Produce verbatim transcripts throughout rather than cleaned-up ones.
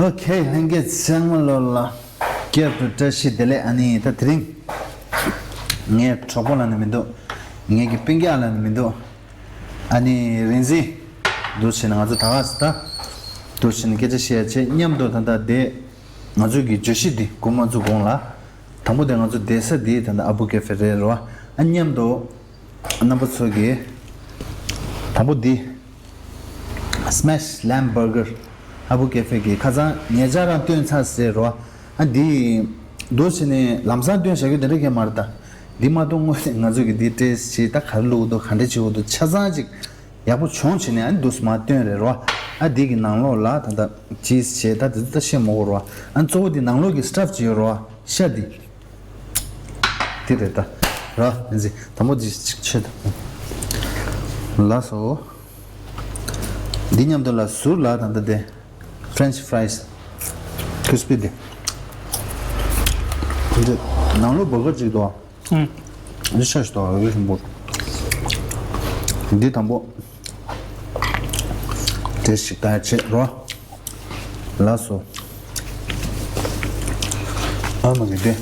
ཨོ་ཁེ། ལྷན་རྒྱས་ཚང་མ་ལོ་ལ་བསྐྱར་དུ་བཀྲ་ཤིས་བདེ་ལེགས། ཨ་ནི་ད་དེ་རིང་ངའི་གྲོགས་པོ་ལབ་ནི་མི་འདུག་ངའི་གི་སྤུན་ཀྱག་ལབ་ནི་མི་འདུག་ཨ་ནི་རིག་འཛིན་འདུག་བྱས་ནས་ང་ཚོ་ད་ག་ས་ད་འདུག་བྱས་ནས་སྐད་ཆ་བཤད་ཡ་བྱས། མཉམ་དུ་ད་ལྟ་དེ་ང་ཚོའི་གི་བརྗོད་གཞི་འདི་སྒོ་མ་བཙུགས་གོང་ལ། དང་པོ་དེ་ང་ཚོ་བསྡད་ས་འདི་ད་ལྟ་ཨ་བུ་ཀེ་ཧྥེ་རེད་རོ། ཨ་མཉམ་དུ་རྣམ་པ་ཚོ་གི་དང་པོ་འདི་Smash Lamb Burger ཨ་བུ་ཀེ་ཧྥེ་གི་ཁ་སང་ཉེ་ཆར་རང་བཏོན་ཚར་ཟེར་རོ། ཨ་འདི་འདུག་བྱས་ནས་ལམ་སང་བཏོན་བཞག་རྒྱུ་དེ་འདྲ་གས་མ་རེད་ད། འདི་མ་གཏོང་སྔོན་ནས་ང་ཚོ་གི་འདི་ཏྲེས་བྱས། ད་ག་རེ་བླུགས་འདུག་ག་འདྲ་བྱེད་འདུག་ཆ་ཚང་ཅིག་ཡག་པོ་བྱུང་བྱས་ནས། ཨ་འདུག་སེ་མར་བཏོན་རེད་རོ། ཨ་འདི་གི་ནང་ལོགས་ལ་ད་ལྟ་ཅིས་བྱས། ད་དེ་ཚོ་ད་བཤད་མ་དགོས་རོ། ཨ་གཙོ་བོ་འདི་ནང་ལོགས་གི་སི་ཊབ་ཅིག་ཡོད་རོ། ཤ་འདི། འདི་རེད་ད། ར་ཡིན་ཟི། དང་པོ་འདི་ཅིག་ཆེ་ད། ལགས་སོ། འདི་མཉམ་དུ་ལ་ཟུར་ལ་ད་ལྟ་དེ་French fries crispy དེ། འདི་ནང་ལོགས་བར་གར་ཅིག་འདུག་ཨང་། འདི་ཤ་ཞིག་འདུག་འོས་ཤིང་པོ། འདི་དང་པོ། དེ་ཞིག་ད་ཆེ་རོ། ལགས་སོ། ཨ་མ་གི་དེ།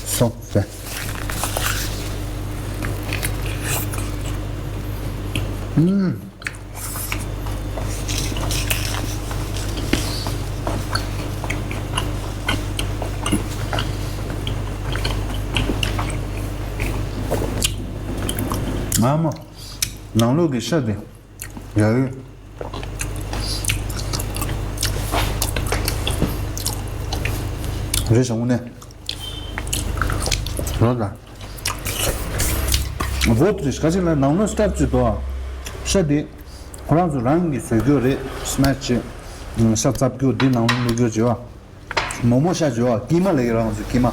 སོག་པེ། ཨུམ། ཨ་མ། ནང་ལོགས་ཀྱི་ཤ་དེ། ཡ་ཡོད། རེད་བྱུང་ནས། རོ་ད། བོད་རེད་ག་ཅིག་ལ་ནང་ལོགས་སི་ཊབ་ཅིག་འདུག་ཤ་དེ་ཁོ་རང་ཚོ་རང་གིས་བཟོ་རྒྱུ་རེད། སི་མེ་ཤི་བྱས། ཤ་བཙབ་རྒྱུ་འདི་ནང་ལོགས་བླུགས་རྒྱུ་བྱས་པ། མོག་མོག་ཤ་བྱས་པ། ཀི་མ་ལབ་ཀྱི་རང་ཚོ་ཀི་མ།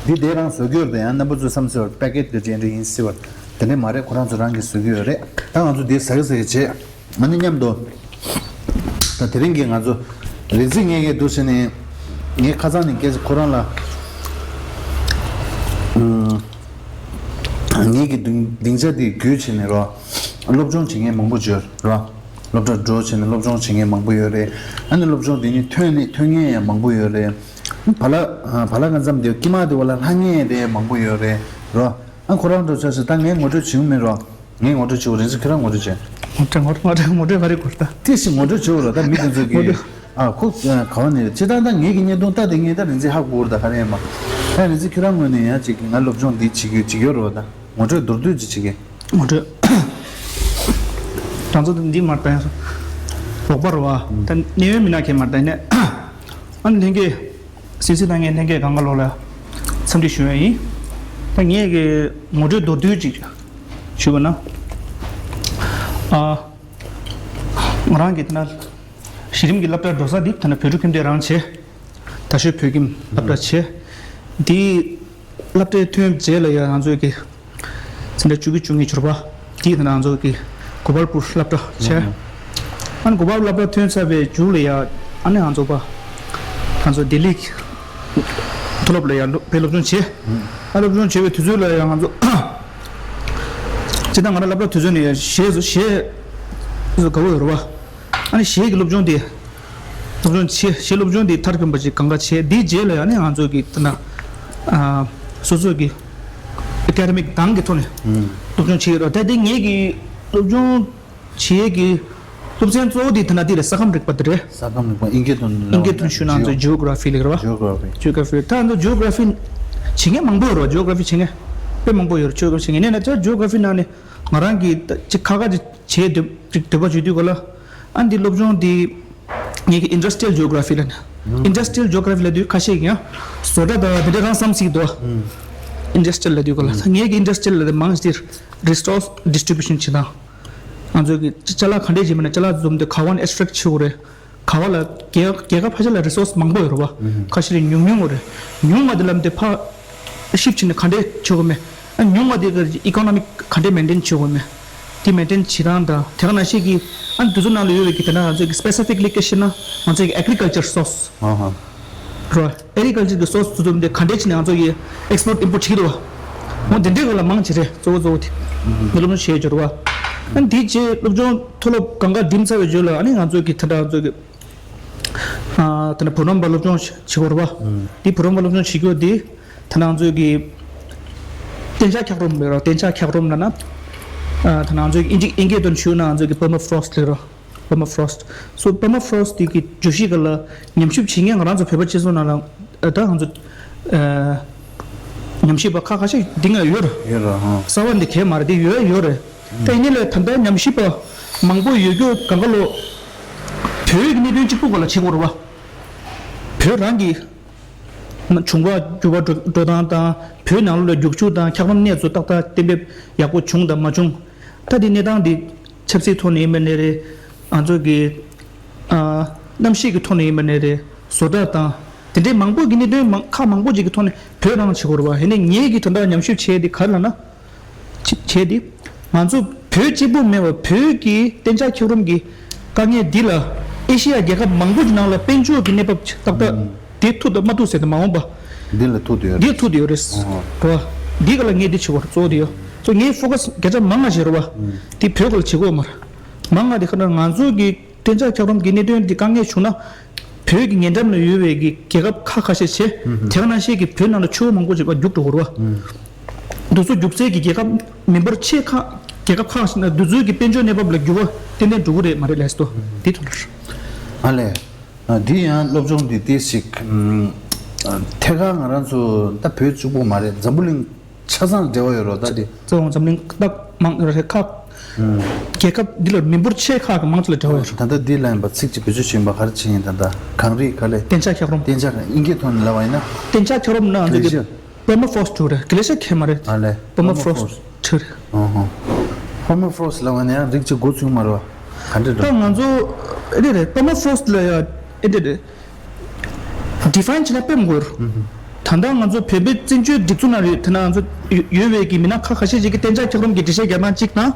འདི་དེ་རང་བཟོ་རྒྱུ་རེད། ཡང་རྣམ་པ་ཚོས་བསམ་ཚུལ་པེ་ཀེ་ཊི་གི་རྗེས་འདྲ་ཡིན་སྲིད་པ། དེ་འདྲ་མ་རེད། ཁོ་རང་ཚོ་རང་གིས་བཟོ་རྒྱུ་ཡོད་རེད། ད་ང་ཚོ་འདི་ཟ་གི་ཟ་གི་བྱས། ང་ནི་མཉམ་དུ། ད་དེ་རིང་གི་ང་ཚོ་རིག་འཛིན་ངེད་ཀྱི་འདུག་བྱས་ནས། ངས་ཁ་སང་ནས་སྐད་ཆ་ཁོ་རང་ལ། ངེད་ཀྱི་སྡིངས་སྡིངས་ཆ་འདི་བརྒྱུད་བྱས་ནས་རོ། སློབ་སྦྱོང་བྱེད་མཁན་མང་པོ་ཡོད་རོ། སློབ་གྲྭ་འགྲོ་བྱས་ནས་སློབ་སྦྱོང་བྱེད་མཁན་མང་པོ་ཡོད་རེད། ཨ་ནི་སློབ་སྦྱོང་འདི་ནས་ཐོན་ནས་ཐོན་མཁན་ཡང་མང་པོ་ཡོད་རེད། བ་ལ་བ་ལ་ང་ཚོ་འདི་ཀི་མ་འདི་བ་ལ་ལྷག་མཁན་རེད། མང་པོ་ཡོད་རེད་རོ། ཨ་ཁོ་རང་འགྲོ་ཆོག་ཟེར། ད་ངས་ངོ་སྤྲོད་བྱེད་ཀྱི་མིན་རོ། ངས་ངོ་སྤྲོད་བྱེད་དགོས། རིག་འཛིན་ཁྱོད་རང་ངོ་སྤྲོད་བྱེད། ངོ་སྤྲོད་ངོ་སྤྲོད་ངོ་སྤྲོད་ངོ་སྤྲོད་ག་རེ་དགོས་ད། དེ་ཞིག་ངོ་སྤྲོད་བྱེད་དགོས་རོ། ད་མི་དེ་ཚོ་ངོ་གིས། སྤྲོད། ཨ་ཁོ་ག་བ་ནས་རེད། ཅི་ད་ད་ངེད་ཀྱི་བརྙན་ཐུང་ལྟ་དེ་ངས་ད་རིག་འཛིན་ཧ་གོ་ར། ད་ག་རེ་ཡིན་པ། ད་རིག་འཛིན་ཁྱོད་རང་ངོས་ནས་ཡང་ཅིག་ང་སློབ་སྦྱོང་འདི་བྱེད་རྒྱུ་ཅིག་ཡོད་རོ། ད་ངོ་སྤྲོད་མདོར་བསྡུས་ཅིག་བྱེད་གི། ངོ་སྤྲོད། ང་ཚོ་འདི་མར་ད་ཡང་རོགས་པ་རོ་བ། ད་གནས་ཡུལ་མི་ན་ཁེ་མར་ད་ནས། ཨ་ནི་ལྷན་རྒྱས། སི་སི་དང་ངས་ལྷན་རྒྱས་གང་ག་ལོག་ལ་འཚམས་འདྲི་ཞུ་ཡ་ཡིན། ད་ངས་ཀྱི་ངོ་སྤྲོད་མདོར་བསྡུས་ཅིག་ཞུ་བ་ན། ཨ། ང་རང་གི་ད་ན་གཞི་རིམ་གྱི་སློབ་གྲྭར་འགྲོ་ས་འདི་ད་ན་བོད་ཕྲུག་ཁྱིམ་སྡེ་རང་བྱས། རྡ་ཤོད་བོད་ཁྱིམ་སློབ་གྲྭ་བྱས། འདི་སློབ་གྲྭའི་ཐོན་རྗེས་ལ་ཡང་ང་ཚོའི་གི་འཛིན་གྲྭ་བཅུ་དགུ་བཅུ་གཉིས་བཅུ་པ་དེའི་ནང་ང་ཚོ་གི་གོ་པལ་པུར་སློབ་གྲྭ་བྱས། ཨ་ནི་གོ་པལ་སློབ་གྲྭ་ཐོན་ཚར་བའི་མཇུག་ལ་ཡ་ཨ་ནི་ང་ཚོ་པ་ང་ཚོ་ལྡི་ལི་མཐོ་སློབ་ལ་ཡ་སློབ་དཔེ་སློབ་སྦྱོང་བྱས། ཨ་སློབ་སྦྱོང་བྱས་པའི་དུས་ཚོད་ལ་ཡ་ང་ཚོ་སྤྱིར་བཏང་ང་རང་སློབ་གྲྭ་དུས་ཚོད་ནས་ཡ་གཞས་བཟོ་གཞས་བཟོ་དགའ་བོ་ཡོད་རེད་བ། ཨ་ནི་གཞས་ཀྱི་སློབ་སྦྱོང་དེ། སློབ་སྦྱོང་བྱས། གཞས་སློབ་སྦྱོང་དེ་མཐར་ཕྱིན་པ་ཅིག་གང་ག་བྱས། དེའི་རྗེས་ལ་ཡང་ནི་ང་ཚོ་གི་ད་ན། ཨ། སོ་སོ་གི་ཨེ་ཀ་ཌེ་མིག་སྒང་གི་ཐོག་ནས་སློབ་སྦྱོང་བྱས་ཡོད་རེད། ད་དེ་ངེད་ཀྱི་སློབ་སྦྱོང་བྱེད་ཡས་ཀྱི་སློབ་ཚན་གཙོ་བོ་དེ་ད་ན་དེ་རེད། ས་ཁམས་རིག་པ་དེ་རེད། ས་ཁམས་རིག་པ་ཨིན་སྐད་དུ་ཨིན་སྐད་དུ་ཞུ་ན་ང་ཚོ་ཇི་ཨོ་གྷ་ར་ཕི་ལབ་ཀྱི་རེད་བ། ཇི་ཨོ་གྷ་ར་ཕི། ཇི་ཨོ་གྷ་ར་ཕི། ད་ང་ཚོ་ཇི་ཨོ་གྷ་ར་ཕི་བྱེད་མཁན་མང་པོ་ཡོད་རེད་བ། ཇི་ཨོ་གྷ་ར་ཕི་བྱེད་མཁན་དཔེ་མང་པོ་ཡོད་རེད། ཇི་ཨོ་གྷ་ར་ཕི་བྱེད་མཁན་ནས་ན་ད་ཇི་ཨོ་གྷ་ར་ཕི་ནང་ནས་ང་རང་གི་ད་ཅིག་ཁ་ཁ་ཅིག་བྱེད་འདོད་ཅིག་འདོད་པ་བྱེད་དུས་ག་ལ། ཨ་འདི་སློབ་སྦྱོང་འདི་ངེད་ཀྱི་ཨིན་ཌ་སི་ཊི་རི་ཡལ་ཇི་ཨོ་གྷ་ར་ཕི་ལབ་ནས། ཨིན་ཌ་སི་ཊི་རི་ཡལ་ཇི་ཨོ་གྷ་ར་ཕི་ལབ་དུས་ཁ་ཤས་ཀྱིས་ཡང་བཟོ་གྲྭ་དང་དེ་འདྲ་རང་བསམ་སྲིད་འདུག་ཨིན་ཌ་སི་ཊི་རི་ཡལ་ལབ་དུས་ག་ལ། ངེད་ཀྱི་ཨིན་ཌ་སི་ཊི་རི་ཡལ་ལབ་དུས་མང་ཆེ་རི་སོ་སི་ཌི་སི་ཊི་རི་བྷུ་ཤན་བྱེད་སྟངས། ང་ཚོ་གི་ཅ་ལག་ག་འདྲས་བྱེད་མིན་ན་ཅ་ལག་བཟོ་མི་དེ་ག་བ་ནས་ཨེབ་སི་ཊེག་བྱེད་དགོས་རེད། ག་བ་ལ་རྒྱལ་རྒྱལ་ཁབ་ཕལ་ཆེར་ལ་རི་སོ་སི་མང་པོ་ཡོད་རེད་བ། ཁ་ཤས་རེ་ཉུང་ཉུང་རེད། ཉུང་བ་དེ་ལབ་དེ་ཕ་ཤིབ་བྱས་ནས་ག་འདྲས་བྱེད་དགོས་མེད། ཨ་ཉུང་བ་དེ་གི་ཨི་ཀོ་ནོ་མིག་ག་འདྲས་མེན་ཊེན་བྱེད་དགོས་མེད། དེ་མེན་ཊེན་བྱེད་སྟངས་དང་དེ་ག་ནང་བཞིན་གྱི་ཨ་དེ་ཚོ་ནང་ལ་ཡོད་པའི་གི་དེ་ན་ང་ཚོ་གི་སི་པེ་སི་ཕིག་ལི་སྐད་བཤད་ན་ང་ཚོ་གི་ཨེག་རི་ཀལ་ཅར་རི་སོ་སི། ཨ་ཧ། རེད་བ། ཨེག་རི་ཀལ་ཅར་གི་རི་སོ་སི་དེ་ཚོ་དེ་ག་འདྲས་བྱས་ནས་ང་ཚོ་གི་ཨེག་སི་པོར་ཊི་ཨིམ་པོར་ཊི་བྱེད་ཀྱི་འདུག་བ། འོ་དེ་འདྲས་ག་ལ་མང་ཆེ་རེད། གཙོ་བོ་གཙོ་བོ་དེ་ངས་སློབ་སྦྱོང་བྱས་ཡོད་རེད་བ། ཨ་དེའི་རྗེས་སློབ་སྦྱོང་མཐོ་སློབ་གང་ག་འགྲིམ་ཚར་བའི་རྗེས་ལ་ཨ་ནི་ང་ཚོ་གི་ད་ལྟ་ང་ཚོ་གི་ ཨ་ད་ནི་བུ་རམ་པ་སློབ་སྦྱོང་བྱེད་དགོས་རེད་བ། དེ་བུ་རམ་པ་སློབ་སྦྱོང་བྱེད་དགོས་དེ་ད་ནང་ཚོད་ཀྱི་གཏན་འཇགས་འཁྱགས་རོམ་རེད་ར། གཏན་འཇགས་འཁྱགས་རོམ་ལ་ན་ཨ་ད་ནང་ཚོད་ཀྱི་ཨིན་ཇི་ཨིན་སྐད་དོན་ཞུ་ན་ང་ཚོད་ཀྱི་པར་མ་ཕོ་རོ་སི་ཊི་ལ་ར། པར་མ་ཕོ་རོ་སི་ཊི། སོ་པར་མ་ཕོ་རོ་སི་ཊི་དེ་གི་བརྗོད་གཞི་ག་ལ་ཉམས་ཞིབ་བྱེད་མཁན་ང་རང་ཚོ་བོད་པ་སྤྱི་ཚོགས་ནང་ལ་ཨ་ད་ང་ཚོ་ཨ་ཉམས་ཞིབ་པ་ཁ་ཁ་ཤས་འདི་ང་ཡོད་ར། ཡོད་ར་ཧང་། གསར་བ་འདི་གས་མ་རེད། འདི་ཡོད་ཡོད་རེད། ད་ཡིན་ནའི་ལས་ད་ལྟ་ཉམས་ཞིབ་པ་མང་པོ་ཡོད་རྒྱུ་གང་ག་ལོ་བོད་ཀྱི་གནད་དོན་གཅིག་པུ་ག་ལ་བྱེད་དགོས་རེད་བ། བོད་རང་གི་བྱུང་བ་འགྱུར་བ་འགྲོ་འགྲོ་སྟངས་དང་བོད་ནང་ལོགས་ལ་རྒྱུག་ཆུ་དང་འཁྱགས་རོམ་གནས་ཚུལ་ཏག་ཏག་གཏན་འབེབས་ཡག་པོ་བྱུང་དང་མ་བྱུང་། ད་འདི་གནས་སྟངས་འདི་ཆབ་སྲིད་ཐོག་ནས་ཡིན་པ་ནས་རེད། ང་ཚོ་གི་ཨ་གནམ་གཤིས་ཀྱི་ཐོག་ནས་ཡིན་པ་ནས་རེད། བཟོ་གྲྭ་དང་དེ་འདྲའི་མང་པོ་གི་གནད་དོན་མང་ཁག་མང་པོ་ཅིག་གི་ཐོག་ནས་བོད་རང་བྱེད་དགོས་རེད་བ། ཡིན་ནའི་ངེད་ཀྱིས་ད་ལྟ་ཉམས་ཞིབ་བྱས་ཏེ་ག་རེ་ལབ་ན། བྱས་ཏེ། ང་ཚོ་བོད་གཅིག་པུ་མེད་པར་བོད་ཀྱི་གཏན་འཇགས་འཁྱགས་རོམ་གྱི་དཀའ་ངལ་འདི་ལ་ཨེ་ཤི་ཡ་རྒྱལ་ཁབ་མང་པོ་ཞིག་ནང་ལ་དཔལ་འབྱོར་གྱི་གནས་བབ་ཏག་ཏག་ཨུམ། དེ་ཐུག་དང་མ་ཐུག་ཟེར་ཏེ་མ་འོངས་པ། འདི་ལ་ཐུག་དུ་ཡོད་རེད། འདི་ཐུག་དུ་ཡོད་རེད། ཨོ། རེད་བ། འདི་ག་ལ་ངས་འདི་བྱེད་དགོས་རེད། གཙོ་བོ་དེ་ཡོད། ཚོ་ངས་ཕོ་ཀ་སི་བརྒྱ་ཆ་མང་ང་བྱེད་རེད་བ། ཨུམ། དེ་བོད་ག་ལ་བྱེད་དགོས་མ་རེད། མང་ང་དེ་ཁ་ན་ང་ཚོ་གི་གཏན་འཇགས་འཁྱགས་རོམ་གྱི་གནད་དོན་འདི་དཀའ་ངལ་བྱུང་ན། བོད་ཀྱི་ཉེ་འགྲམ་ལ་ཡོད་པའི་གི་རྒྱལ་ཁབ་ཁག་ཁ་ཤས་བྱས། ཧུམ་ཧུམ། དེ་ག་ནང་བཞིན་གྱི་བོད་ནང་ལ་ཆུ་བོ་མང་པོ་ཞིག་རྒྱུག་འགྲོ་གི་རེད་བ། ཧུམ། འདི་ཚོ་རྒྱུག་སའི་གི་རྒྱལ་ཁབ་མི་འབོར་ཆེ་ཁག་རྒྱལ་ཁབ་ཁག་ཞིག་ན་འདི་ཚོའི་གི་དཔལ་འབྱོར་གནས་བབ་ལ་འགྱུར་བ་ཏན་ཏན་འགྲོ་གི་རེད་མ་རེད་ལས་སོ། ཧུམ། འདི་ཐོག་ལ། ཨ་ལས། ཨ་འདི་ཡང་སློབ་སྦྱོང་འདི་ཏོག་ཙམ་ཞིག་ཨམ། ཐད་ཀར་ང་རང་ཚོ་ད་བོད་གཅིག་པུ་མ་རེད། འཛམ་བུ་གླིང་ཆ་ཚང་འབྲེལ་བ་ཡོད་རོགས་ད་དེ། གཙོ་བོ་འཛམ་གླིང་སྟབས་མང་རེད་ཁག་ཨུམ། རྒྱལ་ཁབ་འདི་ལ་མི་འབོར་ཆེ་ཁག་གི་མང་ཚོགས་ལ་འབྲེལ་བ་ཡོད་རེད། ད་ལྟ་འདི་ལ་ཡིན་པ་ཚིག་གཅིག་བེད་སྤྱོད་བྱེད་པ་ག་རེ་བྱེད་ཡིན། ད་ལྟ་གངས་རི་ག་ལས། གཏན་འཇགས་འཁྱགས་རོམ། གཏན་འཇགས་ཨིན་སྐད་ཐོག་ནས་ལབ་པ་ཡིན་ན། གཏན་འཇགས་འཁྱགས་རོམ་ནང་ང་ཚོ་གི་པར་མ་ཕོ་རོ་སི་ཊི་རེད། ག་ལེ་ཤ་ཁེ་མ་རེད། ཨ་ལས། པར་མ་ཕོ་རོ་སི་ཊི་རེད། ཨོ་ཧོ། པར་མ་ཕོ་རོ་སི་ཊི་ལབ་པ་ནས་ཡང་རིགས་གཅིག་མགོ་ཚོས་མ་རེད་བ། ག་འདྲ་ད་འགྲོ། ང་ཚོ་ཨེ་འདྲ་རེད། པར་མ་ཕོ་རོ་སི་ཊི་ལ་ཡ་ཨེ་འདྲ་རེད། ཌི་ཕ་ཡིན་བྱས་ན་དཔེ་མང་པོ་ཡོད་རེད། ད་ལྟ་ང་ཚོ་བོད་པའི་བཙན་བྱོལ་སྒྲིག་འཛུགས་ནང་རེད། དེ་ན་ང་ཚོ་ཡོད་ཡོད་པའི་གི་མི་སྣ་ཁག་ཁ་ཤས་ཅིག་གིས་གཏན་འཇགས་འཁྱགས་རོམ་གྱི་འགྲེལ་བཤད་རྒྱག་སྟངས་གཅིག་དང་།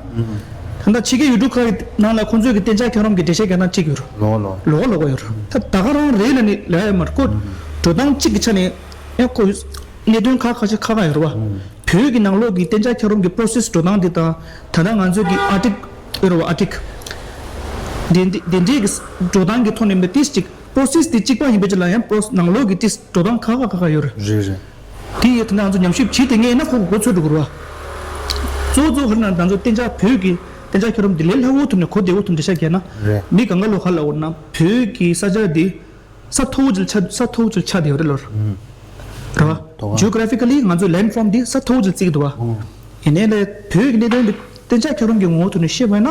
ད་ལྟ་ཕྱི་རྒྱལ་ཡུལ་གྲུ་ཁག་གི་ནང་ལ་ཁོང་ཚོས་གི་གཏན་འཇགས་འཁྱགས་རོམ་གྱི་འགྲེལ་བཤད་རྒྱག་སྟངས་གཅིག་ཡོད་རེད། ལོགས་ལོགས། ལོགས་ལོགས་ཡོད་རེད། ད་ད་ག་རང་རེད་ལབ་ནས་ལབ་ཡ་མ་རེད་ཁོ། འགྲོ་སྟངས་གཅིག་གི་ཆ་ནས་ཡང་ཁོ་གནད་དོན་ཁག་ཁ་ཤས་ཁག་ཁག་ཡོད་རེད་བ། བོད་ཀྱི་ནང་ལོགས་ཀྱི་གཏན་འཇགས་འཁྱགས་རོམ་གྱི་པོ་རོ་སེ་སི་འགྲོ་སྟངས་འདི་དང་། ད་ལྟ་ང་ཚོས་ཀྱི་ཨར་ཊིཀ་ཡོད་རེད་བ། ཨར་ཊིཀ་དེ་འདྲའི་དེ་འདྲའི་གི་འགྲོ་སྟངས་ཀྱི་ཐོག་ནས་མི་ཏིས་ཅིག་པོ་རོ་སེ་སི་དེ་གཅིག་པ་ཡིན་པའི་ཆ་ལ་ཡང་པོ་རོ་སེ་ནང་ལོགས་ཀྱི་ཏིས་འགྲོ་སྟངས་ཁག་ཁག་ཁག་ཁག་ཡོད་རེད། རེད་རེད། དེ་ཡིན་ད་ང་ཚོ་ཉམས་ཞིབ་བྱེད་དེ་ངས་ན་ཁོ་གོ་ཚོད་འགྲོ་གི་རེད་བ། གཙོ་བོ་གཙོ་བོ་ཧར་ན་ང་ཚོ་གཏན་འཇགས་བོད་ཀྱི་གཏན་འཇགས་འཁྱགས་རོམ་དེ་ལས་སླ་བོ་ཐོག་ནས་གོ་བདེ་བོ་ཐོག་འགྲེལ་བཤད་རྒྱག་ན། རེད། མི་གང་ག་ལོ་ཧ་ལ་འོར་ན་བོད་ཀྱི་ས་ཆ་དེ། ས་མཐོ་བོ་ཅིག་ཆགས། ས་མཐོ་བོ་ཅིག་ཆགས་བསྡད་ཡོད་རེད་ལོར། ཨུམ། རེད་བ། དོ་ག Geographically ང་ཚོའི་land form འདི་ས་མཐོ་བོ་ཅིག་བརྩི་གི་འདུག་བ། ཨུམ། ཡིན་ནའི་ལས་བོད་ཀྱི་གནད་དོན་འདི་གཏན་འཇགས་འཁྱགས་རོམ་གྱི་ངོ་བོ་ཐོག་ནས་བཤད་པ་ཡིན་ན།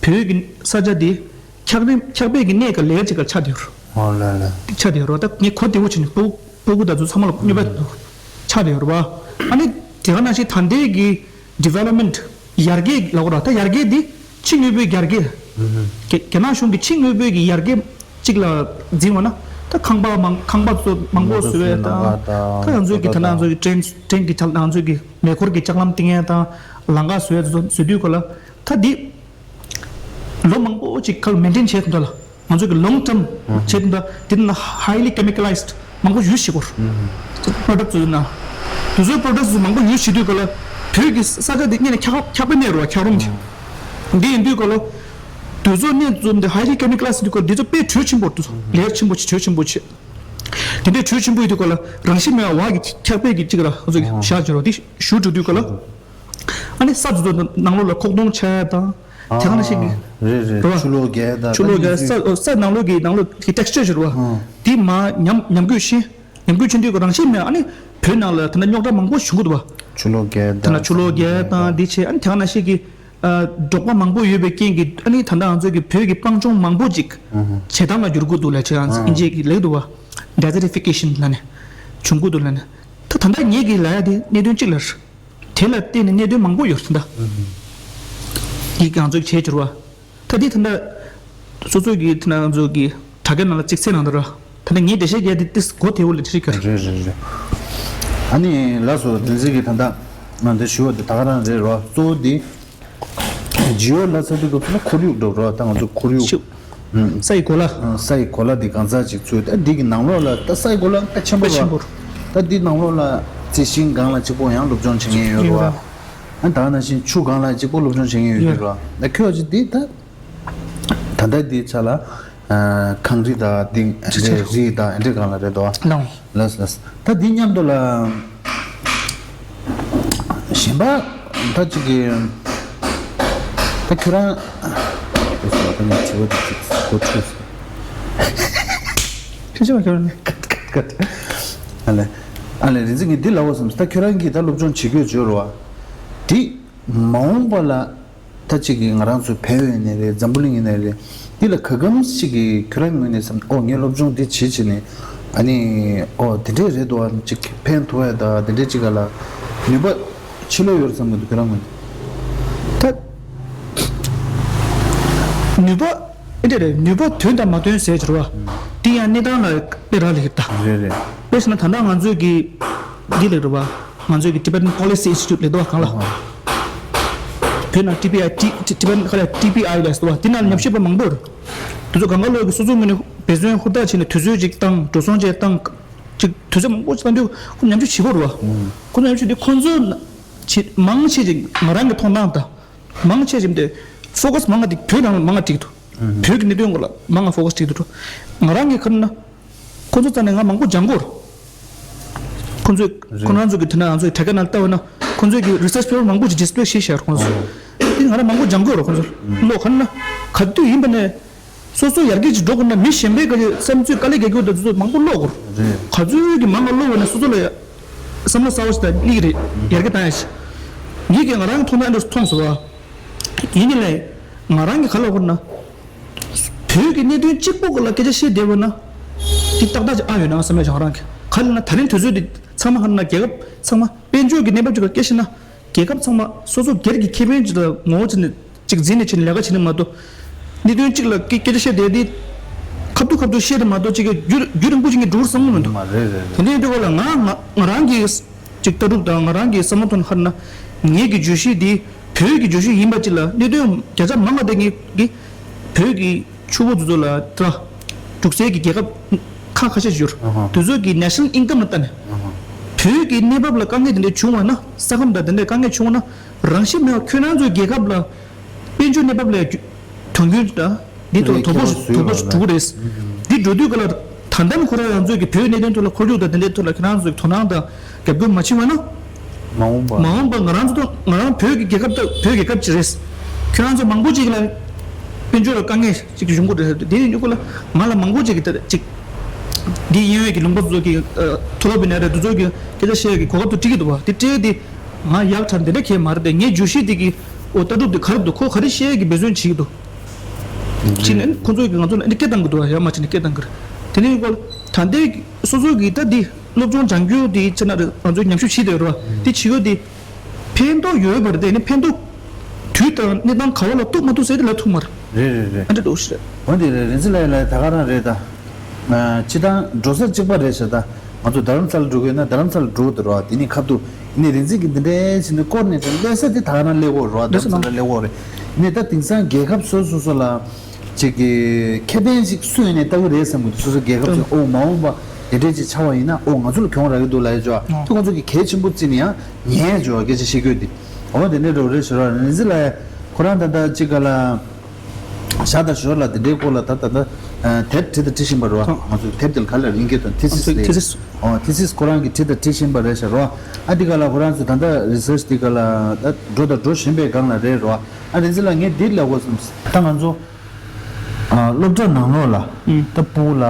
བོད་ཀྱི་ས་ཆ་འདི་འཁྱགས་རོམ་འཁྱགས་པའི་གི་གནས་ཀྱི་ལེ་ཡར་ཅིག་ག་ཆགས་བསྡད་ཡོད་རེད། ཨོ་ལ་ལ། ཆགས་བསྡད་ཡོད་རེད་བ། ད་ངས་གོ་བདེ་བོ་བྱས་ནས་སྤུ་སྤུ་གུ་དང་ཚོ་ཚང་མ་ལ་སྨྱོ་བ་ཆགས་བསྡད་ཡོད་རེད་བ། ཨ་ནི་དེ་ག་ནང་བཞིན་ད་ལྟའི་གི་Development ཡར་རྒྱས་ལབ་དགོས་རེད། ད་ཡར་རྒྱས་འདི་ཕྱི་དངོས་པོའི་ཡར་རྒྱས། རྒྱ་རྒྱ་ནག་གཞུང་གིས་ཕྱི་དངོས་པོའི་གི་ཡར་རྒྱས་གཅིག་ལ་འཛིན་པ་ན། ད་ཁང་པ་མང་ཁང་པ་ཚོ་མང་པོ་བཟོ་བའི་དང་། ད་ང་ཚོའི་གི་ད་ང་ཚོའི་གི་ཀྲེན་ཀྲེན་གི་ཐད་ལ་ང་ཚོའི་གི་མེ་འཁོར་གི་ལྕགས་ལམ་བཏིང་ཡས་དང་། ལམ་ཁ་བཟོ་ཡས་ཚོ་བཟོ་དུས་སྐབས་ལ། ད་འདི་ལོ་མང་པོ་ཅིག་ཁ་ལ་མེན་ཊེན་བྱས་ཐུབ་ད་ལ། ང་ཚོ་གི་long term བྱེད་དུས་ད་དེ་ན་highly chemicalized མང་པོ་use བྱེད་དགོས། Product ཚོ་ན། དེ་ཚོའི་product ཚོ་མང་པོ་use བྱེད་དུས་ག་ལ་བོད་ཀྱི་ས་ཆ་དེ་སྔོན་ནས་འཁྱགས་འཁྱགས་པའི་གནས་རེད་བ། འཁྱགས་རོམ་དེ། འདི་ཡིན་དུས་ག་ལ་དེ་ཚོ་གནས་ཚུལ་འདི་highly chemicalized དུས་ག་ལ་དེ་ཚོ་དཔེ་དྲོད་ཆེན་པོ་འདུག་ལེ་ཡར་ཆེན་པོ་ཆེ་དྲོད་ཆེན་པོ་ཆེ། དེ་འདྲའི་དྲོད་ཆེན་པོ་ཡིན་དུས་ག་ལ་རང་བཞིན་མེད་པ་བ་གི་འཁྱགས་པའི་གི་གཅིག་ལ་ང་ཚོ་གི་བཞག་བྱས་རོ་དེ་ཞུ་འགྲོ་དུས་ག་ལ། ཨ་ནི་ས་དེ་ཚོ་ནང་ལོགས་ལ་ཁོག་སྟོང་ཆགས་ཡ་དང་། དེ་ག་ནང་བཞིན་གྱི། རེད་རེད། རེད་བ། ཆུ་ལོག་རྒྱག་དང་། ཆུ་ལོག་རྒྱག་ས་ས་ནང་ལོགས་ཀྱི་ནང་ལོགས་ཀྱི་texture ཞིག་རེད་བ། དེ་མ་ཉམས་ཉམས་རྒུད་ཕྱིན། ཉམས་རྒུད་ཕྱིན་དུས་ཀྱི་རང་བཞིན་མེད། ཨ་ནི་བོད་ནང་ལ་ད་ལྟ་རྙོག་དྲ་མང་པོ་བྱུང་གི་འདུག་བ། ཆུ་ལོག་རྒྱག་དང་། ད་ལྟ་ཆུ་ལོག་རྒྱག་དང་འདི་བྱས། ཨ་ནི་དེ་ག་ནང་བཞིན་གྱི་འབྲོག་པ་མང་པོ་ཡོད་པའི་རྐྱེན་གྱིས། ཨ་ནི་ད་ལྟ་ང་ཚོ་གི་བོད་ཀྱི་སྤང་ལྗོངས་མང་པོ་ཅིག་བྱེ་ཐང་ལ་འགྱུར་གྱི་འདུག་ལབ་བྱས། ཨིན་ཇི་གི་ལབ་འདུག་བ། Desertification ལབ་ནས་བྱུང་གི་འདུག་ལབ་ནས། ད་ད་ལྟ་ངེད་ཀྱི་ལབ་ཡ་དེ་གནད་དོན་གཅིག་ལ་རེད། དེ་ལ་བརྟེན་ནས་གནད་དོན་མང་པོ་ཡོད་ཟེར་ད། ཡིག་ང་ཚོས་བྱས་གྱུར་བ། ད་འདི་ད་ལྟ་སོ་སོ་གི་ད་ང་ཚོ་གི་དྲ་རྒྱ་ནང་ལ་གཅིག་གསལ་ནང་དུ་ར། ད་ལྟ་ངས་འགྲེལ་བཤད་རྒྱག་དེ་ཏིས་གོ་དེ་བོ་ལ་འགྲེལ་བཤད་རྒྱག་རེད་རེད་རེད། ཨ་ནི་ལགས་སོ། བདེན་ཚིག་གི་ད་ལྟ་ང་འདི་ཞུ་བ་དེ་ད་ག་རང་རེད་རོ། གཙོ་བོ་འདི་ཇི་ཨོ་ལབ་ཚར་དུས་སྐབས་སུ་ན་ཁོར་ཡུག་འགྲོ་རོ། ད་ང་ཚོ་ཁོར་ཡུག་ཤུགས། ས་ཡི་གོ་ལ། ས་ཡི་གོ་ལ་འདི་གང་ཚ་ཅིག་ཚུད། ད་འདི་གི་ནང་ལོགས་ལ་ད་ས་ཡི་གོ་ལ་དཔེ་ཆེན་པོ་དཔེ་ཆེན་པོ་རེད། ད་འདི་ནང་ལོགས་ལ་རྩི་ཤིང་སྒང་ལ་གཅིག་པོ་ཡང་སློབ་སྦྱོང་བྱེད་མཁན་ཡོད་རེད་བ། ཨ་ད་ནང་བཞིན་ཆུ་སྒང་ལ་གཅིག་པོ་སློབ་སྦྱོང་བྱེད་མཁན་ཡོད་རེད་བ། ད་ཁྱོད་ཀྱི་འདི་ད་ད་ལྟ་འདི་ཆ་ལ་ ཨ། གངས་རི་དང་འདི་ཆ་ཆ། རི་དང་འདི་སྒང་ལ་རེད་དོ། ལགས། ལགས་ལགས། ད་འདི་མཉམ་དུ་ལ། གཞན་པ་ད་ཅིག་གི། ད་ཁྱོད་རང་། ད་ངས་དྲི་བ་དེ་ཅིག་གོ་ཚོད་སོང་། ཁྱོད་ཅག་ཁྱོད་རང་ནས། ཀ་ཀ་ཀ། ཨ་ལེ། ཨ་ལེ། རིན་འཛིན་གྱིས་འདི་ལབ་པ་སོང་། ད་ཁྱོད་རང་གིས་ད་སློབ་སྦྱོང་བྱེད་དགོས་བརྗོད་རོ་བ། འདི་མ་འོངས་པ་ལ། ད་ཅིག་གི་ང་རང་ཚོ་བལ་ཡུལ་ནས་རེད། འཛམ་བུ་གླིང་ཡིན་ནས་རེད། འདི་ལ་ག་གམ་ཞིག་གི་ཁྱོད་རང་ངོས་ནས་བསམ། ཨོ། ངས་སློབ་སྦྱོང་འདི་བྱེད་བྱེད་ནས། ཨ་ནི། ཨོ། དེ་འདྲས་རེད་འདུག། ཨ། ཅིག་ཕན་ཐོགས་ཡ་ད་དེ་འདྲས་ཅིག་ག་ལ་ནུས་པ་ཕྱི་ལོགས་ཡོད་བསམ་གི་འདུག། ཁྱོད་རང་ངོས་ནས་ད། ནུས་པ་ཨེ་འདྲས་རེད། ནུས་པ་ཐོན་དང་མ་ཐོན་ཟེར་གྱི་རེད་བ། འདི་ཡང་གནས་སྟངས་ལ་དཔེ་རག་ལས་ཀྱི་ད། རེད་རེད། དཔེ་བྱས་ན་ད་ལྟ་ང་ཚོས་ཀྱི་འདི་ལས་རེད་བ། ང་ཚོའི་གི་Tibetan Policy Institute ལས་དོ་བ་གང་ལ། བོད་ནང་TPI Ti- Tibetan ག་ལ་TPI ལས་དོ་བ། དེ་ནང་ལ་ཉམས་ཞིབ་པ་མང་པོ་རེད། དེ་ཚོ་གང་ག་ལོག་གི་སོ་སོའི་ངོས་ནས་འབད་བརྩོན་ཧུར་ཐག་བྱས་ནས་དུས་ཚོད་ཅིག་བཏང་། འགྲོ་སོང་ཅིག་བཏང་། ཅིག་དུས་ཚོད་མང་པོ་ཅིག་བཏང་དུས་ཁོ་ཉམས་ཞིབ་བྱེད་པོ་རེད་བ། ཁོ་ཉམས་ཞིབ་དེ་ཁོ་ཚོས་ན་ཅིག་མང་ཆེ་ཅིག་ང་རང་གི་མཐོང་སྟངས་དང་། མང་ཆེ་ཅིག་དེ་focus མང་ང་དེ་བོད་ནང་ལ་མང་ང་བསྒྲིགས་འདུག། བོད་ཀྱི་གནད་དོན་སྐོར་ལ་མང་ང་focus བསྒྲིགས་འདུག། ང་རང་གི་ཁ་ན། ཁོ་ཚོ་རྩ་ནས་ང་མང་པོ་སྦྱང་གི་ཡོད་རེད། ཁོ་ཚོས་རེད། ཁོ་རང་ཚོ་གི་དེ་ན་ང་ཚོའི་དྲ་རྒྱ་ནང་ལྟ་བ་ན་ཁོ་ཚོས་གི་research paper མང་པོ་ཅིག་display བྱས་བཞག་ཁོ་ཚོས། ཨོ། དེ་ང་རང་མང་པོ་སྦྱང་གི་ཡོད་རེད་ཁོ་ཚོ། ལོ་ག་ན་ག་དུས་ཡིན་པ་ནས་སོ་སོ་ཡར་རྒྱས་ཅིག་འགྲོ་དགོས་ན་མི་གཞན་པའི་གི་བསམ་ཚུལ་དཀའ་ལས་རྒྱག་གི་ཡོད་དེ་ཚོ་མང་པོ་ཀློག་དགོས་རེད། ག་ཚོད་གི་མང་ང་ཀློག་པ་ན་སོ་སོ་ལ་བསམ་བློ་གསར་པ་ཞིག་དང་སླེབས་ཀྱི་རེད། ཡར་རྒྱས་བཏང་ཡ་ཞིག། ངེད་ཀྱིས་ང་རང་གི་མཐོང་སྟངས་འདི་མཐོང་སོང་བ། ཡིན་ནའི་ལས་ང་རང་གི་ག་ལ་བོར་ན། བོད་ཀྱི་གནད་དོན་གཅིག་པོ་སྐོར་ལ་སྐད་ཆ་བཤད་བསྡད་པ་ན། འདི་ཏག་ཏག་ཅིག་ཨ་ཡོད་ན་བསམ་ཡ་ཅིག་ང་རང་གི་ག་ལ་ན། ད་རིང་དུས་ཚོད་འདི་ཚང་མ་ཧ་ན་རྒྱལ་ཁབ་ཚང་མ་དཔལ་འབྱོར་གྱི་གནས་བབ་ཅིག་ལ་སྐད་ཆ་ན། རྒྱལ་ཁབ་ཚང་མ་སོ་སོ་སྒེར་གྱི་ཁེ་ཕན་ཅིག་ལ་ངོ་བོ་བྱས་ནས་ཅིག་འཛིན་ནས་བྱས་ནས་ལས་ཀ་བྱེད་ནི་མ་གཏོགས། གནད་དོན་གཅིག་ལ་སྐད་སྐད་ཆ་བཤད་བསྡད་དེ་ཁ་ཐུག་ཁ་ཐུག་བཤད་དེ་མ་གཏོགས་ཅིག་གི་རྒྱུན་རྒྱུན་རིང་པོ་ཅིག་ངས་འགྲོ་བསམ་གྱི་མི་འདུག། མ་རེད་རེད་རེད། དེ་འདྲའི་དུས་སྐབས་ལ་ང་ང་ང་རང་གི་ཅིག་ལྟ་གྲུབ་དང་ང་རང་གི་བསམ་བློ་དོན་ཧར་ན། ངེད་ཀྱི་བརྗོད་གཞི་འདི་བོད་ཀྱི་བརྗོད་གཞི་ཡིན་པ་ཅིག་ལ་གནད་དོན་བརྒྱ་ཆ་མང་བ་དེ་ངེད་ཀྱི་བོད་ཀྱི་ཕྱུག་པོ་དེ་ཚོ་ལ་ད་དྲུག་རྩའི་གི་རྒྱལ་ཁབ་ཁག་ཁ་ཤས་ཤིག་ཡོད་རེད། ཨ་ཧ། དེ་ཚོ་གི་national income ལ་ལྟ་ནས་ཨ་ཧ། བོད་ཀྱི་གནས་བབ་ལ་དཀའ་ངལ་དེ་འདྲ་བྱུང་བ་ན། ས་ཁམས་དང་དེ་འདྲ་དཀའ་ངལ་བྱུང་བ་ན། རང་བཞིན་མེད་པ་ཁྱོད་རང་ཚོའི་རྒྱལ་ཁབ་ལ་དཔལ་འབྱོར་གནས་བབ་ལ་དོན་འཁྱོལ་དང་འདི་ཐོག་ལ་དོ་ཕོག་དོ་ཕོག་འགྲོ་གི་རེད། འདི་འགྲོ་དུས་ག་ལ་ད་ལྟ་ནས་ཁོ་རང་རང་ཚོའི་གི་བོད་གནད་དོན་ཐོག་ལ་འཁོར་རྒྱུག་དང་དེ་འདྲའི་ཐོག་ལ་ཁྱེད་རང་ཚོའི་དོ་སྣང་དང་རྒྱབ་སྐྱོར་མ་བྱེད་པ་ན། མ་འོངས་པ། མ་འོངས་པ་ང་རང་ཚོ་དང་ང་རང་བོད་ཀྱི་རྒྱལ་ཁབ་དང་བོད་རྒྱལ་ཁབ་ཅིག་རེད། ཁྱེད་རང་ཚོ་མང་པོ་ཅིག་ལ་དཔལ་འབྱོར་ལ་དཀའ་ངལ་ཅིག་བྱུང་གི་རེད། དེ་ཡིན་དུས་ག་ལ་ང་ལ་མང་པོ་ཅིག་གི་ད་ཅིག་འདི་གཡས་གཡོན་གྱི་ལུང་པ་ཚོ་གི་ཨ་མཐོ་སློབ་ཡིན་ན་རེད། དེ་ཚོ་གི་སྐད་ཆ་བཤད་ཡ་གི་གོ་སྐབས་དེ་སྤྲད་ཀྱི་འདུག་བ། དེ་སྤྲད་དེ་ང་ཡག་ཐལ་འདི་འདྲ་གས་མ་རེད་དེ། ངའི་བརྗོད་གཞི་དེ་གི་ཨོ་ལྟ་གྲུབ་དེ་ག་རེ་འདུག། ཁོ་ག་རེ་བཤད་ཀྱི་འབད་བརྩོན་བྱེད་ཀྱི་འདུག། ཅི་ནས་ཁོ་ཚོ་གི་ང་ཚོ་ལ་ཨ་ནི་སྐད་བཏང་གི་འདུག་བ། ཡ་མ་བྱས་ནས་སྐད་བཏང་གི་རེད། དེ་ནས་ཁོ་ད་ལྟའི་སོ་སོ་གི་ད་འདི་སློབ་སྦྱོང་སྦྱང་རྒྱུ་དེ་ཆ་ན་རེད། ང་ཚོ་ཉམས་ཞིབ་བྱེད་དེ་རེད་བ། དེ་བྱེད་ཡོད་དེ་ཕན་ཐོགས་ཡོད་པ་རེད་དེ། ཨ་ནི་ཕན་ཐོགས་དུས་དང་གནས་སྟངས་ག་བ་ལ་ཐུག་མ་ཐུག་ཟེར་དེ་ལ་ཐུག་མ་རེད། རེད་རེད་རེད། ཨ་འདྲ་འདུག་ཞེས། འོན་ཏེ་རེད། རིན་འཛིན་ལགས་ལ་ད་ག་རང་རེད་ད། སྤྱི་བཏང་འགྲོ་ས་གཅིག་པ་རེད་ཤག་ད། ང་ཚོ་རྡ་རམ་ས་ལ་འགྲོ་དགོས་ན་རྡ་རམ་ས་ལ་འགྲོ་དུ་རོགས། དེ་ནི་ཁབ་ཏུ་ནི་རིན་འཛིན་གྱི་འདི་འདྲའི་ཕྱིན་ནས་སྐོར་ནས་ཀྱང་སླེབས་ས་དེ་ད་ག་ན་སླེབས་འོ་རོགས། རྡ་རམ་ས་ལ་སླེབས་འོ་རེད། ནི་ད་དེང་སང་རྒྱལ་ཁབ་སོ་སོ་སོ་ལ་ཅིག་གི་ཁེ་ཕན་ཞིག་སུ་ཡིན་ནས་ལྟ་གི་རེད་བསམ་གི་འདུག། སོ་སོ་རྒྱལ་ཁབ་ཚོས་ཨོ་མ་འོངས་པ་དེ་འདྲའི་ཅིག་ཆགས་པ་ཡིན་ན་ཨོ་ང་ཚོ་ལ་གྱོང་རག་གི་འདུག་ལབ་ཡ་ཅོ། དེ་ཁོང་ཚོ་གི་གལ་ཆེན་པོ་བརྩིས་ནས་ཡང་ཉན་ཡ་ཅོ་སྐད་ཆ་བཤད་དགོས་དེ། འོ་དེ་འདྲའི་འགྲོ་རེད་ཞོར་རིན་འཛིན་ལ་ཁོ་རང་ད་ལྟ་ཅིག་ག་ལ། ཞག་དང་ཞོར་ལ་དེ་འདྲའི་སྐོར་ལ་ད་ད་ད་དེབ་བྲིས་དང་བྲི་བཞིན་པ་རེད་བ། ང་ཚོས་དེབ་དེ་ལ་ག་ལ་དབྱིན་སྐད་དུ་ཐི་སིས་རེད། ཐི་སིས། ཨོ་ཐི་སིས་ཁོ་རང་གི་བྲིས་དང་བྲི་བཞིན་པ་རེད་ཤག་རེད་བ། ཨ་འདི་ག་ལ་ཁོ་རང་ཚོ་ད་ལྟ་རི་སར་ཆི་འདི་ག་ལ་ད་འགྲོ་དང་འགྲོ་བཞིན་པའི་སྒང་ལ་རེད་རེད་བ། ཨ་རིན་འཛིན་ལགས་ངས་འདི་ལབ་དགོས་བསམ། ད་ང་ཚོ་ཨ་སློབ་གྲྭ་ནང་ལོགས་ལ་ད་ཕྲུ་གུ་ལ་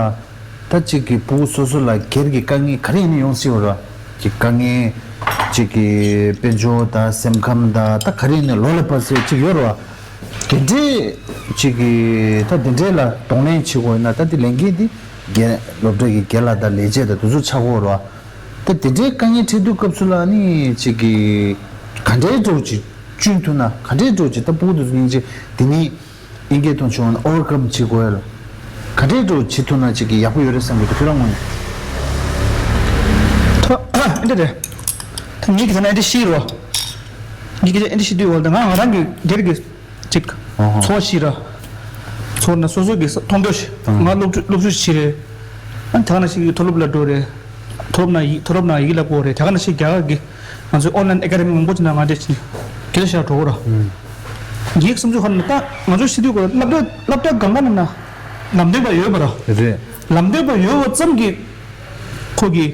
ད་གཅིག་གི་ཕྲུ་གུ་སོ་སོ་ལ་སྒེར་གྱི་དཀའ་ངལ་ག་རེ་ཡིན་ནའི་ཡོང་སྲིད་པ་རེད་བ། གི་དཀའ་ངལ་གཅིག་གི་དཔལ་འབྱོར་དང་སེམས་ཁམས་དང་ད་ག་རེ་ཡིན་ནའི་ལོ་ལ་བབས་སའི་གཅིག་ཡོད་རེད་བ། དེ་འདྲའི་གཅིག་གི་ད་དེ་འདྲའི་ལ་གདོང་ལེན་བྱེད་དགོས་ན་ད་དེ་ལས་འགན་དེ་རྒན་སློབ་གྲྭ་གི་རྒན་ལགས་དང་ལས་བྱེད་དང་དེ་ཚོ་ཆགས་ཀྱི་ཡོད་རེད་བ། ད་དེ་འདྲའི་དཀའ་ངལ་འཕྲད་དུས་སྐབས་སུ་ལ་ནི་གཅིག་གི་ག་འདྲའི་འདྲ་བོ་ཅིག་བསྐྲུན་ཐུབ་ན་ག་འདྲའི་འདྲ་བོ་ཅིག་ད་ཕྲུ་གུ་དེ་ཚོ་སྙིང་རྗེ་དེ་ནི་དབྱིན་སྐད་ཐོག་བྱུང་བ་ན་ཨོ་ཝར་ཀམ་བྱེད་དགོས་ཡ་ལ་ག་འདྲའི་འདྲ་བོ་བྱེད་ཐུབ་ན་གཅིག་གི་ཡག་པོ་ཡོད་རེད་བསམ་གི་འདུག་ཁྱོད་རང་ངོས་ནས། ད་ཨེ་འདྲ་རེད། ད་ངེད་ཀྱི་ད་ན་ཨེ་འདྲ་ཤི་རོ། ངེད་ཀྱི་ཨེ་འདྲ་ཤི་དུས་འོ་ད་ང་ང་རང་གི་སྒེར་གྱི་ཅིག་ཨོ་ཧོ། འཚོ་བ་ཤི་ར། འཚོ་བ་ན་སོ་སོ་གི་ས་མཐོང་ཐོས་ཤི། ཨ། ང་སློབ་ཕྲུག་སློབ་ཕྲུག་ཤི་རེད། ཨ་ད་ན་ཤི་གི་མཐོ་སློབ་ལ་འགྲོ་རེད། མཐོ་སློབ་ན་ཡིག་མཐོ་སློབ་ན་ཡིག་ལ་གོ་རེད། ད་ག་ན་ཤི་རྒྱ་གར་གི་ང་ཚོའི་ཨོན་ལན་ཨེ་ཀ་ཌེ་མི་མང་པོ་ཅིག་ན་ང་འདྲ་ཅིག་གལ་ཤ་འགྲོ་གོ་ར། ངའི་བསམ་ཚུལ་ཧ་ན་ད་ང་ཚོ་ཤི་དུས་གོ་སློབ་གྲྭ་སློབ་གྲྭ་གང་ག་ན་ན། ལམ་སྟོན་པ་ཡོད་པ་ར། རེད། ལམ་སྟོན་པ་ཡོད་པ་ཙམ་གྱིས་ཁོ་གི་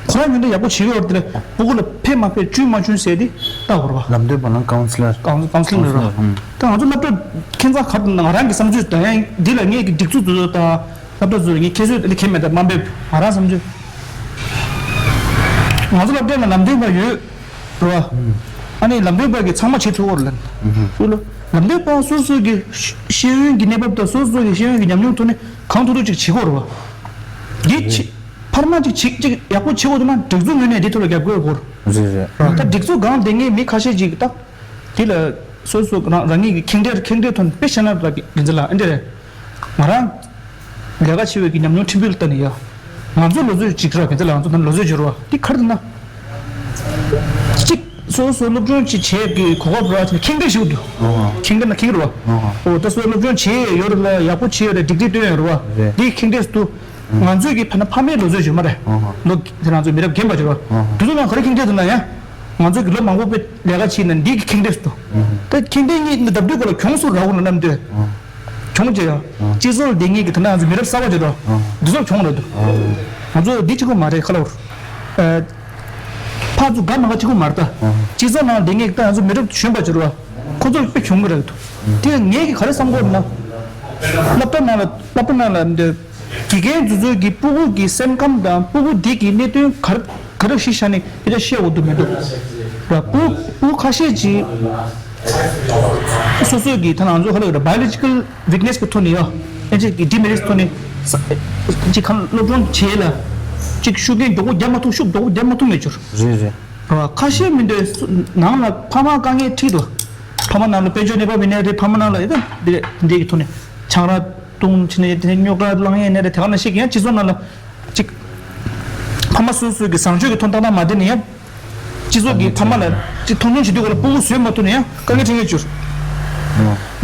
ཁོ་རང་ཡོན་ཏན་ཡག་པོ་བྱེད་ཀྱི་ཡོད་རེད་དེ། ཕྲུ་གུ་ལ་ཕན་མ་ཕན་བཅུན་མ་བཅུན་ཟེར་དེ་ལྟ་དགོས་རེད་པ། ལམ་སྟོན་པ་ལ་ཀའུན་སི་ལར། ཀའུན་ཀའུན་སི་ལིང་རེད་པ། ཀའུན་སི་ལར། ཨང་། ད་ང་ཚོ་སློབ་གྲྭ་ཁྱད་མཚར་ག་རེ་ང་རང་གི་བསམ་ཚུལ་ད་ཡང་འདི་ལ་ངས་ཀྱི་སྒྲིག་འཛུགས་དེ་ཚོ་དང་། སློབ་གྲྭ་ཚོ་ངས་ཁྱད་གསོད་དེ་འདྲ་གང་ཡང་མེད། ད་མ་འབེབས། ང་རང་བསམ་ཚུལ། ང་ཚོ་སློབ་གྲྭ་ལ་ལམ་སྟོན་པ་ཡོད་རེད་པ། ཨ་ནི་ལམ་སྟོན་པ་གིས་ཚང་མ་བྱེད་ཐུབ་ཀྱི་ཡོད་རེད་ལབ། ལམ་སྟོན་པ་སོ་སོ་གི་ཤེས་ཡོན་གྱི་གནས་བབ་དང་སོ་སོ་གི་ཤེས་ཡོན་གྱི་ཉམས་མྱོང་ཐོག་ནས་གང་ཐུབ་ཐུབ་ཅིག་བྱེད་ཀྱི་ཡོད་རེད་པ། འདི་ཕྱི་ཕར་མ་ཅིག་བྱེད་ཅིག་ཡག་པོ་བྱེད་དགོས་འདུག་ན་སྒྲིག་འཛུགས་ངོས་ནས་འདི་ཐོག་ལ་རྒྱབ་སྐྱོར་དགོས་རེད། རེད་རེད། ད་སྒྲིག་འཛུགས་སྒང་བསྡད་མཁན་མི་ཁ་ཤས་ཅིག་ད། དེ་ལ་སོ་སོ་རང་རང་ཉིད་ཀྱི་ཁེངས་དྲེགས་ཁེངས་དྲེགས་ཐོན་དཔེ་བཤད་ན་ར་རྒན་ཚེ་ལགས་ཨེ་འདྲ་རེད། ང་རང་ལས་ཀ་བྱེད་པའི་གི་ཉམས་མྱོང་ཕྲན་བུ་ལ་ལྟ་ནས་ཡ། ང་ཚོ་ལོ་ཚོད་ཅིག་ར་རྒན་ཚེ་ལགས་ང་ཚོ་ད་ལོ་ཚོད་འབྱོར་བ་འདི་ག་རེ་ན། གཅིག་སོ་སོ་སློབ་སྦྱོང་ཅིག་བྱེད་ཀྱི་གོ་སྐབས་ར་ཁེངས་དྲེགས་ཞིག་འདུག་ཨོ། ཁེངས་དྲེགས་ན་ཁེངས་རུ་བ། ཨོ། ཨོ་ད་སོ་སློབ་སྦྱོང་བྱེད་ཡོད་ར་ལ་ཡག་པོ་བྱེད་ཡོད་ར་སྒྲིག་སྒྲིག་སྟོན་ཡོད་རུ་བ། རེད། འདི་ཁེངས་དྲེགས་སུ་འདུག་ང་ཚོས་ཀྱི་ཕ་ན་ཕ་མའི་ལོ་ཚོད་འབྱོར་མ་རེད། ཨོ། ལོ་དེ་ང་ཚོ་མི་རབས་རྒན་པ་འབྱོར་བ། ཨོ། དེ་ཚོ་ང་ག་རེ་ཁེངས་དྲེགས་འདུག་ན་ཡ། ང་ཚོ་གི་ལོ་མང་པོ་པའི་ལས་ཀ་བྱས་ནས་འདི་གི་ཁེངས་དྲེགས་སུ་འདུག་ད་ཁེངས་དྲེགས་གཉིས་འདི་ལྡབ་འགྱུར་སྐོར་ལ་གྱོང་སུ་རག་གོ་ན་ནམ་དུས། གྱོང་ཅི་ཡ། སྤྱི་ཚོགས་ལ་བསྡད་མཁན་གྱི་ད་ནང་ང་ཚོ་མི་རབས་གསར་པ་ཅིག་འདུག་འདི་ཚོར་གྱོང་རག་འདུག་ང་ཚོ་འདི་གཅིག་པོ་མ་རེད་ཁ་ལོར། ཕར་ཚུར་དགའ་མ་དགའ་གཅིག་པོ་མ་རེད་ད། སྤྱི་ཚོགས་ནང་ལ་བསྡད་མཁན་གྱི་ད་ང་ཚོ་མི་རབས་གཞོན་པ་ཅིག་རེད་བ། ཁོ་ཚོར་དཔེ་གྱོང་གི་རག་འདུག་དེ་ངས་གི་ག་རེ་བསམ་གོ་ན། སློབ་གྲྭ་ནང་ལ་སློབ་གྲྭ་ནང་ལ་འདི། དགེ་རྒན་དེ་ཚོ་གི་སྤུ་གུ་གི་སེམས་ཁམས་དང་སྤུ་གུ་འདི་གི་གནད་དོན་ག་རེ་ག་རེ་གཞི་བཞག་ནས་དེ་འདྲ་བཤད་འོ་དུ་མི་འདུག་སྤུ་སྤུ་གུ་ཁ་ཤས་ཀྱིས་སོ་སོ་གི་ད་ང་ཚོ་ག་ལ་ཡོད་རེད་biological weakness གི་ཐོག་ནས་ཡོད། ཨེ་ཅིག་གི་demerits ཐོག་ནས་ཅིག་གང་སློབ་སྦྱོང་བྱེད་ལ་ཅིག་ཤུགས་རྐྱེན་མགྱོགས་པོ་རྒྱབ་མ་ཐུབ་ཤུགས་མགྱོགས་པོ་རྒྱབ་མ་ཐུབ་མེད་ཅོར། རེད་རེད། རེད་བ། ཁ་ཤས་མི་འདུག་ནང་ལ་ཕ་མ་དཀའ་ངལ་འཕྲད་འདུག་ཕ་མ་ནང་ལ་དཔལ་འབྱོར་གནས་བབ་མི་ནས་རེད། ཕ་མ་ནང་ལ་ཡོད་ད་འདི་འདི་གི་ཐོག་ནས་ཆང་རག་བཏུང་ཕྱིན་ནས་དེ་ནས་རྙོག་དྲ་བསླང་ཡས་ནས་རེད། དེ་ག་ནང་བཞིན་གྱི་ཡང་སྤྱི་ཚོགས་ནང་ལ་ཅིག་ཕ་མ་སོ་སོའི་གི་བཟང་སྤྱོད་ཀྱི་ཐོག་ཏག་ཏག་མ་བསྡད་ནས་ཡང་སྤྱི་ཚོགས་ཀྱི་ཕ་མ་ལ་ཅིག་མཐོང་ཆུང་བྱེད་དུས་ག་ལ་སྤུ་གུ་བཟོད་མ་ཐུབ་ནས་ཡང་དཀའ་ངལ་འཕྲད་ངེས་བྱུར།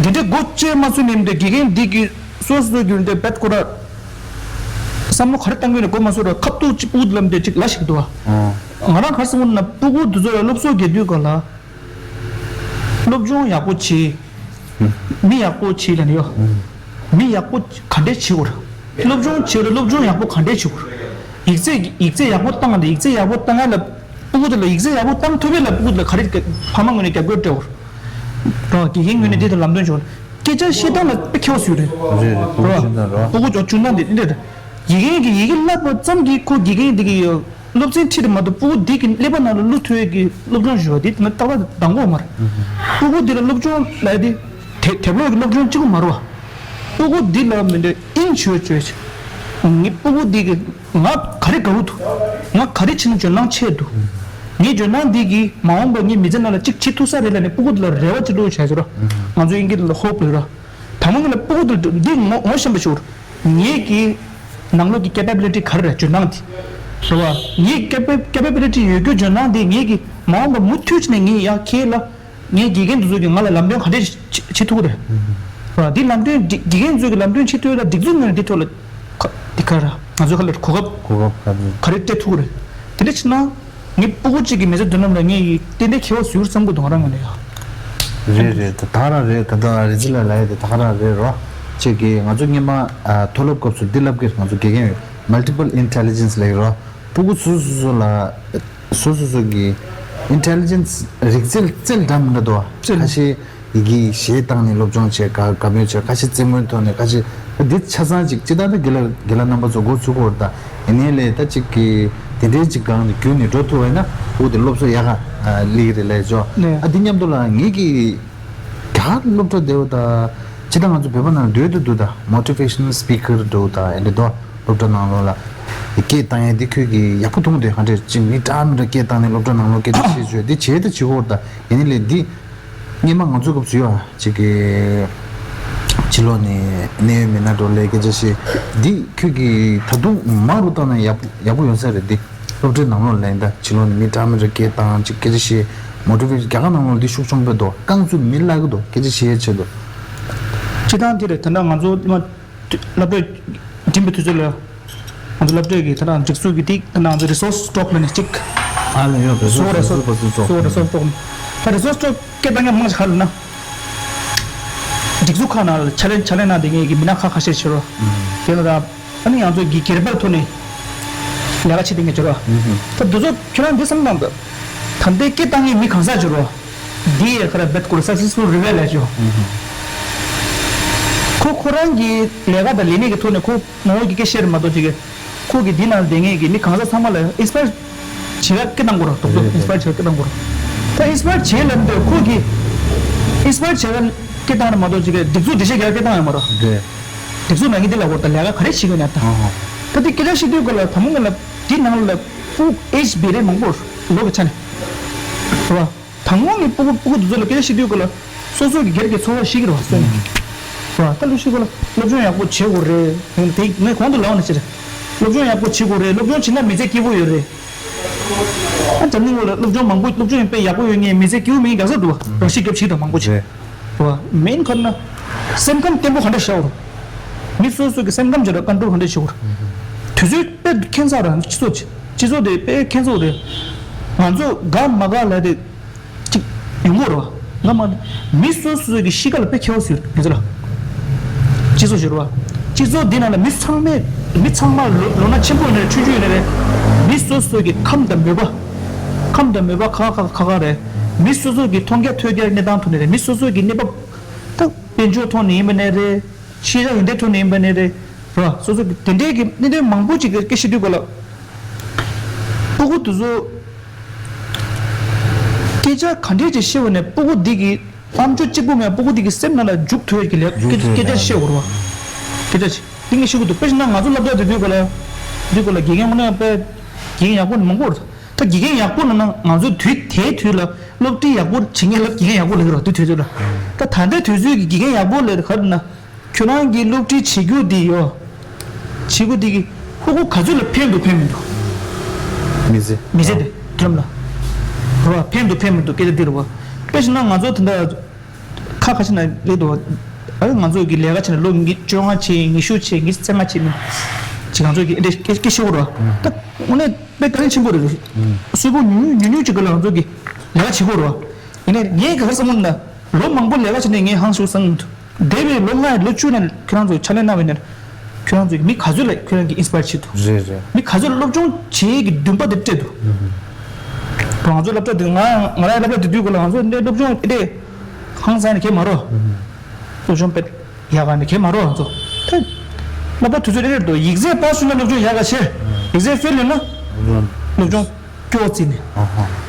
འདི་འདྲའི་སྒོ་བཅད་མ་ཚུད་ནས་འདི་དགེ་རྒན་འདི་གི་སོ་སོ་གི་འདི་བེད་ཁོ་ར་བསམ་བློ་ག་རེ་བཏང་གི་ཡོད་ན་གོ་མ་སོང་ར་ཁབ་ཏུ་ཅིག་སྤུ་གུ་ལ་འདི་ཅིག་ལ་ཞིག་འདུག་བ། ང་རང་ག་རེ་བསམ་གོ་ན་སྤུ་གུ་འདི་ཚོ་ལ་སློབ་གསོ་རྒྱག་དུས་ག་ལ། སློབ་སྦྱོང་ཡག་པོ་བྱེད། མི་ཡག་པོ་བྱེད་ལ་ནི་ཡོ། མི་ཡག་པོ་ག་འདྲས་བྱེད་དགོས་རེད། སློབ་སྦྱོང་བྱེད་ལ་སློབ་སྦྱོང་ཡག་པོ་ག་འདྲས་བྱེད་དགོས་རེད། ཡིག་ཚད་ཡིག་ཚད་ཡག་པོ་བཏང་ལ་ཡིག་ཚད་ཡག་པོ་བཏང་ཡ་ལ་སྤུ་གུ་དེ་ལ་ཡིག་ཚད་ཡག་པོ་བཏང་ཐུབ་པ་ལ་སྤུ་གུ་དེ་ལ་ག་རེ་ཕ་མ་ངོས་ནས་རྒྱབ་སྐྱོར་སྤྲད་དགོས་རེད། རོ་དགེ་རྒན་ངོས་ནས་དེ་དང་ལམ་སྟོན་བྱུང་། སྐད་ཆ་བཤད་སྟངས་ལ་དཔེ་ཁྱད་པར་ཟེར་རེད། རེད་རེད། སྤུ་གུ་རོ་སྦྱོང་སྟངས་རོ། སྤུ་གུ་ཅོ་སྦྱོང་སྟངས་དེ་འདྲ་རེད། དགེ་རྒན་གྱིས་ཡི་གེ་བསླབ་པ་ཙམ་གྱིས་ཁོ་དགེ་རྒན་དེ་གི་སློབ་ཚན་ཁྲིད་དེ་མ་གཏོགས་སྤུ་གུ་འདི་གི་ཀླད་པ་ནང་ལ་བླུག་ཐུབ་ཡས་ཀྱི་སློབ་སྦྱོང་ཞུ་བ་འདི་ད་ལྟ་བ་དང་པོ་མ་རེད། སྤུ་གུ་འདི་ལ་སློབ་སྦྱོང་ལབ་ཡས་དེ་དེབ་ཀློག་གི་སློབ་སྦྱོང་གཅིག་པུ་མ་རེད་བ། སྤུ་གུ་འདི་ལ་མི་འདྲ་དབྱིངས་ཆོས་ཆོས་ངའི་སྤུ་གུ་འདི་གི་ང་ག་རེ་དགའ་བོ་འདུག་ང་ག་རེ་བྱས་ན་འཇོན་ཐང་ཆེ་འདུག་ངའི་འཇོན་ཐང་འདི་གིས་མ་འོངས་པ་ངའི་མི་ཚེ་ནང་ལ་གཅིག་བྱེད་ཐུབ་ས་རེད་ལབ་ནས་སྤུ་གུ་འདི་ལ་རེ་བ་ཅིག་བླུགས་བྱས་ཟེར་རོ། ང་ཚོ་དབྱིན་སྐད་ལ་hope ལབ་རོ། དང་པོ་ངེད་ལ་སྤུ་གུ་དེ་འདི་ངོ་ངོ་ཤེས་པ་ཞིག་རེད། ངེད་ཀྱི་ནང་ལོགས་ཀྱི་capability ག་རེ་རེད་འཇོན་ཐང་དེ། རེད་བ། ངེད་capa- capability ཡོད་རྒྱུ་འཇོན་ཐང་དེ་ངེད་ཀྱི་མ་འོངས་པ་མུ་མཐུད་ནས་ངེད་ཡ་ཁྱེད་ལ་ངེད་དགེ་རྒན་དེ་ཚོ་གི་ང་ལ་ལམ་སྟོན་ག་འདྲས་བྱེད་བྱེད་ཐུབ་ཀྱི་རེད། རེད་བ། འདི་ལམ་སྟོན་འདི་དགེ་རྒན་ཚོ་གི་ལམ་སྟོན་བྱེད་ཐུབ་ཡ་ལ་སྒྲིག་འཛུགས་ངོས་ནས་འདི་ཐོག་ལ་ག་འདི་ག་ར་ང་ཚོ་ག་ལ་གོ་སྐབས་གོ་སྐབས་ག་རེ་ག་རེ་སྤྲད་ཐུབ་ཀྱི་རེད། དེ་འདྲ་བྱས་ན། ངའི་སྤུ་གུ་གཅིག་གི་མི་ཚེ་མདུན་ལམ་ལ་ངས་ཡིག་ཏན་ཏན་ཁེ་བོ་ཟུར་བསམ་གི་འདུག་རང་ངོས་ནས་ཡ། རེད་རེད། ད་ད་རང་རེད། ད་ད་རེད་ཟི་ལ་ལ་ཡ་དེ་ད་ག་རང་རེད་རོ། ཅིག་གི་ང་ཚོ་སྔོན་མ་ཨ་མཐོ་སློབ་སྐབས་སུ་འདི་ལབ་ཀྱི་ང་ཚོ་དགེ་རྒན་ཡོད་multiple intelligence ལབ་ཀྱི་རོ། སྤུ་གུ་སོ་སོ་སོ་ལ་སོ་སོ་སོ་གི་intelligence རིག་རྩལ་རྩལ་འདྲ་མི་འདྲ་འདུག་བ། རྩལ་ཁ་ཤས། ཡི་གེ་གཞས་བཏང་ནས་སློབ་སྦྱོང་བྱས་ག་ག་མོས་བྱས་ཁ་ཤས་རྩེད་མོའི་ཐོག་ནས་ཁ་ཤས་ད་འདི་ཆ་ཚང་ཅིག་ཅི་ལྟར་ད་དགེ་ལ་དགེ་ལ་རྣམ་པ་ཚོ་འགོ་ཚུགས་ཀྱི་ཡོད་རེད་ད། ཡིན་ནའི་ལས་ད་ཅིག་གི་དེ་འདྲའི་ཅིག་སྒང་ནས་བརྒྱུད་ནས་འགྲོ་ཐུབ་པ་ཡིན་ན་འོ་དེ་སློབ་གསོ་ཡག་ག་སླེབས་ཀྱི་རེད་ལབ་ཡ་ཅོ། ཨ་འདི་མཉམ་དུ་ལ་ངེད་ཀྱི་རྒྱ་གར་སློབ་གྲྭ་དེ་བ་ད་ཅི་ད་ང་ཚོ་བོད་པ་ནང་འདོད་དུ་འདུག་ད་motivational speaker འདུག་ད་ཨེ་འདྲ་དོ་སློབ་གྲྭ་ནང་ལོགས་ལ་སྐད་བཏང་ཡ་འདི་ཁྱོད་ཀྱི་ཡག་པོ་མཐོང་དེ་ཧ་འདྲ་ཅིག་མི་འདྲ་མི་འདྲ་སྐད་བཏང་ནས་སློབ་གྲྭ་ནང་ལོགས་སྐད་ཆ་བཤད་བྱོས་འདི་བྱེད་ད་བྱེད་ཀྱི་ཡོད་རེད་ད། ཡིན་ནའི་ལས་འདི། སྔོན་མ་ང་ཚོ་སྐབས་སུ་ཡོད་ཨ་ཅིག་གི་ཕྱི་ལོགས་ནས་གནད་ཡོད་མི་སྣ་འགྲོ་ལས་སྐད་ཆ་བཤད། འདི་ཁྱོད་ཀྱིས་ད་དུང་མང་རུ་བཏང་ན་ཡག་པོ་ཡག་པོ་ཡོང་ས་རེད། འདི་སློབ་གྲྭའི་ནང་ལོགས་ལ་ཡིན་ད་ཕྱི་ལོགས་ནས་མི་འདྲ་མི་འདྲ་སྐད་བཏང་ཅིག་སྐད་ཆ་བཤད་motivation རྒྱ་གར་ནང་ལོགས་འདི་ཤུགས་ཆུང་པོ་འདུག་རྐང་བཙུགས་མི་བརླག་གི་འདུག་སྐད་ཆ་བཤད་ཡས་ཆེད་དུ། སྤྱི་བཏང་འདི་རེད། ད་ལྟ་ང་ཚོ་སློབ་གྲྭ་འགྲིམ་པའི་དུས་ཚོད་ལ། ང་ཚོ་སློབ་གྲྭའི་གི་ད་ནང་སྒྲིག་འཛུགས་ཀྱི་ཏིག་ད་ནང་ང་ཚོ་resource talk ལ་ནི་གཅིག་ཨ་ལ་ཡོད་resource resource talk ད་resource talk སྐད་བཏང་མཁན་མང་ཆེ་ག་རེ་ན། སྒྲིག་འཛུགས་ཁག་ནང་ལ་ཕྱག་ལས་ཕྱག་ལས་གནང་བསྡད་མཁན་གྱི་མི་སྣ་ཁག་ཁ་ཤས་ཕྱིར་རོ། དེ་ལ་ར་ཨ་ནི་ང་ཚོ་གི་སྒེར་པའི་ཐོག་ནས་ལས་ཀ་བྱེད་བསྡད་མཁན་ཕྱིར་རོ། ད་འདི་ཚོ་ཁྱོད་རང་འདི་བསམ་བློ་བཏང་དང་། ད་ལྟའི་སྐད་བཏང་མཁན་མི་གང་ཟག་ཕྱིར་རོ། འདི་ཡི་ཁ་ར་བེད་ཁོ་ར་སག་སེ་སི་ཕུལ་རི་ཝེལ་ལས་ཆོག་ཁོ་ཁོ་རང་གི་ལས་ཀ་དང་ལས་གནས་ཀྱི་ཐོག་ནས་ཁོ་ངོ་བོ་གི་སྐད་བཤད་རེད་མ་གཏོགས་ཅིག་གི་ཁོ་གི་འདི་ནང་བསྡད་མཁན་གྱི་མི་གང་ཟག་ཚང་མ་ལ་ཨིན་སི་པ་ཡར་བྱེད་ཡག་སྐད་བཏང་དགོས་རེད། རྡོག་རྡོག་ཨིན་སི་པ་ཡར་བྱེད་ཡག་སྐད་བཏང་དགོས་རེད། ད་ཨིན་སི་པ་ཡར་བྱེད་ལབ་འདོད་ཁོ་གི་ཨིན་སི་པ་ཡར་བྱེད་ཡག་སྐད་བཏང་རེད་མ་གཏོགས་ཅིག་གི་སྒྲིག་འཛུགས་འགྲེལ་བཤད་རྒྱག་ཡག་སྐད་བཏང་ཡོད་མ་རེད། རེད། སྒྲིག་འཛུགས་ནང་གི་འདི་ལ་གོ་ད་ལས་ཀ་ག་རེ་བྱེད་དགོས་ན་ད། ད་འདི་སྐད་ཆ་བཤད་དུས་སྐོར་ལ་ད་མོ་ང་ལ་འདི་ནང་ལ་ཕྲུ་གུ་ཨེ་ཇི་བེ་རེ་མང་པོ་ལོ་གི་ཆ་ནས་རེད་བ། དང་པོ་ངས་སྤུ་གུ་སྤུ་གུ་དེ་ཚོ་ལ་སྐད་ཆ་བཤད་དུས་སྐོར་ལ་སོ་སོ་གི་སྒེར་གྱི་ཚོར་བ་ཞིག་རེད་བ། སོ་ནས་རེད་བ། ད་ལོ་ཤི་སྐོར་ལ་སློབ་སྦྱོང་ཡག་པོ་བྱེད་དགོས་རེད། ངས་དེ་ངས་གོང་དུ་ལབ་པ་ནང་བཞིན་རེད། སློབ་སྦྱོང་ཡག་པོ་བྱེད་དགོས་རེད། སློབ་སྦྱོང་བྱེད་ན་མི་ཚེ་སྐྱིད་པོ་ཡོད་རེད། ཨ་འཛམ་གླིང་ལ་སློབ་སྦྱོང་མང་པོ་སློབ་སྦྱོང་དཔེ་ཡག་པོ་ཡོད་མཁན་མི་ཚེ་སྐྱིད་པོ་མེད་མཁན་ག་ཚོད་འདུག་བ། རོ་ཤི་སྐྱོབ་བྱེད་དང་མང་པོ་བྱེད། རེད། རེད་བ། མེན་ཁར་ན་སེམས་ཁམས་བརྟན་པོ་ག་འདྲ་བྱ་བ་རེད། མི་སོ་སོ་གི་སེམས་ཁམས་བྱ་བ་ཀོན་ཊོལ་ག་འདྲ་བྱེད་དགོས་རེད། དུས་ཚོད་དཔེ་ཁྱད་མཚར་རང་སྤྱི་ཚོགས་སྤྱི་ཚོགས་དེ་དཔེ་ཁྱད་མཚར་རེད། ང་ཚོ་དགའ་མ་དགའ་ལ་དེ་གཅིག་ཡོང་གི་རེད་བ། ང་མ་མི་སོ་སོ་གི་གཤིས་ཀ་ལ་དཔེ་ཁྱད་པར་ཡོད་ངེས་ཚོ་ལ། སྤྱི་ཚོགས་ཞིག་རེད་བ། སྤྱི་ཚོགས་འདི་ནང་ལ་མི་ཚང་མས་མི་ཚང་མ་ལོ་ལོ་ན་ཆེན་པོ་ཡིན་ནའི་ཆུང་ཆུང་ཡིན་ནའི་རེད། མི་སོ་སོ་གི་ཁམས་དང་མོས་པ། ཁམས་དང་མོས་པ་ཁ་ཁ་ཁ་ཁ་རེད། མི་སོ་སོ་གི་མཐོང་རྒྱ་ཐོས་རྒྱ་གནས་སྟངས་ཐོག་ནས་རེད། མི་སོ་སོ་གི་གནས་བབ་ད་དཔལ་འབྱོར་ཐོག་ནས་ཡིན་པ་ནའི་རེད། ཤེས་བྱ་ཡོན་ཏན་ཐོག་ནས་ཡིན་པ་ནའི་རེད། རེད་བ། སོ་སོ་གི་དེ་འདྲའི་གི་གནད་དོན་མང་པོ་ཅིག་གི་སྐད་ཆ་བཤད་དུས་སྐོར་ལ། སྤུ་གུ་དེ་ཚོ་སྐད་ཆ་ག་འདྲས་ཅིག་བཤད་པ་ནས་སྤུ་གུ་འདི་གི་ཨམ་ཅོག་གཅིག་པུ་མེད་སྤུ་གུ་འདི་གི་སེམས་ནང་ལ་འཇུག་ཐུབ་ཡས་ཀྱི་ལས་འཇུག་སྐད་ཐུབ་སྐད་ཆ་ཡས་བཤད་དགོས་རེད་བ། སྐད་ཆ་ཅིག་འདི་ངས་ཤེས་ཀྱི་འདུག་དཔེ་བཞག་ན་ང་ཚོ་སློབ་གྲྭ་དེ་དུས་སྐབས་ལ་དུས་སྐབས་ལ་དགེ་རྒན་དངོས་གནས་དཔེ་དགེ་རྒན་ཡག་པོ་མང་པོ་རེད། ད་དགེ་རྒན་ཡག་པོ་ལབ་ན་ང་ཚོ་དུས་དེའི་དུས་ལ་སློབ་ཁྲིད་ཡག་པོ་བྱེད་མཁན་ལ་དགེ་རྒན་ཡག་པོ་ལབ་ཀྱི་རེད་བ། དུས་དུས་ཚོད་ལ་ད་ད་ལྟའི་དུས་ཚོད་ཀྱི་དགེ་རྒན་ཡག་པོ་ལབ་ག་རེ་ན། ཁྱོད་རང་གིས་སློབ་ཁྲིད་བྱེད་རྒྱུ་འདི་ཡོད། བྱེད་རྒྱུ་འདི་གི་ཕྲུ་གུ་ག་ཚོད་ལ་ཕན་འདུག་ཕན་མི་འདུག་མི་ཚེ། མི་ཚེ་དེ་དུས་ལ། རེད་བ། ཕན་འདུག་ཕན་མི་འདུག་སྐད་ཆ་འདི་རེད་བ། དཔེ་བཞག་ན་ང་ཚོ་དེ་འདྲ་ཁ་ཁ་ཤས་ན་རེད་འདུག་ཨ་ང་ཚོ་གི་ལས་ཀ་བྱས་ན་ལོ་ཉི་བཅོ་ལྔ་བྱས་ཉི་ཤུ་བྱས་ཉི་ཤུ་རྩ་ལྔ་བྱས་མིན། ཅིག་ང་ཚོ་གི་འདྲ་སྐད་སྐད་ཤོར་བ། ད་དངོས་གནས་དཔེ་བཀའ་དྲིན་ཆེན་པོ་རེད། གསོན་པོ་ཉུང་ཉུང་ཉུང་ཉུང་ཅིག་གི་ལ་ང་ཚོ་གི་ལས་ཀ་བྱེད་དགོས་རེད་བ། ཡིན་ནའི་ངས་ག་རེ་བསམ་གྱི་འདུག་ན་ལོ་མང་པོ་ལས་ཀ་བྱས་ནས་ངས་ཧང་ཞུ་བསམ་གྱི་འདུག་འདས་པའི་ལོ་ལྔ་ལོ་བཅུ་ནང་ཁྱོད་རང་ཚོ་ཕྱག་ལས་གནང་བའི་ནང་ཁྱོད་རང་ཚོ་མི་ག་ཚོད་ལ་ཁྱོད་རང་གིས་ཨིན་སི་པ་ཡར་བྱེད་ཐུབ། རེད་རེད། མི་ག་ཚོད་ལ་སློབ་སྦྱོང་བྱེད་ཀྱི་འདུན་པ་དེ་སྤྲད་ཐུབ། ང་ཚོ་སློབ་གྲྭ་དེ་ང་ང་རང་སློབ་གྲྭ་དེ་དུས་སྐབས་ལ་ང་ཚོ་འདི་སློབ་སྦྱོང་ཨེ་ཧང་སང་ནས་གས་མ་རོ། སློབ་སྦྱོང་དཔེ་ཡག་ག་ནས་གས་མ་རོ་ང་ཚོ། ད་སློབ་གྲྭ་དུས་ཚོད་རེ་རེ་འདུག་ཡིག་ཚད་པ་སུ་ན་སློབ་སྦྱོང་ཡག་ག་ཆེ། ཡིག་ཚད་ཧྥེལ་ཡོད་ན་སློབ་སྦྱོང་སྐྱོ་བ་བརྩིས་ནས།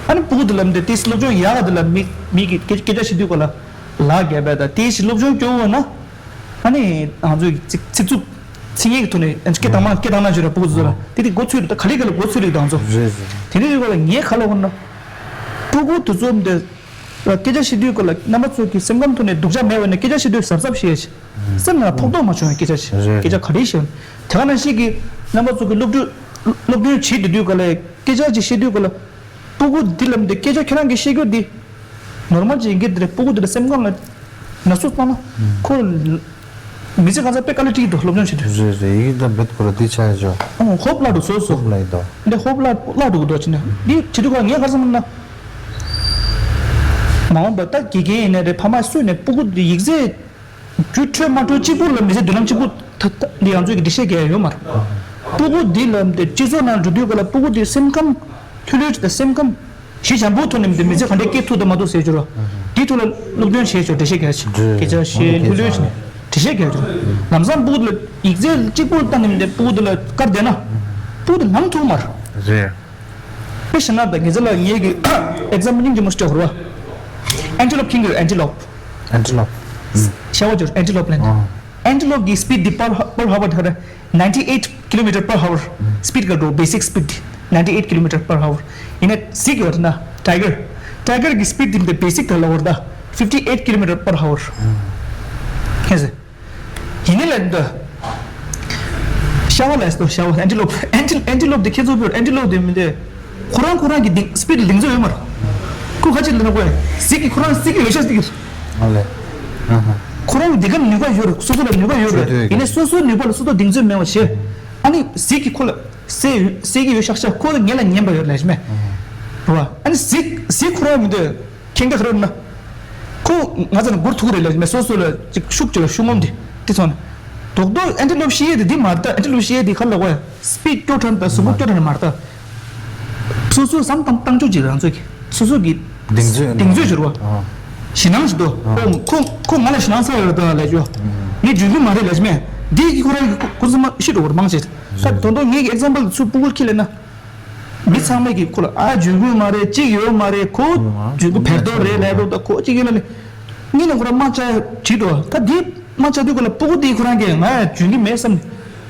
ཨ་ནི་སྤུ་གུ་དེ་ལ་འདི་ཏིས་སློབ་སྦྱོང་ཡག་ག་དེ་ལ་མི་མི་གི་སྐད་སྐད་ཆ་བཤད་དུས་སྐབས་ལ། ལག་བརྒྱབ་པ་དང་དེའི་ཕྱིར་སློབ་སྦྱོང་སྐྱོ་བོ་ན། ཨ་ནི་ང་ཚོའི་ཚིག་ཚིག་རྩུབ། ཚིག་ངན་གྱི་ཐོག་ནས་སྐད་བཏང་མ་སྐད་བཏང་ན་བརྗོད་ར་སྤུ་གུ་ཚོ་ལ་དེ་དེ་མགོ་ཚོས་རེད། ད་ག་ལེ་ག་ལེ་མགོ་ཚོས་རེད་ད་ང་ཚོ། རེད་རེད། དེ་འདྲའི་ཡོད་པ་ལ་ངས་ག་ལ་འོ་ན། སྤུ་གུ་དེ་ཚོ་འདི་སྐད་ཆ་བཤད་དུས་སྐོར་ལ་རྣམ་པ་ཚོ་གི་སེམས་ཁམས་ཐོག་ནས་སྡུག་ཅག་མེད་པ་ནས་སྐད་ཆ་བཤད་དུས་གཟབ་གཟབ་བཤད་ཡ་ཆེ། སེམས་ནང་ཕོག་ཐུག་མ་བྱུང་བའི་སྐད་ཆ་ཆེ། རེད། སྐད་ཆ་ག་རེ་བཤད་ཡོད་ན་དེ་ག་ནང་བཞིན་གྱི་རྣམ་པ་ཚོ་གི་སློབ་ཕྲུག་སློབ་སྟོན་བྱེད་དུས་སྐོར་ལ་སྐད་ཆ་ཅིག་བཤད་དུས་སྐོར་ལ། སྤུ་གུ་འདི་ལབ་འདི་སྐད་ཆ་ཁྱེད་རང་གིས་བཤད་རྒྱུ་འདི་ནོར་མལ་ཅིག་ཡིན་གྱི་འདི་རེད། སྤུ་གུ་འདི་ལ་སེམས་ཁམས་ལ་ན་ཚོད་བཏང་ན་ཁོ་མི་ཚེ་གང་ཚ་དཔེ་དཀའ་ལས་འཕྲད་ཀྱི་འདུག་སློབ་སྦྱོང་བྱེད་དུས། རེད་རེད། ཡིག་དང་བེད་ཁོ་ར་འདི་ཆ་ཡ་ཆོ། ཨོ་ཧོབ་བླ་འདུག་སོ་སོ། ཧོབ་བླ་ཡི་འདུག་འདི་ཧོབ་བླ་བླ་འདུག་འདུག་ཅི་ནས་འདི་བྱེད་དུས་ག་ངས་ག་རེ་བསམ་ན། མ་འོངས་པ་ད་དགེ་རྒན་ཡིན་ནའི་རེད། ཕ་མ་སུ་ནས་སྤུ་གུ་འདི་ཡིག་ཚད། རྒྱུ་འཕྲོད་མ་འཕྲོད་གཅིག་པུ་ལ་མི་ཚེ་མདུན་ལམ་གཅིག་པུ་ད་ད་འདི་ང་ཚོས་ཀྱི་འགྲེལ་བཤད་རྒྱག་ཡ་ཡོད་མ་རེད། སྤུ་གུ་འདི་ལ་འདི་སྤྱི་ཚོགས་ནང་འགྲོ་དུས་ག་ལ་སྤུ་གུ་འདི་སེམས་ཁམས་ལྷོད་ལྷོད་ཅིག་དང་སེམས་ཁམས་ཞི་འཇམ་པོའི་ཐོག་ནས་འདི་མི་ཚེ་ག་འདྲས་སྐྱེལ་ཐུབ་དང་མ་ཐུབ་ཟེར་རྒྱུ་རོ། འདིའི་ཐོག་ལ་སློབ་སྟོན་བྱས་ཆོག་འགྲེལ་བཤད་རྒྱག་ཆོག་སྐད་ཆ་བཤད་ལྷོད་ལྷོད་ཅིག་འགྲེལ་བཤད་རྒྱག་ཆོག་ལམ་སང་སྤུ་གུ་ལ་ཡིག་ཚད་གཅིག་པུ་ལ་བལྟས་ནས་འདི་སྤུ་གུ་འདི་ལ་བཀར་བསྡད་ན་སྤུ་གུ་འདི་ལམ་ཐུག་མ་རེད། རེད། དཔེ་བཞག་ན་ད་ངེད་ཚོ་ལ་ངེད་ཀྱི་ཨེག་ཛམ་མིན་ཅིག་མོ་སྤྲད་ཧོར་བ། Antelope ཁྱིམ་གྱི་Antelope། Antelope། ཤ་བ་ཅོར་Antelope ལན། Antelope གི་speed འདི་per per hour ད་ག་རེ་ninety eight kilometer per hour speed ག་འགྲོ་basic speed ninety eight kilometer per hour། ཡིན་ན་གཟིག་ཡོད་ན་Tiger། Tiger གི་speed འདི་basic ད་ལ་བར་ད་fifty eight kilometer per hour། ཧེ་ཟེ། ཡིན་ནི་ལ་འདི། ཤ་བ་ལ་སྟོ་ཤ་བ་Antelope Antel- Antelope དེ་ཁྱེད་ཚོ་བོད་Antelope དེ་མི་འདི། ཁོ་རང་ཁོ་རང་གི་སྡིངས་speed ལ་སྡིངས་ཚོད་ཡོད་མ་རེད། ཁོ་ཁ་ཅིག་ལ་ན་ཁོ་ཟིག་གི་ཁོ་རང་ཟིག་གི་ཡོད་ཤ་ཟིག་གི། ཨ་ལེ། ཨ་ཧ། ཁོ་རང་གི་འདི་ག་ནུས་པ་ཡོད་རེད། སོ་སོ་ལ་ནུས་པ་ཡོད་རེད། ཡིན་ནའི་སོ་སོའི་ནུས་པ་ལ་སོ་སོ་སྡིངས་ཚོད་མེད་པ་བྱས། ཨ་ནི་ཟིག་གི་ཁོ་ལ་སེ་སེ་གི་ཡོད་ཤག་ཤག་ཁོ་ལ་ཉན་ལ་ཉན་པ་ཡོད་ལས་མེད། རེད་བ། ཨ་ནི་ཟིག་ཟིག་ཁོ་རང་མི་འདི། ཁེངས་ཀ་ཁ་རོ་ན། ཁོ་ང་ཚོ་ལ་སྒུར་ཐུབ་རེད་ལབ་མེད། སོ་སོ་ལ་ཅིག་ཤུགས་ཅིག་ལ་ཤུགས་ངོམ་དེ་དེ་ཚོ་ནི། རྡོག་རྡོག་ཨན་ཊི་ལོབ་ཤི་ཡེ་དེ་འདི་མ་རེད་ད། ཨན་ཊི་ལོབ་ཤི་ཡེ་དེ་ཁ་ལ་གོ་ཡ་སི་པིཌ་སྐྱོ་དྲགས་ད་གཟུགས་པོ་སྐྱོ་དྲགས་ནི་མ་རེད་ད། སོ་སོ་བསམ་བཏང་བཏང་ཕྱོགས་ཅིག་རང་ཚོ་གི་སོ་སོ་གི་གདེང་ཚོད་གདེང་ཚོད་ཅིག་རེད་བ། ཨ། ཞེད་སྣང་ཞིག་འདུག་ཨ། ཁོ་ཁོ་ཁོ་ང་ལ་ཞེད་སྣང་ཚ་ཡོད་རེད་ད་ལབ་ཅོ། ངས་འཇོན་གི་མ་རེད་ལབ་ཅི་མེད། འདི་གི་ཁོ་རང་གི་ཁོ་ཁོ་ཚོ་མ་ཤི་འགྲོ་བར་མང་ཆེ། ད་དོན་དུ་ངས་གི་ཨེག་ཛམ་པལ་ཚུར་སྤུ་གུར་ཁྱེར་ལེ་ན། མི་ཚང་མས་ཀྱིས་ཁོ་ལ་ཨ་འཇོན་གྱི་མ་རེད། གཅིག་ཡོད་མ་རེད། ཁོ་འཇོན་གྱི་བེར་ཏོ་རེད་ལབ་འགྲོ། ད་ཁོ་གཅིག་ཡོད་ན་ལེ། གཉིས་ནས་ཁོ་རང་དམག་རྒྱག་བྱེད་འགྲོ། ད་འདི་དམག་རྒྱག་དུས་ཁོ་ལ་སྤུ་གུ་དེ་ཁོ་རང་གིས་ང་འཇོན་གྱི་མེད་བསམ།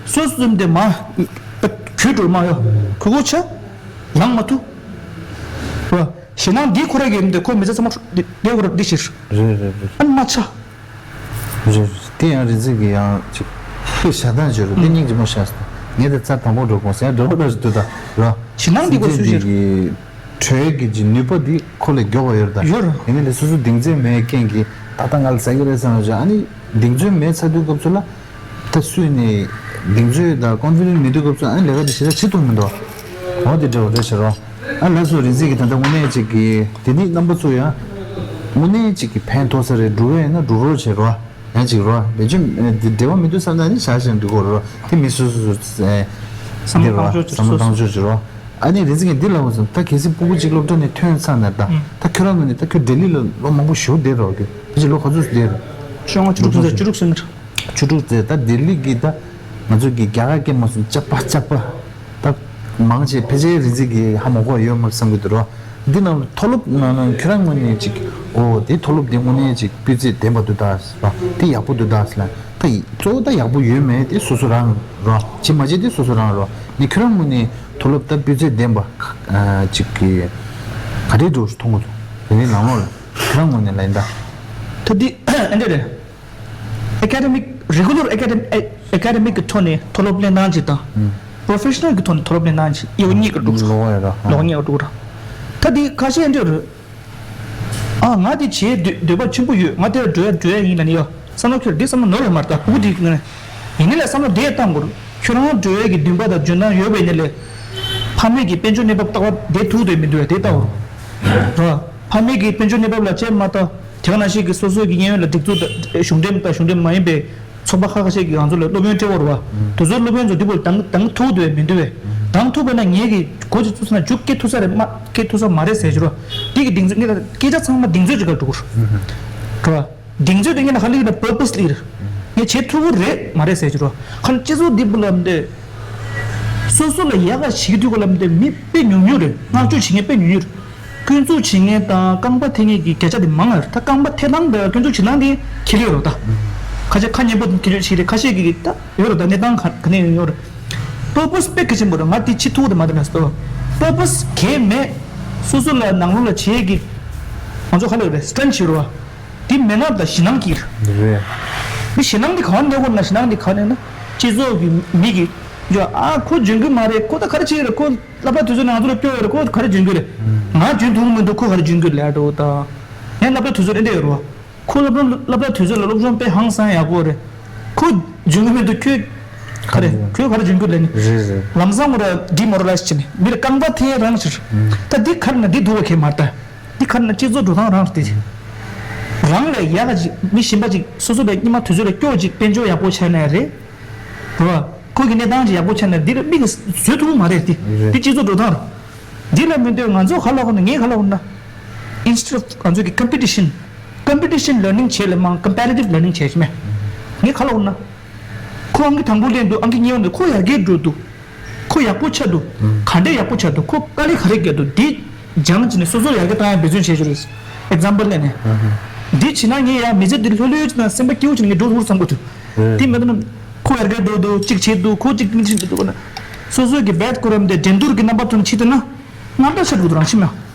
སོ་སོ་བསམ་དེ་མ་གུས་འགྲོ་མ་ཡོ། གུས་གུས་ཆ་ལངས་མ་ཐུབ། རོ། ཞེད་སྣང་འདི་ཁོ་རང་གིས་མི་འདི་ཁོ་མི་ཚེ་ཚང་མ་འདི་ཁོ་རང་འདི་ཕྱིར། རེད་རེད་རེད། ཨ་ནི་དམག་རྒྱག་རེད་རེད། དེ་ཡང་རིག་འཛིན་གྱི་ཡང་ཅིག་ཁོས་བཞག་སྟངས་བརྗོད་རེད། དེ་སྙིང་རྗེ་མོ་བཞག་སོང་། ངས་དེ་རྩ་དང་པོ་འགྲོ་དགོངས་ཟེར་འགྲོ་བ་ལ་ཞིག་འདུག་ད་རོ། ཞེད་སྣང་འདི་ཁོ་སུས་ཤེས། གྲོས་ཀྱི་ཅིག་ནུས་པ་འདི་ཁོ་ལ་མགྱོགས་པ་ཡོད་རེད་ད། ཡོད་རེད། ཡིན་ནའི་ལས་སོ་སོ་གདེང་ཚོད་མེད་རྐྱེན་གྱིས་ད་ལྟ་ང་ལ་ཟ་གི་རེད་བསམ་ལ་ཅིག་ཨ་ནི་གདེང་ཚོད་མེད་ཚར་དུས་སྐབས་སུ་ལ། ད་སུས་ནི་གདེང་ཚོད་དང་ཀོན་ཕི་ཌེན་ཊི་མེད་དུས་སྐབས་སུ་ཨ་ནི་ལས་ཀ་འདི་ཞེ་དྲག་བྱེད་ཐུབ་མི་འདུག་འོ་དེ་འདྲ་བ་འདྲ་ཞེ་རོ། ཨ་ལགས་སོ། རིག་འཛིན་གྱི་ད་ལྟ་དངོས་གནས་ཅིག་གི་དེ་ནི་རྣམ་པ་ཚོ་ཡང་དངོས་གནས་ཅིག་གི་ཕན་ཐོགས་ས་རེད། འགྲོ་བས་ན་འགྲོ་རོགས་བྱེད་རོ། ཡང་ཅིག་རོ། བེད་སྤྱོད་འབྲེལ་བ་མི་འདུག་བསམ་ན་ནི་བཞག་བཞག་འགྲིག་གོ་རོ། དེ་མི་སོ་སོ་སོ་བསམ་བློ་བཏང་ཕྱོགས་ཅིག་བསམ་བློ་བཏང་ཕྱོགས་ཅིག་རོ། ཨ་ནི་རིག་འཛིན་གྱི་འདི་ལ་འོ་ཙམ་ད་གལ་སྲིད་སྤུ་གུ་གཅིག་སློབ་གྲྭ་ནས་ཐོན་ཚར་ན་ད་ད་ཁྱོད་རང་ངོས་ནས་ད་ཁྱོད་ལྡི་ལི་ལ་ལོ་མང་པོ་བཞུགས་བསྡད་རོ། ཁྱོད་ཕལ་ཆེར་ལོ་ག་ཚོད་བསྡད་རོ། ཤོག་ངོ་བཅུ་དྲུག་ཙམ་བཅུ་དྲུག་ཙམ། བཅུ་དྲུག་ཙམ། ད་ལྡི་ལི་གི་ད་ང་ཚོ་གི་རྒྱ་གར་སྐད་མ་སོང་ཅག་པ་ཅག་པ། ད་མང་ཆེ་ཕལ་ཆེར་རིག་འཛིན་གྱི་ཧ་མ་གོ་ཡོད་མ་རེད་བསམ་གྱི་འདུག་རོ། འདི་ནང་མཐོ་སློབ་ནང་ན་ཁྱོད་རང་ངོས་ནས་ཅིག་འོ་དེ་མཐོ་སློབ་དེ་དངོས་གནས་ཅིག་སྤུས་ཚད་ལྡན་པ་འདུག་ད་ཟེར་བ་དེ་ཡག་པོ་འདུག་ད་ཟེར་ན་ད་གཙོ་བོ་ད་ཡག་པོ་ཡོད་མེད་དེ་སོ་སོ་རང་རོ། བྱེད་མ་བྱེད་དེ་སོ་སོ་རང་རོ། ནི་ཁྱོད་རང་ངོས་ནས་མཐོ་སློབ་ད་སྤུས་ཚད་ལྡན་པ་ཅིག་གི་ག་རེ་འགྲོ་མཐོང་གི་འདུག་དེ་ནས་ནང་ལོགས་ལ་ཁྱོད་རང་ངོས་ནས་ལ་ཡིན་ད། ད་འདི་ཨ་འདི་རེད། ཨེ་ཀ་ཌེ་མིག་རི་གུ་ལར་ཨེ་ཀ་ཌེ་མིག་ཨེ་ཀ་ཌེ་མིག་གི་ཐོག་ནས་མཐོ་སློབ་ལེན་སྟངས་ཅིག་དང་། ཨུམ། པོ་རོ་ཕེ་ཤ་ནལ་གི་ཐོག་ནས་མཐོ་སློབ་ལེན་སྟངས་ཅིག་དབྱེ་བ་གཉིས་ཀ་འདུག་ལོགས་ཡ་ར། ལོགས་གཉིས་ཀ་འདུག་ར། ད་འདི་ཁ་ཤས་འདི་རེད། ཨ་ང་འདི་བྱེད་འདོད་འདོད་པ་ཆེན་པོ་ཡོད། ང་དེར་འགྲོ་ཡ་འགྲོ་ཡ་ཡིན་ལ་ནི་ཡ། བསམ་བློ་ཁྱོད་འདི་བསམ་བློ་ནོར་ཡོད་མ་རེད་ད། ཕྲུ་གུ་འདི་ངས་ཡིན་ནི་ལ་བསམ་བློ་དེ་བཏང་དགོས། ཁྱོད་རང་འགྲོ་ཡ་གི་འདུན་པ་དང་འཇོན་ཐང་ཡོད་པ་ཡིན་ནི་ལས། ཕ་མེས་ཀྱི་དཔལ་འབྱོར་གནས་བབ་ལྟ་བ་བདེ་ཐུག་དེ་མི་འདུག་བས་དེ་ལྟ་བུ། ར། ཕ་མེས་ཀྱི་དཔལ་འབྱོར་གནས་བབ་ལ་དཔྱད་མ་ལྟ། དེ་ག་ནང་བཞིན་གྱི་སོ་སོ་གི་གཡས་གཡོན་ལ་སྒྲིག་འཛུགས་དང་གཞུང་འབྲེལ་དང་གཞུང་འབྲེལ་མ་ཡིན་པའི་ཚོགས་པ་ཁ་ཁ་ཤས་ཀྱིས་ང་ཚོ་ལ་སློབ་ཡོན་སྤྲད་པ་རེད་བ། དེ་ཚོའི་སློབ་ཡོན་ཚོ་འདི་པོ་འདང་འདང་ཐུབ་འདུག་བས་མི་འདུག་བས། འདང་ཐུབ་པས་ན་ངེད་ཀྱི་སྒོ་ཅིག་བཙུགས་ས་ན་རྒྱུགས་སྐྱེལ་ཐུབ་ས་རེད་མ་སྐྱེལ་ཐུབ་ས་མ་རེད་ཟེར་གྱི་རེད་བ། འདི་གི་གདེང་ཚོད་ངེད་ལ་སྐད་ཆ་ཚང་མ་གདེང་ཚོད་ཅིག་ག་འགྲོ་གི་རེད། རེད་བ། གདེང་ཚོད་དེ་ངས་ན་ཧ་ལི་ན་པར་པ་སི་ལི་རེད། ངས་བྱེད་ཐུབ་ཀྱི་རེད་མ་རེད་ཟེར་གྱི་རོ། ཁ་ན་སྤྱི་ཚོགས་འདི་བུ་ལམ་དེ། སོ་སོ་ལ་ཡག་ག་བྱེད་ཀྱི་དུས་ག་ལམ་དེ་མི་དཔེ་ཉུང་ཉུང་རེད། བསྔགས་བརྗོད་བྱེད་མཁན་དཔེ་ཉུང་ཉུང་རེད། སྐྱོན་འཛུགས་བྱེད་མཁན་དང་རྐང་པ་འཐེན་མཁན་གྱི་བརྒྱ་ཆ་དེ་མང་ང་རེད། ད་རྐང་པ་འཐེན་སྟངས་དང་སྐྱོན་འཛུགས་བྱེད་སྟངས་དེ་ཁྱེར་ཡོད་རོ་ད། ཁ་ཤས་ཁ་ཉན་པོ་དེ་ཁྱེར་ཡོད་བྱེད་རེད། ཁ་ཤས་ཀྱིས་ད་ཡོད་རོ་ད་གནས་སྟངས་ག་ག་ནས་ཡོད་རེད། པར་པ་སི་དཔེ་གལ་ཆེན་པོ་རེད། ང་དེ་བྱེད་ཐུབ་ཀྱི་མ་རེད་མ་སོ། པར་པ་སི་གལ་མེད། སོ་སོ་ལ་ནང་ལོགས་ལ་བྱེད་ཀྱི་ང་ཚོ་ཁ་ལ་ཡོད་རེད་སི་ཊེན་ཐི་བྱེད་རོ། དེ་མེད་ན་ད་ཞེད་སྣང་སྐྱེ་གི་རེད། རེད། དེ་ཞེད་སྣང་དེ་གང་ནས་ཡོང་ན་ཞེད་སྣང་དེ་གང་ནས་ན། སྤྱི་ཚོགས་ཀྱི་མི་གིས་ཡ་ཨ་ཁོ་འཇོན་གི་མ་རེད། ཁོ་ད་ག་རེ་བྱེད་ཀྱི་རེད། ཁོ་སློབ་གྲྭ་དུས་ཚོད་ནང་ང་ཚོ་ལ་སྐྱོ་ཡོད་རེད། ཁོ་ག་རེ་འཇོན་གི་རེད། ང་འཇོན་ཐུབ་མི་འདུག་ཁོ་ག་རེ་འཇོན་གི་རེད་ལབ་འགྲོ་ད། ངས་སློབ་གྲྭ་དུས་ཚོད་ཨེ་འདྲ་ཡོད་རེད་བ། ཁོ་སློབ་གྲྭ་སློབ་གྲྭ་དུས་ཚོད་ལ་སློབ་སྦྱོང་དཔེ་ཧང་སང་ཡག་པོ་རེད། ཁོ་འཇོན་གི་མི་འདུག་ཁྱོད་ག་རེ་ཁྱོད་ག་རེ་འཇོན་གི་ལབ་ནི། རེད་རེད། ལམ་སང་ཁོ་ར་ཌི་མོ་ར་ལ་ཡིས་བྱེད་ནི་མི་ལ་རྐང་པ་འཐེན་རང་ཕྱིར། ད་འདི་ག་རེ་ན་འདི་སྡུག་པ་གས་མ་རེད་ད། འདི་ག་རེ་ན་སྤྱི་ཚོགས་འགྲོ་སྟངས་རང་རེད་དེ། རང་ལས་ཡག་ག་ཅིག་མི་གཞན་པ་ཅིག་སོ་སོ་ལས་སྔོན་མ་དུས་ཚོད་ལས་སྐྱོ་ཅིག་དཔལ་འབྱོར་ཡག་པོ་ཆགས་ན་ཡང་རེད། རེད་བ། ཁོ་གི་གནས་སྟངས་ཅིག་ཡག་པོ་ཆགས་ན་འདི་ལ་མིག་གིས་བཟོད་ཐུབ་མ་རེད་དེ། རེད། འདི་སྤྱི་ཚོགས་འགྲོ་སྟངས་རེད། འདི་ལ་མི་འདོད་ང་ཚོ་ག་ལ་ཧོ་ན་ངས་ག་ལ་ཧོ་ན། ཨིན་སི་ཊི་ཊི་ཨོཕ་ང་ཚོ་གི་ཀམ་པི་ཊི་ཤན། ཀམ་པི་ཊི་ཤན་ལར་ནིང་བྱས་ལས་མང་ཀམ་པེ་རི་ཊིབ་ལར་ནིང་བྱས་ཤི་མེད། ངས་ག་ལ་ཧོ་ན། ཁོ་ཨང་ཀི་དང་པོ་ལེན་འདུག་ཨང་ཀི་གཉིས་པ་འདུག་ཁོ་ཡར་རྒྱས་འགྲོ་འདུག་ཁོ་ཡག་པོ་ཆགས་འདུག་ག་འདྲས་ཡག་པོ་ཆགས་འདུག་ཁོ་དཀའ་ལས་ག་རེ་བརྒྱབ་འདུག་འདི་སྦྱངས་བྱས་ནས་སོ་སོ་ཡར་རྒྱས་བཏང་ཡ་འབད་བརྩོན་བྱེད་ཀྱི་རེད། ཨེག་ཛམ་པལ་ལེན་ནས། འདི་བྱས་ན་ངས་ཡ་མི་ཚེ་འདི་ལྷོད་ལྷོད་བྱས་ན་སེམས་པ་སྐྱིད་པོ་བྱས་ནས་ངས་འགྲོ་ཐུབ་བསམ་གྱི་འདུག་དེ་མེད་ན་ཁོ་ཡར་རྒྱས་འགྲོ་འདུག་གཅིག་བྱེད་འདུག་ཁོ་གཅིག་གཅིག་བྱེད་འདུག་ན། སོ་སོ་གི་བེད་གོ་རམ་དེ་འགྲན་བསྡུར་གྱི་རྣམ་པ་ཐོན་ཕྱིན་ཐུབ་ན། དངངས་སྐྲག་ཆགས་འདུག་རང་ཤི་མ།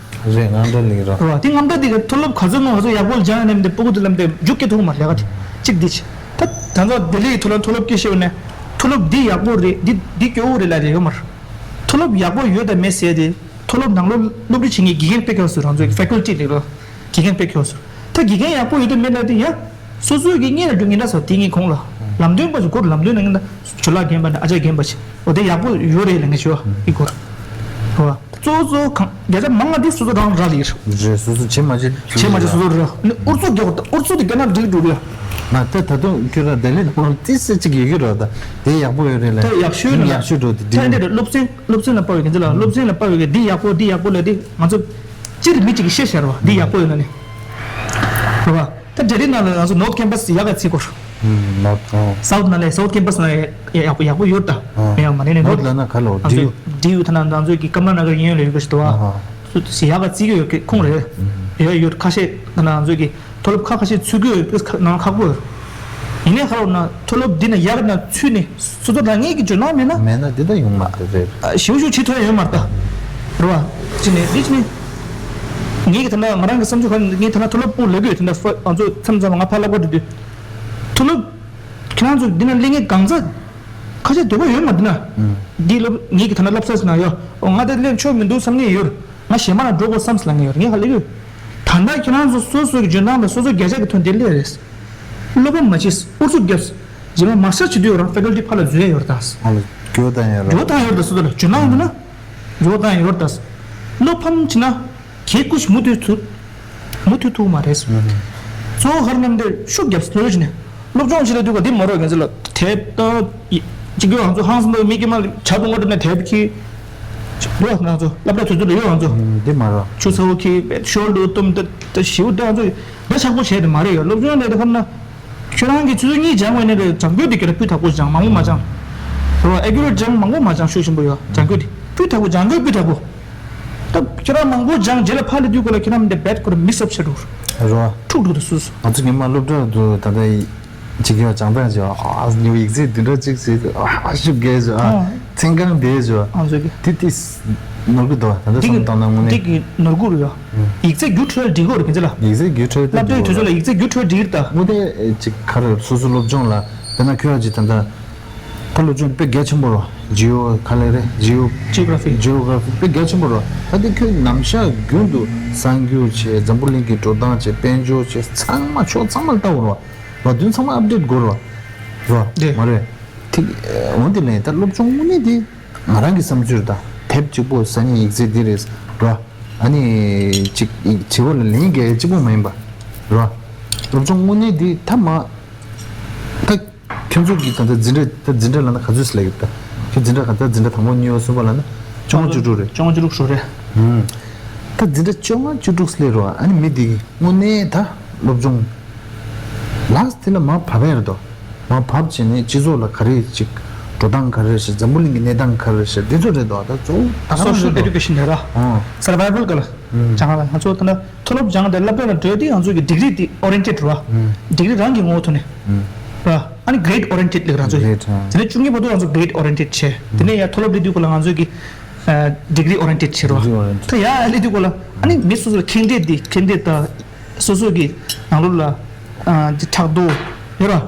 རེད་དངངས་སྐྲག་སླེབས་ར། རེད་བ། དེ་དངངས་སྐྲག་དེ་ག་མཐོ་སློབ་ག་ཚོད་ནོ་ག་ཚོད་ཡག་པོ་སྦྱང་ཡ་ནས་མི་འདི་སྤུ་གུ་དེ་ལམ་དེ་མཇུག་སྐྱེལ་ཐུབ་མ་རེད་ལས་ཀ་དེ། གཅིག་འདི་བྱས། ད་ད་ཚོ་ལྡི་ལི་ཡི་མཐོ་སློབ་མཐོ་སློབ་སྐྱེ་ཤེས་བ་ནས་མཐོ་སློབ་འདི་ཡག་པོ་རེད་འདི་འདི་སྐྱོ་བོ་རེད་ལབ་རེད་ཡོད་མ་རེད། མཐོ་སློབ་ཡག་པོ་ཡོད་དང་མེད་ཟེར་དེ་མཐོ་སློབ་ནང་ལོགས་སློབ་ཁྲིད་བྱེད་མཁན་དགེ་རྒན་དཔེ་ཁག་སུ་རང་ཚོའི་ཕེ་ཁལ་ཊི་ལས་རོགས་དགེ་རྒན་དཔེ་ཁག་སུ་ད་དགེ་རྒན་ཡག་པོ་ཡོད་དང་མེད་ལབ་དེ་ཡང་སོ་སོའི་གི་གཉེན་ལ་འགྲོ་ངེས་འདྲ་སོ་དེ་ངའི་ཁོང་ལ་ལམ་སྟོན་པ་ཞིག་སྐོར་ལམ་སྟོན་ནང་ངེས་འདྲ་ཇོ་ལགས་རྒན་པ་ནས་ཨ་ཅག་རྒན་པ་ཞིག་འོ་དེ་ཡག་པོ་ཡོད་རེད་ལབ་ངས་ཞུ་བ་ཡི་སྐོར་རོ། གཙོ་བོ་གཙོ་བོ་གང་བརྒྱ་ཆ་མང་བ་དེ་སོ་སོ་རང་རག་ལས་རེད། རེད། སོ་སོ་བྱེད་མ་བྱེད་བྱེད་མ་བྱེད་སོ་སོ་རག་ནི་ཨུ་ཚུགས་རྒྱག་པ་ཨུ་ཚུགས་དེ་རྒྱ་ནག་འགྲིག་འགྲོ་རེད། ང་ད་ད་དུང་ཁྱོད་རང་ལྡི་ལི་ནང་ལ་ཏི་སེ་གཅིག་ཡོད་ཀྱི་རེད་ད། དེ་ཡག་པོ་ཡོད་རེད་ལ། དེ་ཡག་ཤོས་ནི་ཡག་ཤོས་འགྲོ་དེ་ད་འདི་འགྲིག་རེད། སློབ་ཚན་སློབ་ཚན་ལ་དཔའ་བའི་གི་འདི་ལ་སློབ་ཚན་ལ་དཔའ་བའི་གི་འདི་ཡག་པོ་འདི་ཡག་པོ་ལ་དེ་ང་ཚོ་སྤྱིར་མི་གཅིག་གིས་བཤད་ཤར་བ་འདི་ཡག་པོ་ཡོད་ན་ནི། རེད་བ། ད་ལྡི་ལི་ནང་ལ་ང་ཚོ་North Campus ཡག་ག་ཚིག་གོ། ཨུམ། North ཨོ། South ནང་ལས་South Campus ནང་ཡག་ཡག་པོ་ཡག་པོ་ཡོད་ད། ཨོ། མེད་ཡང་མ་ནས་ནས་North ལ་ན་ག་ལོ་ང་ཚོ་DU། DU ཐ་ན་ང་ཚོ་གི་ཀམ་ལ་ན་གར་ཡིན་ཡོད་ལ་ཡོད་གི་ཞིག་ཏུ་བ། ཨོ། སུ་ཡག་ག་ཚིག་གི་ཡོད་གི་ཁུངས་རེད། ཨུམ། ཡོད་ཡོད་ཁ་ཤས་ཐ་ན་ང་ཚོ་གི་མཐོ་སློབ་ཁ་ཁ་ཤས་ཚུད་གི་ཡོད་གི་ནང་ཁག་པོ་ཡོད། ཡིན་ནའི་ཁ་ལོ་ན་མཐོ་སློབ་འདི་ན་ཡག་ན་ཚུད་ནས་སོ་སོ་རང་ངེས་ཀྱི་ཇོ་ནང་མེད་ན། མེད་ན་འདི་ད་ཡོང་མ་རེད། ཞིའུ་ཞིའུ་བྱེད་ཐུབ་ཡ་ཡོད་མ་རེད་ད། རེད་བ། ཅི་ནས་འདི་ཅི་ནས། ངེད་ཀྱི་ད་ལྟ་ང་རང་གི་བསམ་ཚུལ་ག་ངས་ད་ལྟ་མཐོ་སློབ་སྤུ་ལས་དགོས་ད་ལྟ་ང་ཚོ་མཚམས་མཚམས་ང་ཕར་སློབ་ག་འགྲོ་དུས། མཐོ་སློབ། ཁྱེད་རང་ཚོ་འདི་ན་སླེབས་མཁན་གང་ཚ། ཁ་ཤས་འདོད་པ་ཡོད་མ་འདི་ན། ཨུམ། འདི་སློབ་ངེད་ཀྱི་ད་ལྟ་སློབ་གསར་ཟེར་ན་ཡོད། ཨོ་ང་ད་སླེབས་ཆོག་མི་འདུག་བསམ་མཁན་ཡོད། ང་གཞན་མ་ལ་འགྲོ་དགོས་བསམ་ཟེར་ལ་ངས་ཡོད་ངས་ཧ་ལས་ཡོད། ད་ལྟ་ཁྱེད་རང་ཚོ་སོ་སོ་གི་འཇོན་ཐང་དང་སོ་སོ་བརྒྱ་ཆ་གི་ཐོན་དེ་སླེབས་རེད། སློབ་པ་མ་བྱེད་ཨུ་ཚུགས་རྒྱབ། རྗེས་མ་མ་ཤར་བྱེད་དུས་རང་ཕེ་ཀལ་ཊི་ཕར་ལ་འཛུལ་ཡ་ཡོད་རེད་ད། ཨ་ལ་འགྱུར་བ་བཏང་ཡ་རེད། འགྱུར་བ་བཏང་ཡ་ཡོད་རེད་ད་སོ་སོ་ལ་འཇོན་ཐང་ཡོད་ན། འགྱུར་བ་བཏང་ཡ་ཡོད་རེད་ད། བློ་ཕམ་བྱེད་ན། གལ་ཀུ་ཤི་མུ་མཐུད་ཐུག་མུ་མཐུད་ཐུག་མ་རེད། གཙོ་བོ་ཧར་རྣམས་དེ་ཤུགས་རྒྱབ་སློབ་ཡོད་ནས། སློབ་སྦྱོང་བྱེད་ལ་དུས་ག་འདི་མ་རོགས་ངན་ཚེ་ལ་དེབ་ལྟ། གཅིག་གི་ང་ཚོ་ཧང་སང་ལྟ་མི་སྐྱེ་མ་ལ་བྱ་དུང་བ་འགྲོ་ནས་དེབ་ཁྱི། འགྲོ་ང་ཚོ་སློབ་གྲྭ་དུས་ཚོད་ལ་ཡོད་ང་ཚོ། འདི་མ་རོགས། ཆུ་ཚ་བོ་ཁྱི་ཤོར་འགྲོ་གཏུམ་ད་ཞིའུ་ད་ང་ཚོ་ད་ཆག་པོ་བྱས་དེ་མ་རེད་ཡོད་སློབ་སྦྱོང་ལས་དེ་ཧར་ན། ཁྱོད་རང་གིས་ཆུ་ཚོད་གཉིས་སྦྱངས་པ་ཡིན་ན་རེད། སྦྱང་དགོས་དེ་ཁྱོད་རང་སྤུས་དག་པོ་སྦྱང་མང་པོ་མ་སྦྱང་། རེད་བ། ཨེ་ཀུ་རེ་ཊི་སྦྱང་མང་པོ་མ་སྦྱང་ཤུགས་ཆེན་པོ་ཡོད་སྦྱང་དགོས་དེ་སྤུས་དག་པོ་སྦྱང་དགོས་སྤུས་དག་པོ། ད་ཁྱོད་རང་མང་པོ་སྦྱང་རྗེས་ལ་ཕར་ལ་དུས་གོ་ལ་ཁྱོད་རང་མི་འདི་བེད་ཁོ་ར་མིག་སོབ་ཆེ་འགྲོ། རེད་བ། འཁྲུག་འགྲོ་དེ་སུ་སུ། ང་ཚོ་ཉི་མ་སློབ་གྲྭ་དུ་ད་ལྟ་ཅིག་ཡོད་སྦྱང་སྟངས་ཅིག་ཨ་ཉི་མ་ཡིག་ཚད་བདུན་ཕྲག་གཅིག་ཟེར་ཨ་ཤུགས་རྒྱས་ཅིག་ཨ། ཨ། མཚན་གང་བསྡད་ཅིག་ཨ། ང་ཚོ་གི་དེ་དེ་ནོར་གི་འདུག་ད་ལྟ་འདི་གི་བསམ་བཏང་ན་དངོས་གནས་འདི་གི་ནོར་གུ་རུ་ཡོད། ཡིག་ཚད་རྒྱུ་འཕྲོད་འགྲིག་གོ་རེད་ཁྱེད་ཚོ་ལ། ཡིག་ཚད་རྒྱུ་འཕྲོད་ད་སློབ་གྲྭའི་དུས་ཚོད་ལ་ཡིག་ཚད་རྒྱུ་འཕྲོད་འགྲིག་ད། དངོས་གནས་ཅིག་ག་རེ་སོ་སོ་སློབ་སྦྱོང་ལ་དཔེར་ན་ཁྱོད་ཅིག་ད་ལྟ་ཁོ་སློབ་སྦྱོང་དཔེ་གལ་ཆེན་པོ་རེད། ཇི་ཨོ་ག་ལེ་རེད་ཇི་ཨོ། ཇི་ཨོ་གྷ་ར་ཕི། ཇི་ཨོ་གྷ་ར་ཕི་དཔེ་གལ་ཆེན་པོ་རེད། ད་དེ་ཁྱོད་ནམ་ཞག་རྒྱུན་དུ་གསར་འགྱུར་བྱས་འཛམ་བུ་གླིང་གི་འགྲོ་སྟངས་བྱས་དཔལ་འབྱོར་བྱས་ཚང་མ་ཕྱོགས་ཚང་མ་ལ་ལྟ་དགོས་རེད་བ། ལོ་བདུན་ཚང་མ་ཨབ་ཌེཊ་དགོས་རེད་བ། རེད་རེད། མ་རེད། ཐིག་འོན་ཏེ་ལན་ད་སློབ་སྦྱོང་དངོས་གནས་དེ་ང་རང་གི་བསམ་ཚུལ་ད་དེབ་གཅིག་པོ་ས་ཉིན་ཡིག་ཚད་འདི་རེད་ར། ཨ་ནི་གཅིག་བྱེད་པོ་ལ་ལན་རྒྱག་གཅིག་པོ་མ་ཡིན་པ་ར། སློབ་སྦྱོང་དངོས་གནས་དེ་ད་མ་ད་ཁྱོད་ཚོ་གི་ད་ལྟ་འཛིན་གྲྭ་ད་འཛིན་གྲྭ་ལ་ན་ག་ཚོད་སླེབས་ཡོད་ད། ཁྱོད་འཛིན་གྲྭ་ག་ད་འཛིན་གྲྭ་དང་པོ་གཉིས་པ་གསུམ་པ་ལ་ན་བཅོ་ལྔ་བཅུ་དྲུག་རེད། བཅོ་ལྔ་བཅུ་དྲུག་ཞོ་རེད། ད་འཛིན་གྲྭ་བཅོ་ལྔ་བཅུ་དྲུག་སླེབས་རོགས་ཨ་ནི་མི་འདི་གི་དངོས་གནས་ད་སློབ་སྦྱོང་ལགས་དེ་ལ་མ་བབས་ཡ་རེད་དོ། མ་བབས་བྱས་ནས་སྤྱི་ཚོགས་ལ་ག་རེ་ཅིག་འགྲོ་སྟངས་ག་རེ་ཞིག་འཛམ་བུ་གླིང་གི་གནས་སྟངས་ག་རེ་ཞིག་འདི་ཚོ་རེད་དོ། ད་གཙོ་བོ་ད་ག་རང་སོ་ཤལ་རེད་དོ། ཨེ་ཌུ་ཀེ་ཤན་རེད་ར། ཨོ། སར་ཝའི་ཝལ་ག་ལ། ཨུམ། ཅང་ལ་ང་ཚོ་ད་ལྟ་མཐོ་སློབ་སྦྱངས་ཏེ་སློབ་གྲྭ་ལ་འགྲོ་དུས་ང་ཚོ་གི་ཌིག་རི་དེ་ཨོ་རེན་ཊེཌ་རེད་བ། ཨུམ། ཌིག་རི་རང་གི་ངོ་བོ་ཐོག་ནས། ཨུམ། ར། ཨ་ནི་གྷི་རེཌ་ཨོ་རེན་ཊེཌ་ལབ་རང་ཚོ་གི་རེད། ཨ། དེ་ནས་བཅུ་གཉིས་བར་དུ་ང་ཚོ་གྷི་རེཌ་ཨོ་རེན་ཊེཌ་བྱས། དེ་ནས་ཡང་མཐོ་སློབ་སླེབས་དུས་སྐོར་ལ་ང་ཚོ་གི་ཨ་ཌིག་རི་ཨོ་རེན་ཊེཌ་བྱེད་རོགས། ཌིག་རི་ཨོ་རེན་ཊེཌ། ད་ཡ་སླེབས་དུས་སྐོར་ལ་ཨ་ནི་མི་སོ་སོ་ལ་ཁེངས་དྲེགས་འདི་ཁེངས་དྲེགས་དང་སོ་སོ་གི་ནང་ལོགས་ལ་ཨ་འདི་ཕྲག་དོག་ཡོད་ར།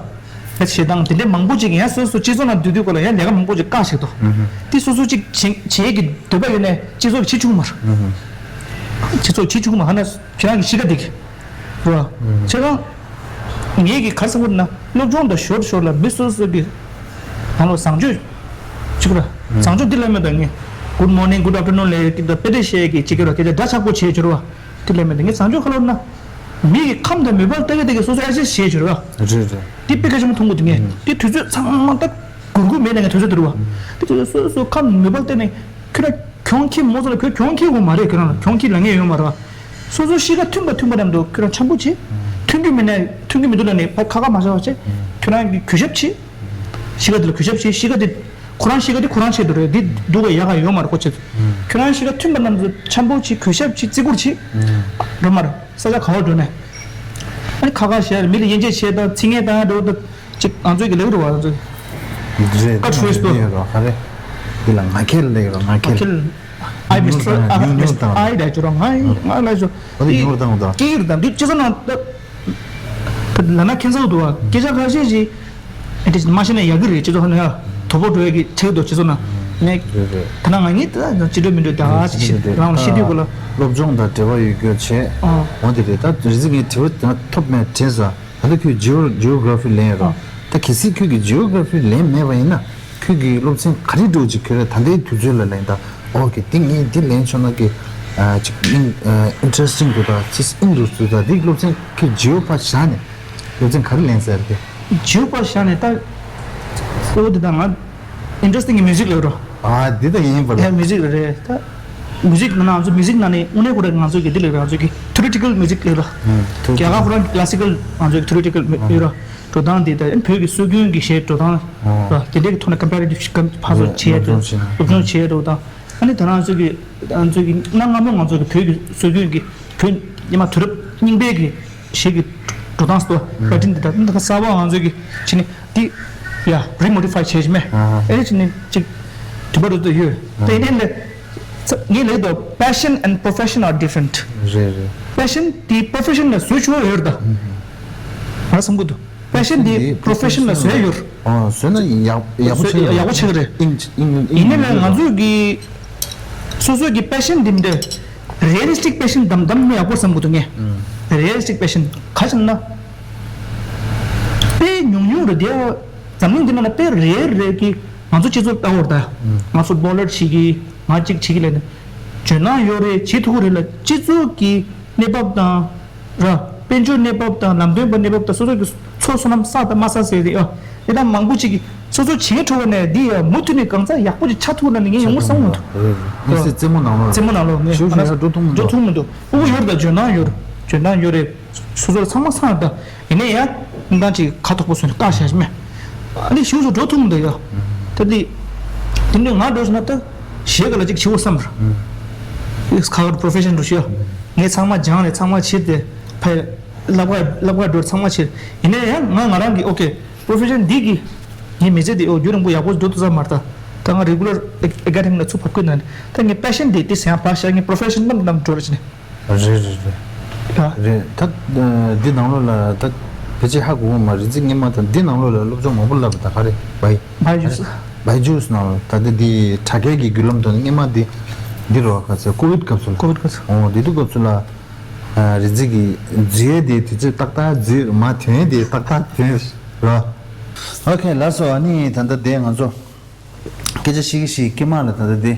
ད་བྱེད་སྟངས་དེ་འདྲའི་མང་པོ་ཅིག་ཡང་སོ་སོ་སྤྱི་ཚོགས་ནང་སྡོད་དུས་སྐོར་ལ་ཡང་ལས་ཀ་མང་པོ་ཅིག་བཀག་བཞག་འདུག་ཨུ་ཧུ། དེ་སོ་སོ་ཅིག་བྱེད་བྱེད་ཀྱི་འདོད་པ་ཡོད་ནས་སྤྱི་ཚོགས་ཀྱི་བྱེད་ཆོག་གི་མ་རེད། ཨུ་ཧུ། སྤྱི་ཚོགས་བྱེད་ཆོག་གི་མ་ཧ་ན་ཁྱེད་རང་གི་གཤིས་ཀ་འདི་གི་རེད་བ། ཨུ་ཧུ། བྱས་ཙང་ངེད་ཀྱི་ག་རེ་ཟེར་དགོས་ན་སློབ་སྦྱོང་དང་ཞོར་ཞོར་ལ་མི་སོ་སོ་གི་ནང་ལོགས་བཟང་སྤྱོད་ཅིག་ར། ཨུ་ཧུ། བཟང་སྤྱོད་འདི་ལ་མེད་དང་ངས་Good morning, good afternoon ལས་ཀྱི་དང་དཔེ་དེབ་བཤད་ཀྱི་ཅིག་གི་ར་དེ་ལ་འདྲ་ཆགས་པོ་བྱས་བྱོས་ར་བ། དེ་ལས་མེད་དེ་ངས་བཟང་སྤྱོད་ཁ་ལོ་ན། མི་ཡི་ཁམས་དང་མོས་པ་ལྟ་གི་ལྟ་གི་སོ་སོ་ཨེ་ཤེ་ཤེས་བྱོས་ར། རེད་རེད། དེ་དཔེ་ཁ་ཆེན་པོ་མཐོང་གི་འདུག་ངས། ཨུ། དེ་དུས་ཚོད་ཚང་མ་ད་གུར་གུར་མེད་ནས་ངས་དུས་ཚོད་དུ་རུ་བ། དེ་དུས་ཚོད་སོ་སོ་ཁམས་མོས་པ་ལྟ་ནས་ཁྱོད་ར་གྱོང་ཁྱེར་མོ་ཚོ་ལ་ཁྱོད་གྱོང་ཁྱེར་འོ་མ་རེད། ཁྱོད་རང་ལ་གྱོང་ཁྱེར་ལ་ངས་ཡོད་མ་རེད་བ། སོ་སོ་གཤིས་ཀ་མཐུན་པ་མཐུན་པ་རྣམས་དུ་ཁྱོད་རང་འཆམ་པོ་བྱེད། མཐུན་གྱི་མི་ནས་མཐུན་གྱི་མི་འདུག་ལ་ནས་ཕར་ཁ་ཁ་མ་བྱ་བ་བྱེད། ཁྱོད་རང་གི་གུས་ཞབས་བྱེད། གཤིས་ཀ་དེ་ལ་གུས་ཞབས་བྱེད། གཤིས་ཀ་དེ་ཁོ་རང་གཤིས་ཀ་དེ་ཁོ་རང་ཆེད་དུ་རེད། འདི་སྡུག་ག་ཡག་ག་ཡོད་མ་རེད་ཁོ་ཆེད་དུ། ཁྱོད་རང་གཤིས་ཀ་མཐུན་པ་རྣམས་ཚོ་འཆམ་པོ་བྱེད། གུས་ཞབས་བྱེད། བརྩི་བཀུར་བྱེད། རོ་མར་ས་ཆ་ག་བར་འགྲོ་ནས། ཨ་ནི་ཁ་ཁ་བཤད་མི་ལ་དབྱེ་འབྱེད་བྱེད་དང་ཚིག་ངན་བཏང་འགྲོ་དང་ཅིག་ང་ཚོའི་གི་ལེགས་རུ་བ་ང་ཚོའི། རེད། ཀ་ཁྲོས་པོ། ཡོད་རོ་ག་རེ། འདི་ལ་ང་ཁེལ་ལེགས་རོ་ང་ཁེལ། ང་ཁེལ། I Mister I ད་ཅོ་རོ་ང་ང་ལ་ཅོ། འོ་དེ་ཉུང་རུ་བཏང་འོ་ད། སྐད་ཡིག་དང་འདི་སྤྱི་ཚོགས་ནང་ད། ད་ལ་ན་ཁྱེད་ཚོ་འདུག་བ་སྐད་ཆ་ཁ་ཤས་ཤིག་ཨེ་འདྲ་མ་བཤད་ན་ཡག་གི་རེད། སྤྱི་ཚོགས་ནང་ཡ་དོ་པོ་འགྲོ་ཡ་གི་ཆེ་གི་འདུག་སྤྱི་ཚོགས་ནང་ནས། རེད་རེད། ད་ན་ང་ངས་ད་ཅི་འགྲོ་མི་འགྲོ་ད་ཅི་ཤེས་རང་ཤེས་དུས་གོ་ལ། སློབ་སྦྱོང་དང་འབྲེལ་བ་ཡོད་རྒྱུ་བྱས། ཨོ། འོ་དེ་རེད། ད་རེ་ཟིག་ངས་དྲི་བ་ད་ཐོབ་མེད་དྲན་སོང་། ད་ལྟ་ཁྱོད་ཇི་ཨོ་ཇི་ཨོ་གྷ་ར་ཕི་ལེན་ཡོད་རོ། ད་གལ་སྲིད་ཁྱོད་ཀྱིས་ཇི་ཨོ་གྷ་ར་ཕི་ལེན་མེད་པ་ཡིན་ན་ཁྱོད་ཀྱིས་སློབ་ཚན་ག་རེ་འགྲོ་ཅིག་ཁྱོད་ར་ད་ལྟའི་དུས་ཚོད་ལ་ལེན་ད་ ཨོ་ཀེ། དེ་ངས་འདི་ལེན་ཆོག་ན་ཀི། ཨ་ཅིག་ཨིན་ཨ་ཨིན་ཊི་རེ་སི་ཊིང་འདུག་ད། ཅིག་ཨིན་འདུག་ཟེར་ད། འདི་སློབ་ཚན་ཁྱེད་ཇིའོ་པ་བཞག་ནས་སློབ་ཚན་ག་རེ་ལེན་ཟེར་ཏེ། ཇིའོ་པ་བཞག་ནས་ད། ཨོ་དེ་ད་ང་ཨིན་ཊི་རེ་སི་ཊིང་གི་མིའུ་ཟིག་ལབ་རོ། ཨ་འདི་ད་ཡིན་པ་ལ། ཨེ་མིའུ་ཟིག་རེད་ད། མིའུ་ཟིག་ནང་ང་ཚོ་མིའུ་ཟིག་ནང་ནས་དངོས་གནས་ཁོ་རང་ང་ཚོ་གི་འདི་ལབ་ར། ང་ཚོ་གི་ཐི་ཨོ་རི་ཊི་ཀལ་མིའུ་ཟིག་ལབ་ར། ཨ་ཐི་ཨོ་རི་ཊི་ཀལ། རྒྱ་གར་ཁོ་རང་གི་ཀི་ལ་སི་ཀལ་ང་ཚོ་གི་ཐི་ཨོ་རི་ཊི་ཀལ་ཡོད་ར། འགྲོ་སྟངས་དེ་ད་བོད་ཀྱི་སྲོལ་རྒྱུན་གྱི་གཞས་འགྲོ་སྟངས་ཨོ་ར། དེ་འདྲའི་གི་ཐོག་ནས་ཀམ་པེ་རེ་ཊིབ་ཕར་ཚུར་བྱས་ཏེ་སློབ་སྦྱོང་བྱས་ཏེ། སློབ་སྦྱོང་བྱས་ཏེ་འགྲོ་སྟངས། ཨ་ནི་ད་རང་ཚོ་གི་ང་ཚོ་གི་གནའ་སྔ་མོ་ང་ཚོ་གི་བོད་ཀྱི་སྲོལ་རྒྱུན་གྱི་བོད་སྔོན་མ་དུས་རབས་རྙིང་པའི་གི་གཞས་ཀྱི་འགྲོ་སྟངས་སུ་པ་ཊི་རན་དེ་ད་ད་གསར་པ་ང་ཚོ་གི་ཕྱི་ནས་དེ་ཡ་རི་མོ་ཌི་ཕའི་བྱས་ཤི་མེ། ཨ་ཨེ་ནི་ཅིག་དུས་པ་རུ་ད་ཡོད་དེ། ཨེ་ནི་ལས་ངས་ལས་ད། Passion and profession are different. རེད་རེད། Passion དེ་པོ་རོ་ཕེ་ཤན་ལ་བཟོ་ཆོག་ཡོད་ད། ང་བསམ་གི་འདུག་པེ་ཤན་དེ་པོ་རོ་ཕེ་ཤན་ལ་བཟོས་ཡོད། ཨ་བཟོས་ན་ཡག་ཡག་པོ་ཆགས་ཡག་པོ་ཆགས་ཀྱི་རེད། ཡིན་ནའི་ལས་ང་ཚོས་ཀྱི་སོ་སོ་གི་པེ་ཤན་དེ་འདྲ་རི་ཡལ་ལི་སི་ཊིག་པེ་ཤན་དམ་དམ་ནི་ཡག་པོ་བསམ་གི་འདུག་ངས། རི་ཡལ་ལི་སི་ཊིག་པེ་ཤན་ག་ཅི་ན་དཔེ་ཉུང་ཉུང་རེད་དེ། འཛམ་གླིང་འདི་ནང་ལ་དཔེ་རེ་རེ་གི་ང་ཚོ་སྤྱི་ཚོགས་ལྟ་བུར་ད། ང་ཕུཊ་བྷོ་ལར་བྱེད་ཀྱི། ང་གཅིག་བྱེད་ཀྱི་ལས་ནི་འཇོན་ཐང་ཡོད་རེད། བྱེད་ཐུབ་ཀྱི་རེད་ལ། སྤྱི་ཚོགས་ཀྱི་གནས་བབ་དང་། ར། དཔལ་འབྱོར་གནས་བབ་དང་། ལམ་སྟོན་པ་གནས་བབ་དང་། སོ་སོ་གི་ཚོ་བསོད་ནམས་བསགས་དང་མ་བསགས་ཟེར་ཏེ་ཨ། དེ་དག་མང་པོ་ཅིག་གིས་སོ་སོ་བྱེད་ཐུབ་པ་ནས་འདི་ཡ་མུ་མཐུད་ནས་གང་ཚ་ཡག་པོ་ཅིག་ཆགས་ཐུབ་ན་ནི་ངས་ཡོང་བསམ་གྱི་མི་འདུག་ངས་སེ་རྩེད་མོ་ནང་ལོགས། རྩེད་མོ་ནང་ལོགས་ངས་ཞུ་ཞུ་ཡ་འགྲོ་ཐུབ་མི་འགྲོ་འདུག་ཐུབ་མི་འདུག་ཕྲུ་གུ་ཡོད་རེད་ད། འཇོན་ཐང་ཡོད་རེད། འཇོན་ཐང་ཡོད་རེད། སོ་སོར་ཚང་མ་ཚང་རེད་ད། ཡིན་ན་ཡང་གནས་སྟངས་ཅིག་ཁ་ཐོག་པོ་སོང་ནས་བཀག་བཞག་ཤི་མེད། ཨ་ནི་ཞུ་སོ་འགྲོ་ཐུབ་མི་འདུག་ཡ། ད་འདི་དེ་འདྲའི་ང་འགྲོ་སོང་ན་ད་གཞས་ག་ལ་ཅིག་བྱེད་དགོས་བསམ་ར། ཁ་ཁར་པོ་རོ་ཕེ་ཤན་འགྲོ་ཤི་ཡ། ངས་ཚང་མ་སྦྱངས་ནས་ཚང་མ་བྱེད་དེ་ཕ་ལབ་ག་ལབ་ག་འགྲོ་ཚང་མ་བྱེད། ཡིན་ན་ཡང་ང་ང་རང་གི་ཨོ་ཀེ་པོ་རོ་ཕེ་ཤན་འདི་གི་ངའི་མི་ཚེ་འདི་ཨོ་རྒྱུན་རིང་པོ་ཡག་པོ་འགྲོ་ཐུབ་ས་མ་རེད་ད། ད་ང་རེ་གུ་ལར་ཨེ་ཀ་ཌེ་མིག་ལ་ཚུར་བབས་ཀྱི་ན་ནི་ད་ངའི་པེ་ཤན་འདི་དེ་སེམས་བག་ཤ་ངའི་པོ་རོ་ཕེ་ཤན་ནམ་ནམ་འགྲོ་རེ་བྱས་ནས། རེད་རེད་རེད། ཡ། རེད་ད། འདི་ནང་ལོགས་ལ་ད་ཕལ་ཆེར་ཧ་གོ་གི་མ་རེད། རིག་འཛིན་སྔོན་མ་དང་འདི་ནང་ལོགས་ལ་སློབ་སྦྱོང་མང་པོ་བསླབས་པ་ད་ག་རེད། བའི་བའི་ཇུས། བའི་ཇུས་ནང་ལ་ད་ལྟ་འདི་དྲ་རྒྱའི་གི་བརྒྱུད་ལམ་དུ་སྔོན་མ་འདི་འདི་རུ་ག་ཚོད་ཀོ་བིད་སྐབས་སུ་ལ། ཀོ་བིད་སྐབས་སུ། ཨོ་དེ་དུས་སྐབས་སུ་ལ་རིག་འཛིན་གི་རྫུས་དེ་དུས་ཚོད་ཏག་ཏག་རྫུས་མ་ཐོན་དེ་ཏག་ཏག་ཐོན་ར། ཨོ་ཁེ་ལགས་སོ། ཨ་ནི་ད་ལྟ་དེ་ང་ཚོ། སྐད་ཆ་བཤད་ཀྱི་བཤད་ཀྱི་མ་ལ་ད་ལྟ་དེ་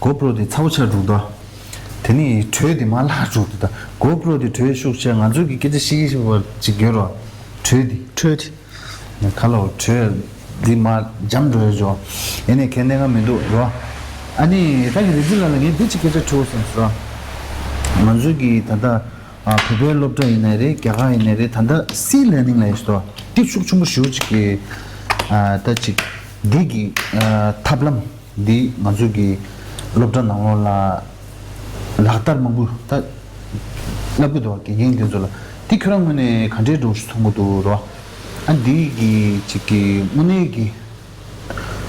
གོ་པྲོ་དེ་ཚ་བོ་ཆགས་འགྲོ་འདུག་དེ་ནི་དྲོད་དེ་མ་ལྷག་འགྲོ་འདུག་ད་གོ་པྲོ་དེ་དྲོད་ཤུགས་ཆེ། ང་ཚོས་ཀྱི་སྐད་ཆ་བཤད་ཀྱི་བཤད་པ་ཅིག་ཡོད་རོ། དྲོད་དེ་དྲོད་དེ་ག་ལོ་དྲོད་དེ་མ་འཇམ་འགྲོ་ཡོད་ཅོ། ཡིན་ནའི་ཁེ་གནས་ང་མི་འདུག་རོ། ཨ་ནི་ད་གི་རི་ཛི་ལ་ལ་ངས་འདི་ཅིག་སྐད་ཆ་དྲི་བ་སོང་ཟེར་རོ། ང་ཚོས་ཀྱི་ད་ལྟ། ཨ་བོད་པའི་སློབ་གྲྭ་ཡིན་ནའི་རེད། རྒྱ་གར་ཡིན་ནའི་རེད། ད་ལྟ་སི་ལར་ནིང་ལབ་ཡས་ཤིག་འདུག་དེ་ཤུགས་ཆེན་པོ་ཞེ་པོ་ཅིག་གི་ཨ་ད་ཅིག་འདི་གི་ཨ་ཐབས་ལམ་འདི་ང་ཚོ་གི་སློབ་གྲྭ་ནང་ལོགས་ལ་ལག་བསྟར་མང་པོ་ད་བསླབ་གི་འདུག་དགེ་རྒན་དེ་ཚོ་ལ། དེ་ཁྱོད་རང་ངོས་ནས་ག་འདྲའི་འདྲ་བོ་ཞིག་མཐོང་གི་འདུག་རོ། ཨ་འདི་གི་ཅིག་གི་དངོས་གནས་ཀྱི།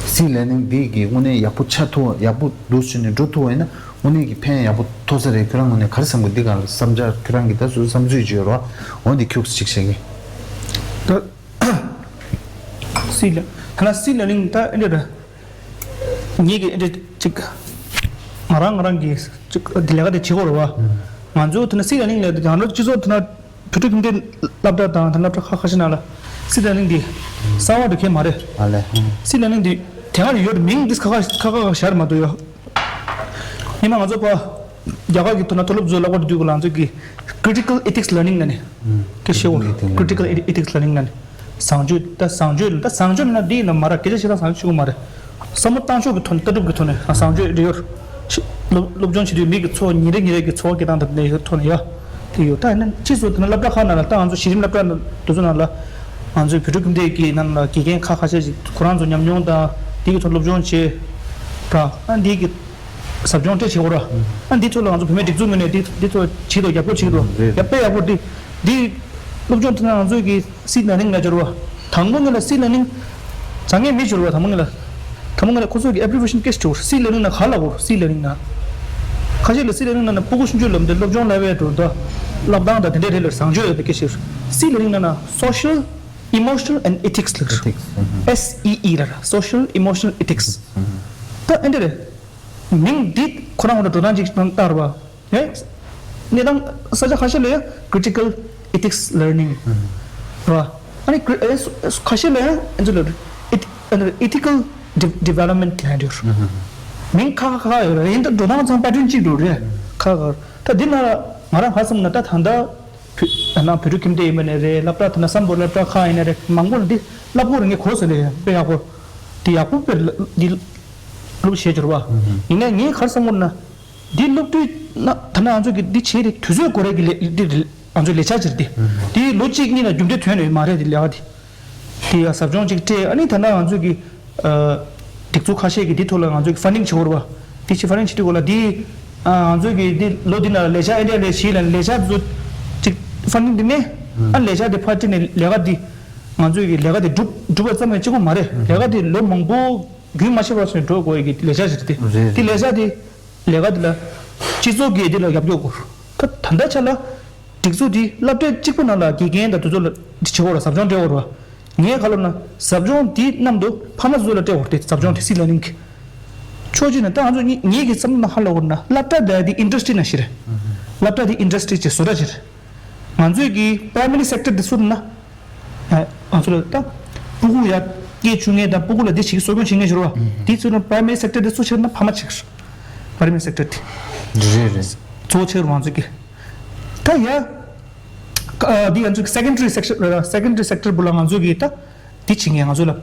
སི་ལར་ནིང་འདི་གི་དངོས་གནས་ཡག་པོ་ཆགས་ཐུབ། ཡག་པོ་འདུག་ཟེར་ནས་འགྲོ་ཐུབ་པ་ཡིན་ན་དངོས་གནས་ཀྱི་ཕན་ཡག་པོ་ཐོགས་ས་རེད། ཁྱོད་རང་ངོས་ནས་ག་རེ་བསམ་གི། འདི་ག་ལ་བསམ་འཆར་ཁྱོད་རང་གི་ད་སོ་སོ་བསམ་ཚུལ་ཅིག་ཡོད་རོ། འོ་འདི་ཁྱུག་ཅིག་བཤད་གི། ད་སི་ལར་ད་ལ་སི་ལར་ནིང་ད་ཨེ་འདྲ་ར། ངེད་ཀྱི་ཨེ་འདྲ་ཅིག་ང་རང་ང་རང་གི་ཅིག་འདི་ལས་ཀ་དེ་བྱེད་དགོས་རེད་བ། ང་ཚོ་ད་ལ་སི་ལར་ནིང་ལས་ད་ང་ཚོ་སྤྱི་ཚོགས་ད་ལ། བོད་ཕྲུག་ཁྱིམ་སྡེ་སློབ་གྲྭ་དང་ད་སློབ་གྲྭ་ཁག་ཁ་ཤས་ནང་ལ་སི་ལར་ནིང་འདི་གསར་བ་འདྲ་གང་ཡང་མ་རེད། ཨ་ལས། སི་ལར་ནིང་འདི་དེ་སྔ་ཡོད་རེད། མིང་འདི་ཁ་ཁ་ཁ་ཁ་ཁ་ཤར་མ་འདུག་ཡོད། ཉི་མ་ང་ཚོ་ཕ་རྒྱ་གར་གྱི་ཐོག་ན་མཐོ་སློབ་ཚོ་སློབ་གྲྭ་འདུས་གོ་ལ་ང་ཚོ་གི་Critical Ethics Learning ལབ་ནས་སྐད་ཆ་བཤད་འོ། Critical Ethics Learning ལབ་ནས། བཟང་སྤྱོད་ད་བཟང་སྤྱོད་ད་བཟང་སྤྱོད་ན་འདི་ཡིན་ན་མ་ར་སྐད་ཆ་བཤད་ན་བཟང་སྤྱོད་ཆོག་གི་མ་རེད། བསམ་བློ་བཏང་ཕྱོགས་ཀྱི་ཐོག་ནས་ལྟ་གྲུབ་ཀྱི་ཐོག་ནས་བཟང་སྤྱོད་རེ་ཡོད། སློབ་སློབ་སྦྱོང་བྱེད་དུས་མི་གི་འཚོ་བ་ཉིན་རེ་ཉིན་རེ་གི་འཚོ་བ་སྐྱེལ་སྟངས་དང་དེ་ཡོད་ཐོག་ནས་ཡོད། དེ་ཡོད་ད་ཡིན་ན་ཕྱིས་སུ་དེ་ན་སློབ་གྲྭ་ཁག་ནང་ལ་ད་ང་ཚོ་གཞི་རིམ་སློབ་གྲྭ་དེ་ཚོ་ནང་ལ་ང་ཚོའི་བོད་ཕྲུག་ཁྱིམ་སྡེ་གི་ནང་ལ་དགེ་རྒན་ཁག་ཁ་ཤས་ཤིག་ཁོ་རང་ཚོ་ཉམས་མྱོང་དང་དེ་གི་ཐོག་སློབ་སྦྱོང་བྱེད་པ་ཨ་འདི་གི་ཟབ་སྦྱོང་སྤྲད་བྱེད་དགོས་ར། ཨ་འདི་ཚོ་ལ་ང་ཚོ་བུད་མེད་སྒྲིག་འཛུགས་ངོས་ནས་འདི་འདི་ཚོ་བྱེད་དོ་རྒྱབ་སྐྱོར་བྱེད་དོ་རྒྱབ་པ་ཡག་པོ་འདི་འདི་སློབ་སྦྱོང་དེ་ན་ང་ཚོ་གི་སི་ལར་ནིང་ལ་སྦྱོར་བ། དང་པོ་ངེད་ལ་སི་ལར་ནིང་། ད་ངས་མི་སྦྱོར་བ་དང་པོ་ངེད་ལ། དང་པོ་ངེད་ལ་ཁོ་ཚོ་གི་ཨེབ་རི་བི་ཤན་སྐད་ཆ་སྦྱོར། སི་ལར་ནིང་ན་ག་ལ་གོ་སི་ལར་ནིང་ན། ཁ་ཤས་ལ་སི་ལར་ནིང་ན་ན་སྤུ་གུ་ཆུང་ཆུང་ལབ་འདི་སློབ་སྦྱོང་ལབ་པའི་འགྲོ་ད། བསླབ་སྟངས་དང་དེ་འདྲའི་རེད་ལ་བཟང་སྤྱོད་ཡོད་པའི་སྐད་ཆ་སྦྱོར། སི་ལར་ནིང་ན་ན་Social, Emotional and Ethics ལབ་རེད། Ethics. S E E ལ་ར། Social Emotional Ethics. ད་ཨེ་འདྲ་རེད། མིང་འདི་ཁོ་རང་ཁོ་རང་འགྲོ་སྟངས་ཅིག་ནང་ལྟར་བ། ཨེ། གནས་སྟངས་ས་ཆ་ཁ་ཤས་ལ་ཡང་Critical Ethics Learning རེད་བ། ཨ་ནི་ཀི་ཨེ་ཁ་ཤས་ལ་ཡང་ཨེ་ཚོ་ལ་Eth- ཨ་ནི་Ethical De- Development ལབ་ཡོད་རེད། མིང་ཁ་ཁ་ཁ་ཡོད་རེད། ཡིན་ད་འགྲོ་སྟངས་ཚང་པར་སྐྲུན་གཅིག་འགྲོ་རེད། ཁ་ཁ་ད་འདི་ན་ང་རང་ཧ་སོང་ན་ད་ད་ད་ད་ན་བོད་ཕྲུག་ཁྱིམ་སྡེ་ཡིན་པ་ནས་རེད། སློབ་གྲྭ་ད་ན་སམ་བྷོ་ཊ་སློབ་གྲྭ་ཁག་ཡིན་ན་རེད། མང་པོ་ལ་འདི་བསླབ་དགོས་རེད། ངས་གོ་སོང་ལས་དཔེ་ཡག་པོ་འདི་ཡག་པོ་དཔེ་འདི་སློབ་བྱས་འབྱོར་བ་ཡིན་ན་ངས་ག་རེ་བསམ་དགོས་ན། འདི་སློབ་ཕྲུག་ན་ད་ན་ང་ཚོ་གི་འདི་བྱས་རེད། དུས་ཚོད་འགོར་རེད་གི་ལས་འདི་ང་ཚོ་ལས་འཆར་ཅིག་རེད། འདི་ལོ་གཅིག་གཉིས་ལ་རྒྱུ་འབྲས་ཐོན་ནས་མ་རེད། འདི་ལས་ཀ་འདི། དེ་ཡང་ཟབ་སྦྱོང་ཅིག་སྤྲད། ཨ་ནི་ད་ལྟ་ང་ཚོས་ཀྱི་ཨ་སྒྲིག་འཛུགས་ཁ་ཤས་ཀྱིས་འདི་ཐོག་ལ་ང་ཚོས་ཀྱི་ཕན་ཌིང་བྱེད་དགོས་རེད་པ། དེ་ཕྱིར་ཕན་ཌིང་བྱེད་དུས་སྐོར་ལ་འདི་ཨ་ང་ཚོས་ཀྱི་འདི་ལོ་འདི་ནང་ལ་ལས་འཆར་ཨེ་འདྲ་ལས་བྱེད་ལ་ལས་འཆར་དེ་ཚོ་ཅིག་ཕན་ཌིང་འདི་མེད། ཨ་ལས་འཆར་དེ་ཕར་སྤྲད་ནས་ལས་ཀ་འདི་ང་ཚོས་ཀྱི་ལས་ཀ་དེ་སྒྲུབ་སྒྲུབ་པ་ཙམ་ཡང་གཅིག་པོ་མ་རེད། ལས་ཀ་དེ་ལོ་མང་པོ་རྒྱུན་མ་ཆད་པ་བྱས་འགྲོ་དགོས་ཀྱི་ལས་འཆར་ཞིག་རེད། དེ་རེད། དེ་ལས་འཆར་དེ་ལས་ཀ་དེ་ལ་སྤྱི་ཚོགས་ཀྱིས་དེ་ལ་རྒྱབ་སྐྱོར་དགོས། ད་ད་ལྟ་ཆ་ལ། སྒྲིག་འཛུགས་འདི་སློབ་གྲྭ་གཅིག་པུ་ནང་ལ་དགེ་རྒན་དང་དེ་ཚོ་ལ་འདི་བྱེད་དགོས་ར། ཟབ་སྦྱོང་སྤྲད་དགོས་ར། ངས་ག་ལབ་ན་ཟབ་སྦྱོང་འདི་མཉམ་དུ་ཕ་མ་ཚོ་ལ་སྤྲད་དགོས་རེད། ཟབ་སྦྱོང་དེ་སི་ལར་ནིང་གི་ཕྱོགས་གཅིག་ནས་ད་ང་ཚོ་ངེད་ཀྱི་བསམ་བློ་ནང་ཧ་ལབ་དགོས་ན་སློབ་གྲྭ་འདི་འདི་ཨིན་ཌ་སི་ཊི་རི་ནང་བཞིན་རེད། སློབ་གྲྭ་འདི་ཨིན་ཌ་སི་ཊི་རི་ཅིག་བཟོ་གྲྭ་ཅིག་རེད། ང་ཚོས་ཀྱི་པ་རའི་མ་རི་སེག་ཊར་འདི་ཚུར་ན་ང་ཚོ་ལ་ད་སྤུ་གུ་ཡར་སྐྱེས་བཅུག་མཁན་དང་སྤུ་གུ་ལ་འདི་བྱེད་ཀྱི་གསོ་སྐྱོང་བྱེད་མཁན་ཞིག་རེད་པ། འདི་ཚུར་ན་པ་རའི་མ་རི་སེག་ཊར་འདི་གཙོ་ཆེར་ན་ཕ་མ་ཅིག་རེད། པ་རའི་མ་རི་སེག་ཊར་འདི་རེད་རེད། གཙོ་ཆེར་ང་ཚོ་གི་ད་ཡ། ཨ་འདི་ང་ཚོ་གི་སེ་ཀན་ཌ་རི་སེག་ཤན་སེ་ཀན་ཌ་རི་སེག་ཊར་བུ་ལ་ང་ཚོ་གི་ད་འདི་བྱེད་མཁན་ང་ཚོ་ལ་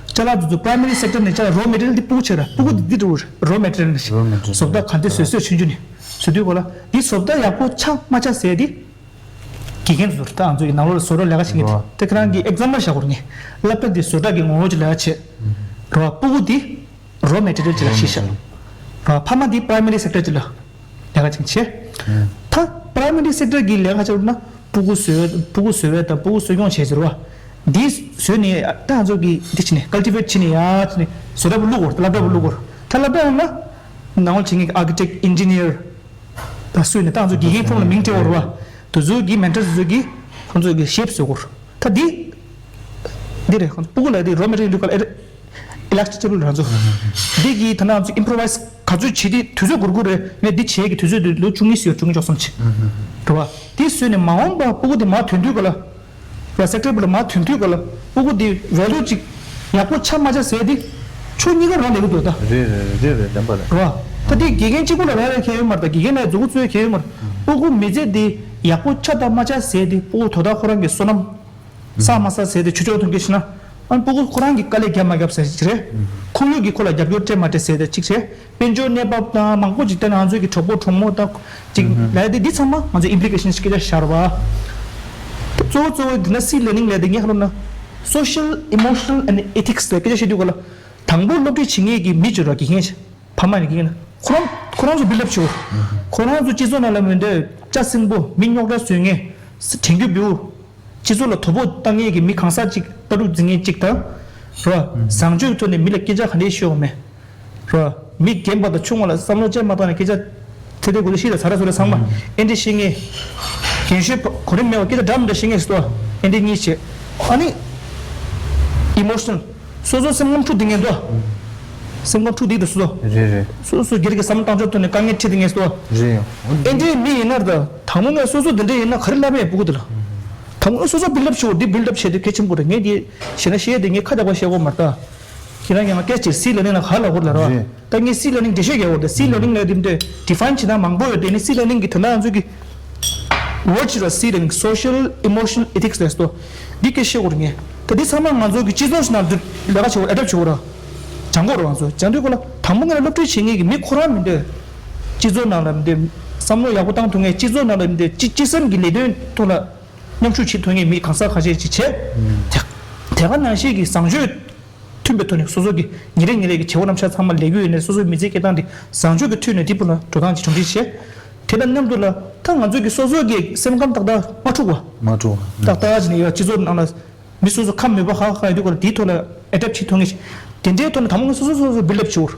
ཅ་ལག་དེ་ཚོ་པ་རའི་མ་རི་སེག་ཊར་ནས་ཅ་ལག་རོ་མེ་ཊི་རི་ཡལ་འདི་སྤུ་གུ་ཆེ་ར། སྤུ་གུ་འདི་འདི་འགྲོ་རོ་མེ་ཊི་རི་ཡལ་ནས་རོ་མེ་ཊི་རི་ཡལ་བཟོ་ལྟ་ག་འདི་བཟོས་བཟོས་ཆུང་ཆུང་ནས་བཟོས་དུས་གོ་ལ་འདི་བཟོ་ལྟ་ཡག་པོ་ཆགས་མ་ཆགས་ཟེར་འདི་དགེ་རྒན་ཚོ་ད་ང་ཚོ་ཡི་ནང་ལོགས་ལ་བཟོ་གྲྭ་ལས་ཀ་བྱེད་མཁན་འདི་ད་ཁྱེད་རང་གི་ཨེག་ཛམ་པལ་བཞག་གོ་ངས་སློབ་གྲྭ་འདི་བཟོ་གྲྭ་གི་ངོ་བོ་ཅིག་ལས་ཀ་བྱེད་རོ། སྤུ་གུ་འདི་རོ་མེ་ཊི་རི་ཡལ་ཅིག་ལ་ཤི་ཤག་རོ། ཕ་མ་འདི་པ་རའི་མ་རི་སེག་ཊར་ཅིག་ལ་ལས་ཀ་ཅིག་བྱེད། ད་པ་རའི་མ་རི་སེག་ཊར་གྱི་ལས་ཀ་བྱེད་ན་སྤུ་གུ་བཟོ་བའི་སྤུ་གུ་བཟོ་བའི་དང་སྤུ་གུ་གསོ་སྐྱོང་བྱེད་ཟེར་བ། འདི་བཟོས་ནས་ད་ང་ཚོ་གི་འདི་བྱས་ནས་ཀལ་ཊི་ཝེ་ཊི་བྱས་ནས་ཡར་བྱས་ནས་བཟོ་གྲྭ་པུ་བླུག་གོ། སློབ་གྲྭ་པུ་བླུག་གོ། ད་སློབ་གྲྭ་ཡོང་ན་ནང་ལ་བྱེད་མཁན་གྱི་ཨར་ཀི་ཊེག་ཨིན་ཇི་ནི་ཡར་ད་བཟོས་ནས་ད་ང་ཚོ་དགེ་རྒན་ཁོང་ལ་མིང་སྤྲད་དགོས་རེད་པ། དེ་ཚོ་གི་མེན་ཊར་དེ་ཚོ་གི་ཁོང་ཚོ་གི་ཤེབ་བཟོ་དགོས། ད་འདི་འདི་རེད། ཁོང་ཚོ་སྤུ་གུ་ལ་འདི་རོ་མེ་ཊི་རི་ཡལ་འདི་ཁོ་ལ་ཨེ་རེད། ཨི་ལེག་ཊི་ཊེ་བལ་རང་ཚོ། འདི་གི་ད་ནང་ཚོ་ཨིམ་པོ་རོ་ཝའི་ཛི་ག་ཚོད་བྱེད་དེ་དུས་ཚོད་འགོར་དགོས་རེད། ངས་འདི་བྱེད་ཀྱི་དུས་ཚོད་འདི་ལོ་བཅུ་གཉིས་ཟེར་བ་བཅུ་གཉིས་བཅུ་གསུམ་བྱེད། རེད་བ། འདི་བཟོས་ནས་མ་འོངས་པ་སྤུ་གུ་འདི་མར་ཐོན་དུས་ག་ལ། ར་སེག་ཊར་བུ་ལ་མར་ཐོན་དུས་ག་ལ་སྤུ་གུ་འདི་ཝེ་ལུ་ཅིག་ཡག་པོ་ཆགས་མ་ཆགས་ཟེར་འདི་ཕྱོགས་གཉིས་ཀ་རང་ལས་ཀྱི་འདུག་ད། རེད་རེད་རེད་རེད་རེད། བདེན་པ་རེད། རེད་བ། ད་འདི་དགེ་རྒན་གཅིག་པུ་ལ་རག་ལས་ཁེལ་ཡོད་མ་རེད། ད་དགེ་རྒན་ལ་མཛུབ་གུ་བཙུགས་ཁེལ་ཡོད་མ་རེད། སྤུ་གུ་མི་ཚེ་འདི་ཡག་པོ་ཆགས་དང་མ་ཆགས་ཟེར་འདི་སྤུ་གུ་དོ་བདག་ཁོ་རང་གི་བསོད་ནམས། བསགས་མ་བསགས་ཟེར་ཏེ་ཆུ་ཆོག་ཐོན་གྱི་ཤི་ན། ཨ་ནི་སྤུ་གུ་ཁོ་རང་གི་དཀའ་ལས་བརྒྱབ་མ་བརྒྱབ་ཟེར་གཅིག་རེད། ཁོར་ཡུག་གིས་ཁོ་ལ་རྒྱབ་སྐྱོར་སྤྲད་མ་སྤྲད་ཟེར་ཏེ་གཅིག་རེད། དཔལ་འབྱོར་གནས་བབ་དང་མང་པོ་ཅིག་བལྟས་ན་ང་ཚོའི་གི་གྲོགས་པོ་གྲོགས་མོ་དང་ཅིག་ལས་དེ་འདི་ཚང་མ་ང་ཚོའི་ཨིམ་པི་ལི་ཀེ་ཤན་སྐད་ཆ་ཤར་བ། གཙོ་བོ་གཙོ་བོ་འདི་ན་སི་ལར་ནིང་ལས་དེ་ངས་ཁ་ལོ་ན་Social Emotional and Ethics ལས་སྐད་ཆ་བཤད་དུས་ག་ལ་དང་པོ་སློབ་ཁྲིད་བྱེད་མཁན་གྱི་མི་བྱོས་ར་དགེ་རྒན་ཕ་མ་ནས་དགེ་རྒན་ཁོ་རང་ཁོ་རང་ཚོ་བིལ་ཌ་ཨབ་བྱེད། ཁོ་རང་ཚོ་སྤྱི་ཚོགས་ནང་ལ་མི་འདོད་ལྕགས་སྲིན་པོ་མི་རྙོག་དྲ་བཟོ་མཁན་དྲན་རྒྱུ་བེའུ། སྤྱི་ཚོགས་ལ་དོ་ཕོག་བཏང་མཁན་གྱི་མི་གང་ཟག་ཅིག་ལྟ་གྲུབ་འཛིན་མཁན་ཅིག་དང་། རོ། བཟང་སྤྱོད་ཐོག་ནས་མི་ལ་སྐད་ཆ་ག་འདྲས་ཤོད་དགོས་མེད། རོ། མི་རྒན་པ་དང་ཆུང་བ་ལ་བསམ་བློ་ཅན་མ་བཏང་ནས་སྐད་ཆ་ཐེ་ཐེ་གོ་ལེ་ཤི་ལ་ཚ་ར་ཚོ་ལ་ཚང་མ་ཨེ་འདྲས་ཤེས་ངེས། རྒན་ཤོས་གོ་རིམ་མེད་པ་སྐད་ཆ་འདྲ་མི་འདྲ་ཤེས་ངེས་སུ་ཨེ་འདྲས་གཉིས་བྱེད། ཨ་ནི་ཨི་མོ་ཤི་ནལ། སོ་སོ་སེམས་ཁམས་འཁྲུག་བསྡད་མཁན་འདུག་སེམས་ཁམས་འཁྲུག་བསྡད་འདུག་སོ་སོ། རེད་རེད། སོ་སོ་སྒེར་གྱི་བསམ་བློ་བཏང་ཕྱོགས་ཐོག་ནས་དཀའ་ངལ་འཕྲད་དེ་ངེས་སོ། རེད་ཡང་། ཨེ་འདྲའི་མི་ཡིན་ན་ད་དང་པོ་ངས་སོ་སོ་འདི་འདྲ་ཡིན་ན་ག་རེ་ལབ་ཡས་སྤུ་གུ་དེ་ལ། དང་པོ་སོ་སོ་བིལ་ཌ་ཨབ་བྱེད་དགོས། འདི་བིལ་ཌ་ཨབ་བྱེད་དུས་གལ་ཆེན་པོ་རེད། ངས་འདི་ཞེ་ན་བཤད་དེ་ངས་ཁ་རྒྱག་པ་བཤད་དགོས་མ་རེད་ད། ཁྱེད་རང་ཡང་སྐད་ཆེར་སི་ལར་ནིང་ལ་ག་ལབ་དགོས་ལབ་ར། རེད། ད་ངས་སི་ལར་ནིང་འགྲེལ་བཤད་རྒྱག་དགོས་ད། སི་ལར་ནིང་ལབ་དེ་འདྲ་ཌི་ཕ་ཡིན་བྱེད་སྟངས་མང་པོ་ཡོད་དེ་ནི་སི་ལར་ནིང་གི་དོན་དག་ང་ཚོ་གི་ཝར་ཌ་ཅིག་ར་སི་ལར་ནིང་Social Emotional Ethics ལབ་སོ། འདི་སྐད་བཤད་དགོས་རེད་ངས། ད་འདི་ཚང་མ་ང་ཚོ་གི་སྤྱི་ཚོགས་ཤིག་ནང་འདི་ལས་ཀ་བྱེད་དགོས་ཨེ་ཌབ་བྱེད་དགོས་ར། སྦྱང་དགོས་ར་ང་ཚོ་སྦྱང་དུས་སྐོར་ལ་དང་པོ་ངས་ལ་སློབ་ཁྲིད་བྱེད་མཁན་གྱི་མི་ཁོ་རང་མི་འདོད། སྤྱི་ཚོགས་ནང་ལ་མི་འདོད། བསམ་བློ་ཡག་པོ་བཏང་ཐུབ་མཁན་སྤྱི་ཚོགས་ནང་ལ་མི་འདོད་སྤྱི་སྤྱི་སེམས་ཀྱི་ལས་དོན་ཐོག་ལ་མཉམ་ཞུགས་བྱེད་ཐུབ་མཁན་མི་གང་ཟག་ཁ་ཤས་ཅིག་བྱས། དེ་དེ་ག་ནང་བཞིན་གྱི་བཟང་སྤྱོད་མཐུན་པའི་ཐོག་ནས་སོ་སོ་གི་ཉིན་རེ་ཉིན་རེ་གི་བྱེད་སྒོ་རྣམ་གཞག་ཚང་མ་ལས་འགུལ་ཡིན་ནའི་སོ་སོའི་མི་ཚེའི་སྐྱེལ་སྟངས་དེ་བཟང་སྤྱོད་ཀྱི་ཐོག་ནས་འདི་བུ་ལ་འགྲོ་སྟངས་ཀྱི་གྲུབ་འབྲས་བྱས། དེ་དང་མཉམ་དུ་ལ་ད་ང་ཚོ་གི་སོ་སོ་གི་སེམས་ཁམས་ཏག་ཏག་མ་འཁྲུག་པ། མ་འཁྲུག་པ། ཏག་ཏག་བྱས་ནས་ཡོད་སྤྱི་ཚོགས་ནང་ལ་མི་སོ་སོ་ཁམས་མོས་པ་ཧ་ཧ་ཡོད་དུས་སྐོར་ལ་དེའི་ཐོག་ལ་ཨེ་ཌབ་བྱེད་ཐུབ་ངེས་ཤིག་དེ་འདྲའི་ཐོག་ནས་དང་པོ་ངས་སོ་སོ་སོ་སོ་བིལ་ཌ་ཨབ་བྱེད་དགོས།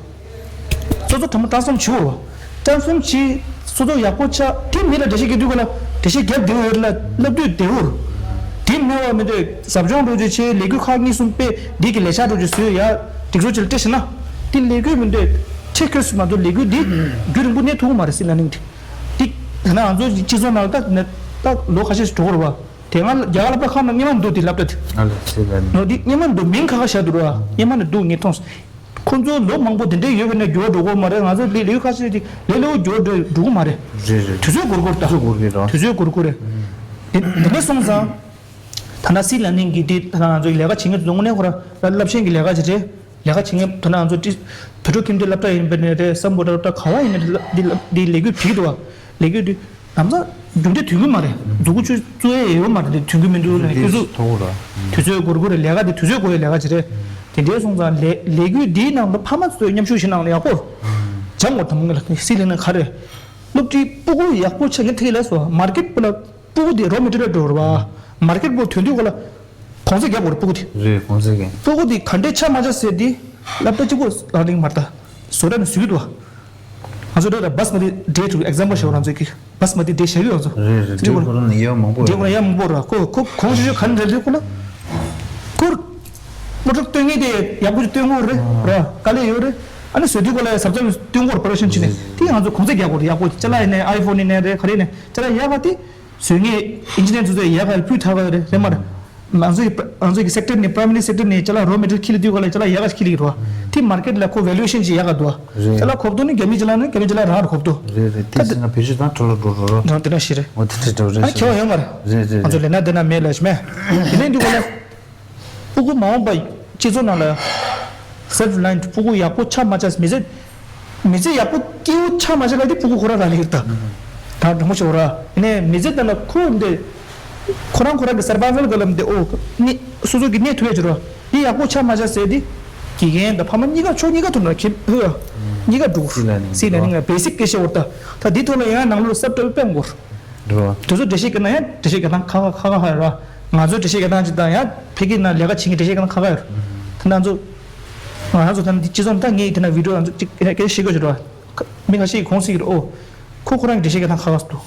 སོ་སོ་དང་པོ་བཀྲམ་གསུམ་བྱེད་དགོས། བཀྲམ་གསུམ་བྱེད། སོ་སོ་ཡག་པོ་ཆགས་དེ་མི་ལ་འགྲེལ་བཤད་རྒྱག་དུས་སྐོར་ལ་འགྲེལ་བཤད་རྒྱབ་བདེ་བོ་ཡོད་ལ་བསླབ་དུས་བདེ་བོར། དེ་མེད་པ་མི་འདོད་ཟབ་སྦྱོང་འགྲོ་རྒྱུ་བྱས་ལས་འགུལ་ཁག་གཉིས་གསུམ་སྤེལ་འདི་གི་ལས་འཆར་འགྲོ་རྒྱུ་བཟོས་ཡ་སྒྲིག་འཛུགས་ཅིག་ལ་སྤྲད་ཤེ་ན། དེ་ལས་འགུལ་མི་འདོད་ཁྱད་ཁྱོད་སུ་མ་གཏོགས་ལས་འགུལ་འདི་རྒྱུན་རིང་པོ་གནས་ཐུབ་ཀྱི་མ་རེད་སྲིད་ལ་ནིང་དེ། དེ་ད་ནང་ང་ཚོ་སྤྱི་ཚོགས་ནང་ལ་ད་ད་ལོ་ཁ་ཤས་ཤིག་འགྲོ་གི་རེད་བ། དེ་སྔ་རྒྱ་གར་སློབ་གྲྭ་ཁག་ནང་སྔོན་མ་འདུག་དེ་སློབ་གྲྭ་དེ། ཨ་ལེ་སྲིད་ལ་ནིང་། ལོ་དེ་སྔོན་མ་འདུག་མིང་ཁ་ཁ་བཞག་འདུག་རེད་བ། སྔོན་མ་ནས་འདུག་ངས་མཐོང་སོང་། ཁོ་ཚོ་ལོ་མང་པོ་དེ་འདྲའི་ཡོད་པ་ནས་འགྱུར་བ་འགྲོ་གི་ཡོད་མ་རེད། ང་ཚོ་ལས་ལས་ཁ་ཤས་ཅིག་ལས་སླ་པོ་འགྱུར་བ་འགྲོ་འགྲོ་གི་མ་རེད། རེད་རེད། དུས་ཚོད་འགོར་འགོར་ད། དུས་ཚོད་འགོར་གི་རེད། དུས་ཚོད་འགོར་འགོར་རེད། དེ་དེ་འདྲ་སོང་ཙང་། ད་ནང་སྲིད་ལ་ནིང་གི་དེ་ད་ནང་ང་ཚོ་ལས་ཀ་བྱེད་མཁན་ཚོ་དངོས་གནས་ཁོ་རང་རླབས་ཆེན་གྱི་ལས་ཀ་ཅིག་རེད། ལས་ཀ་བྱེད་མཁན་ད་ནང་ང་ཚོ་ཏི་བོད་ཕྲུག་ཁྱིམ་སྡེ་སློབ་གྲྭ་ཡིན་པ་ནས་རེད། སམ་བྷོ་ཊ་སློབ་གྲྭ་ག་བ་ཡིན་ནའི་འདི་འདི་ལས་འགུལ་བྱེད་ཀྱི་འདུག་བ། ལས་འགུལ་འདི་ལམ་སང་རྒྱུན་འདི་དུས་ཀྱི་མ་རེད། མཛུབ་གུ་ཆུ་བཙུགས་ཡས་ཡོད་མ་རེད། འདི་དུས་ཀྱི་མི་འདུག་ལ་དུས་ཚོད་མཐོ་བོ་ར། དུས་ཚོད་འགོར་དགོས་རེད། ལས་ཀ་འདི་དུས་ཚོད་འགོར་ཡས་ལས་ཀ་ཅིག་རེད། དེ་འདྲའི་སོང་ཙང་ལས་ལས་འགུལ་འདིའི་ནང་དུ་ཕ་མ་ཚོས་མཉམ་ཞུགས་བྱེད་ནང་ལ་ཡག་པོ་སྦྱང་དགོས། དམ་ངེས་ལ་སྲིད་ལས་ནི་ག་རེད། སློབ་ཁྲིད་སྤུ་གུ་ཡག་པོ་ཆགས་ཀྱི་ཐད་ལ་སོ་མར་ཀེཊ་པུ་ལ་སྤུ་གུ་དེ་རོ་མེ་ཊི་རི་ཡལ་འགྲོ་རེད་བ། མར་ཀེཊ་པོ་ཐོན་དུས་ག་ལ་གོང་ཚད་རྒྱག་དགོས་རེད། སྤུ་གུ་དེ། རེད། གོང་ཚད་རྒྱག་སྤུ་གུ་དེ་ག་འདྲས་ཆགས་མ་ཆགས་ཟེར་དེ་སློབ་གྲྭ་གཅིག་པོ་རང་རིང་མ་རེད་ད། བཟོ་གྲྭ་ནས་བཟོ་གི་འདུག་བ། ང་ཚོ་འདྲ་ད་བྷ་སི་མ་ཏི་ཌེ་ཊུ་ཨེག་ཛམ་པལ་བཞག་རང་ཚོ་གི་བྷ་སི་མ་ཏི་ཌེ་ཊུ་བཞག་གི་ཡོད་ང་ཚོ། རེད་རེད། ཌེ་ཊུ་ཌེ་ཊུ་ཁོ་རང་ནས་ཡག་མང་པོ་ཌེ་ཊུ་ཁོ་རང་ཡག་མང་པོ་རེད། ཁོ་ཁོ་གོང་ཞུ་ཞུ་ག་འདྲ་རེད་ཁོ་ལ། ཁོར་མོ་ཊ་སྟོན་མཁན་དེ་ཡག་པོ་ཅིག་སྟོན་དགོས་རེད། ར་དཀའ་ལས་ཡོད་རེད། ཨ་ནི་བཟོ་དུས་ག་ལ་གཟབ་གཟབ་སྟོན་དགོས་རེད། པ་རོ་ཌག་ཤན་བྱས་ནས་དེ་ང་ཚོ་གོང་ཚད་རྒྱག་དགོས་རེད། ཡག་པོ་ཅིག་ཅ་ལག་ཡིན་ནའི་ཨའི་ཕོན་ཡིན་ནའི་རེད། ག་རེ་ཡིན་ནའི་ཅ་ལག་ཡག་ག་དེ། བཟོ་མཁན་ཨིན་ཇི་ནི་ཡར་ཚོ་ཚོས་ཡག་ག་ཕུལ་ཐག་ག་རེད་རེད་མ་རེད། ང་ཚོའི་ང་ཚོའི་གི་སེག་ཊར་ནས་པ་རའི་མ་རི་སེག་ཊར་ནས་ཅ་ལག་རོ་མེ་ཊི་རི་ལ་འཁྱེར་དུས་ག་ལ་ཅ་ལག་ཡག་ག་འཁྱེར་གི་རེད་བ། དེ་མར་ཀེཊ་ལ་ཁོ་ཝེ་ལུ་ཨེ་ཤན་ཅིག་ཡག་ག་འདུག་བ། རེད་ཅ་ལག་གོ་བ་ཐོག་ནི་རྒྱ་མི་ཅ་ལག་ནི་རྒྱ་མི་ཅ་ལག་རང་རེད་གོ་བ་ཐོག་རེད་རེད། དེ་ད་ཟེར་ན་བེད་སྤྱོད་བཏང་འགྲོ་ལ་འགྲོ་འགྲོ་རོ། རང་དེ་འདྲ་ཞིག་རེད། འོ་དེ་འདྲ་འདྲ་རེད། ཨ་ཁྱད་པར་ཡོད་མ་རེད། རེད་རེད་ང་ཚོ་རེད། ལས་ན་དེ་ན་མེད་ལ་ཞིག་མེད། དེ་ནས་འདུག་ག་ལ། སྤུ་གུ་མ་འོངས་པ་སྤྱི་ཚོགས་ནང་ལ་སེལ་ཕི་རི་ལ་ཡིན་དུས་སྤུ་གུ་ཡག་པོ་ཆགས་མ་ཆགས། མི་ཚེ་མི་ཚེ་ཡག་པོ་སྐྱིད་པོ་ཆགས་མ་ཆགས་ལ་དེ་སྤུ་གུ་ཁོ་རང་རག་ལས་ཀྱི་རེད་ད། ད་དྲང་པོ་ཞུ་ར། ཡིན་ནའི་མི་ཚེ་འདི་ལ་ཁོ་འདི་ཁོ་རང་ཁོ་རང་གི་སར་བའི་ཝལ་གི་ལམ་དེ་ཨོ་གནས་སོ་སོ་གི་གནས་ཐུབ་ཡ་ཅིག་ར། དེ་ཡག་པོ་ཆགས་མ་ཆགས་ཟེར་དེ་དགེ་རྒན་དང་ཕ་མ་གཉིས་ཀ་ཕྱོགས་གཉིས་ཀ་ཐུབ་ན་ཁེ་ཕོ་ཡ་གཉིས་ཀ་འགྲུག་སྲིད་ལ་ནི་སྲིད་ལ་ནི་ང་བེ་སིག་སྐད་ཆ་བོར་ད། ད་དེ་ཐོག་ལ་ཡང་ནང་ལོགས་སབ་ཏོ་སྤེལ་དགོས། རེད་བ། དེ་ཚོ་འགྲེལ་བཤད་བརྒྱབ་ན་ཡང་འགྲེལ་བཤད་རྒྱག་སྟངས་ཁག་ཁག་ཁག་ཁག་ཡོད་ར། ང་ཚོའི་འགྲེལ་བཤད་རྒྱག་སྟངས་ཅིག་དང་ཡང་ཕ་གིའི་ནང་ལས་ཀ་བྱེད་མཁན་འགྲེལ་བཤད་རྒྱག་སྟངས་ཁག་ཁག་ཡོད་ར། ད་ང་ཚོ་ང་རང་ཚོ་ད་ནི་སྤྱི་ཚོགས་ད་ངས་དེ་ན་བི་ཌི་ཡོ་ང་ཚོ་གཅིག་སྐད་ཆ་བཤད་དགོས་ཞུ་ར། མི་ཁ་ཤས་ཀྱིས་གོང་སྲིད་ཀྱི་རེད་ཨོ། ཁོ་ཁོ་རང་གི་འགྲེལ་བཤད་རྒྱག་སྟངས་ཁག་ཁག་འདུག་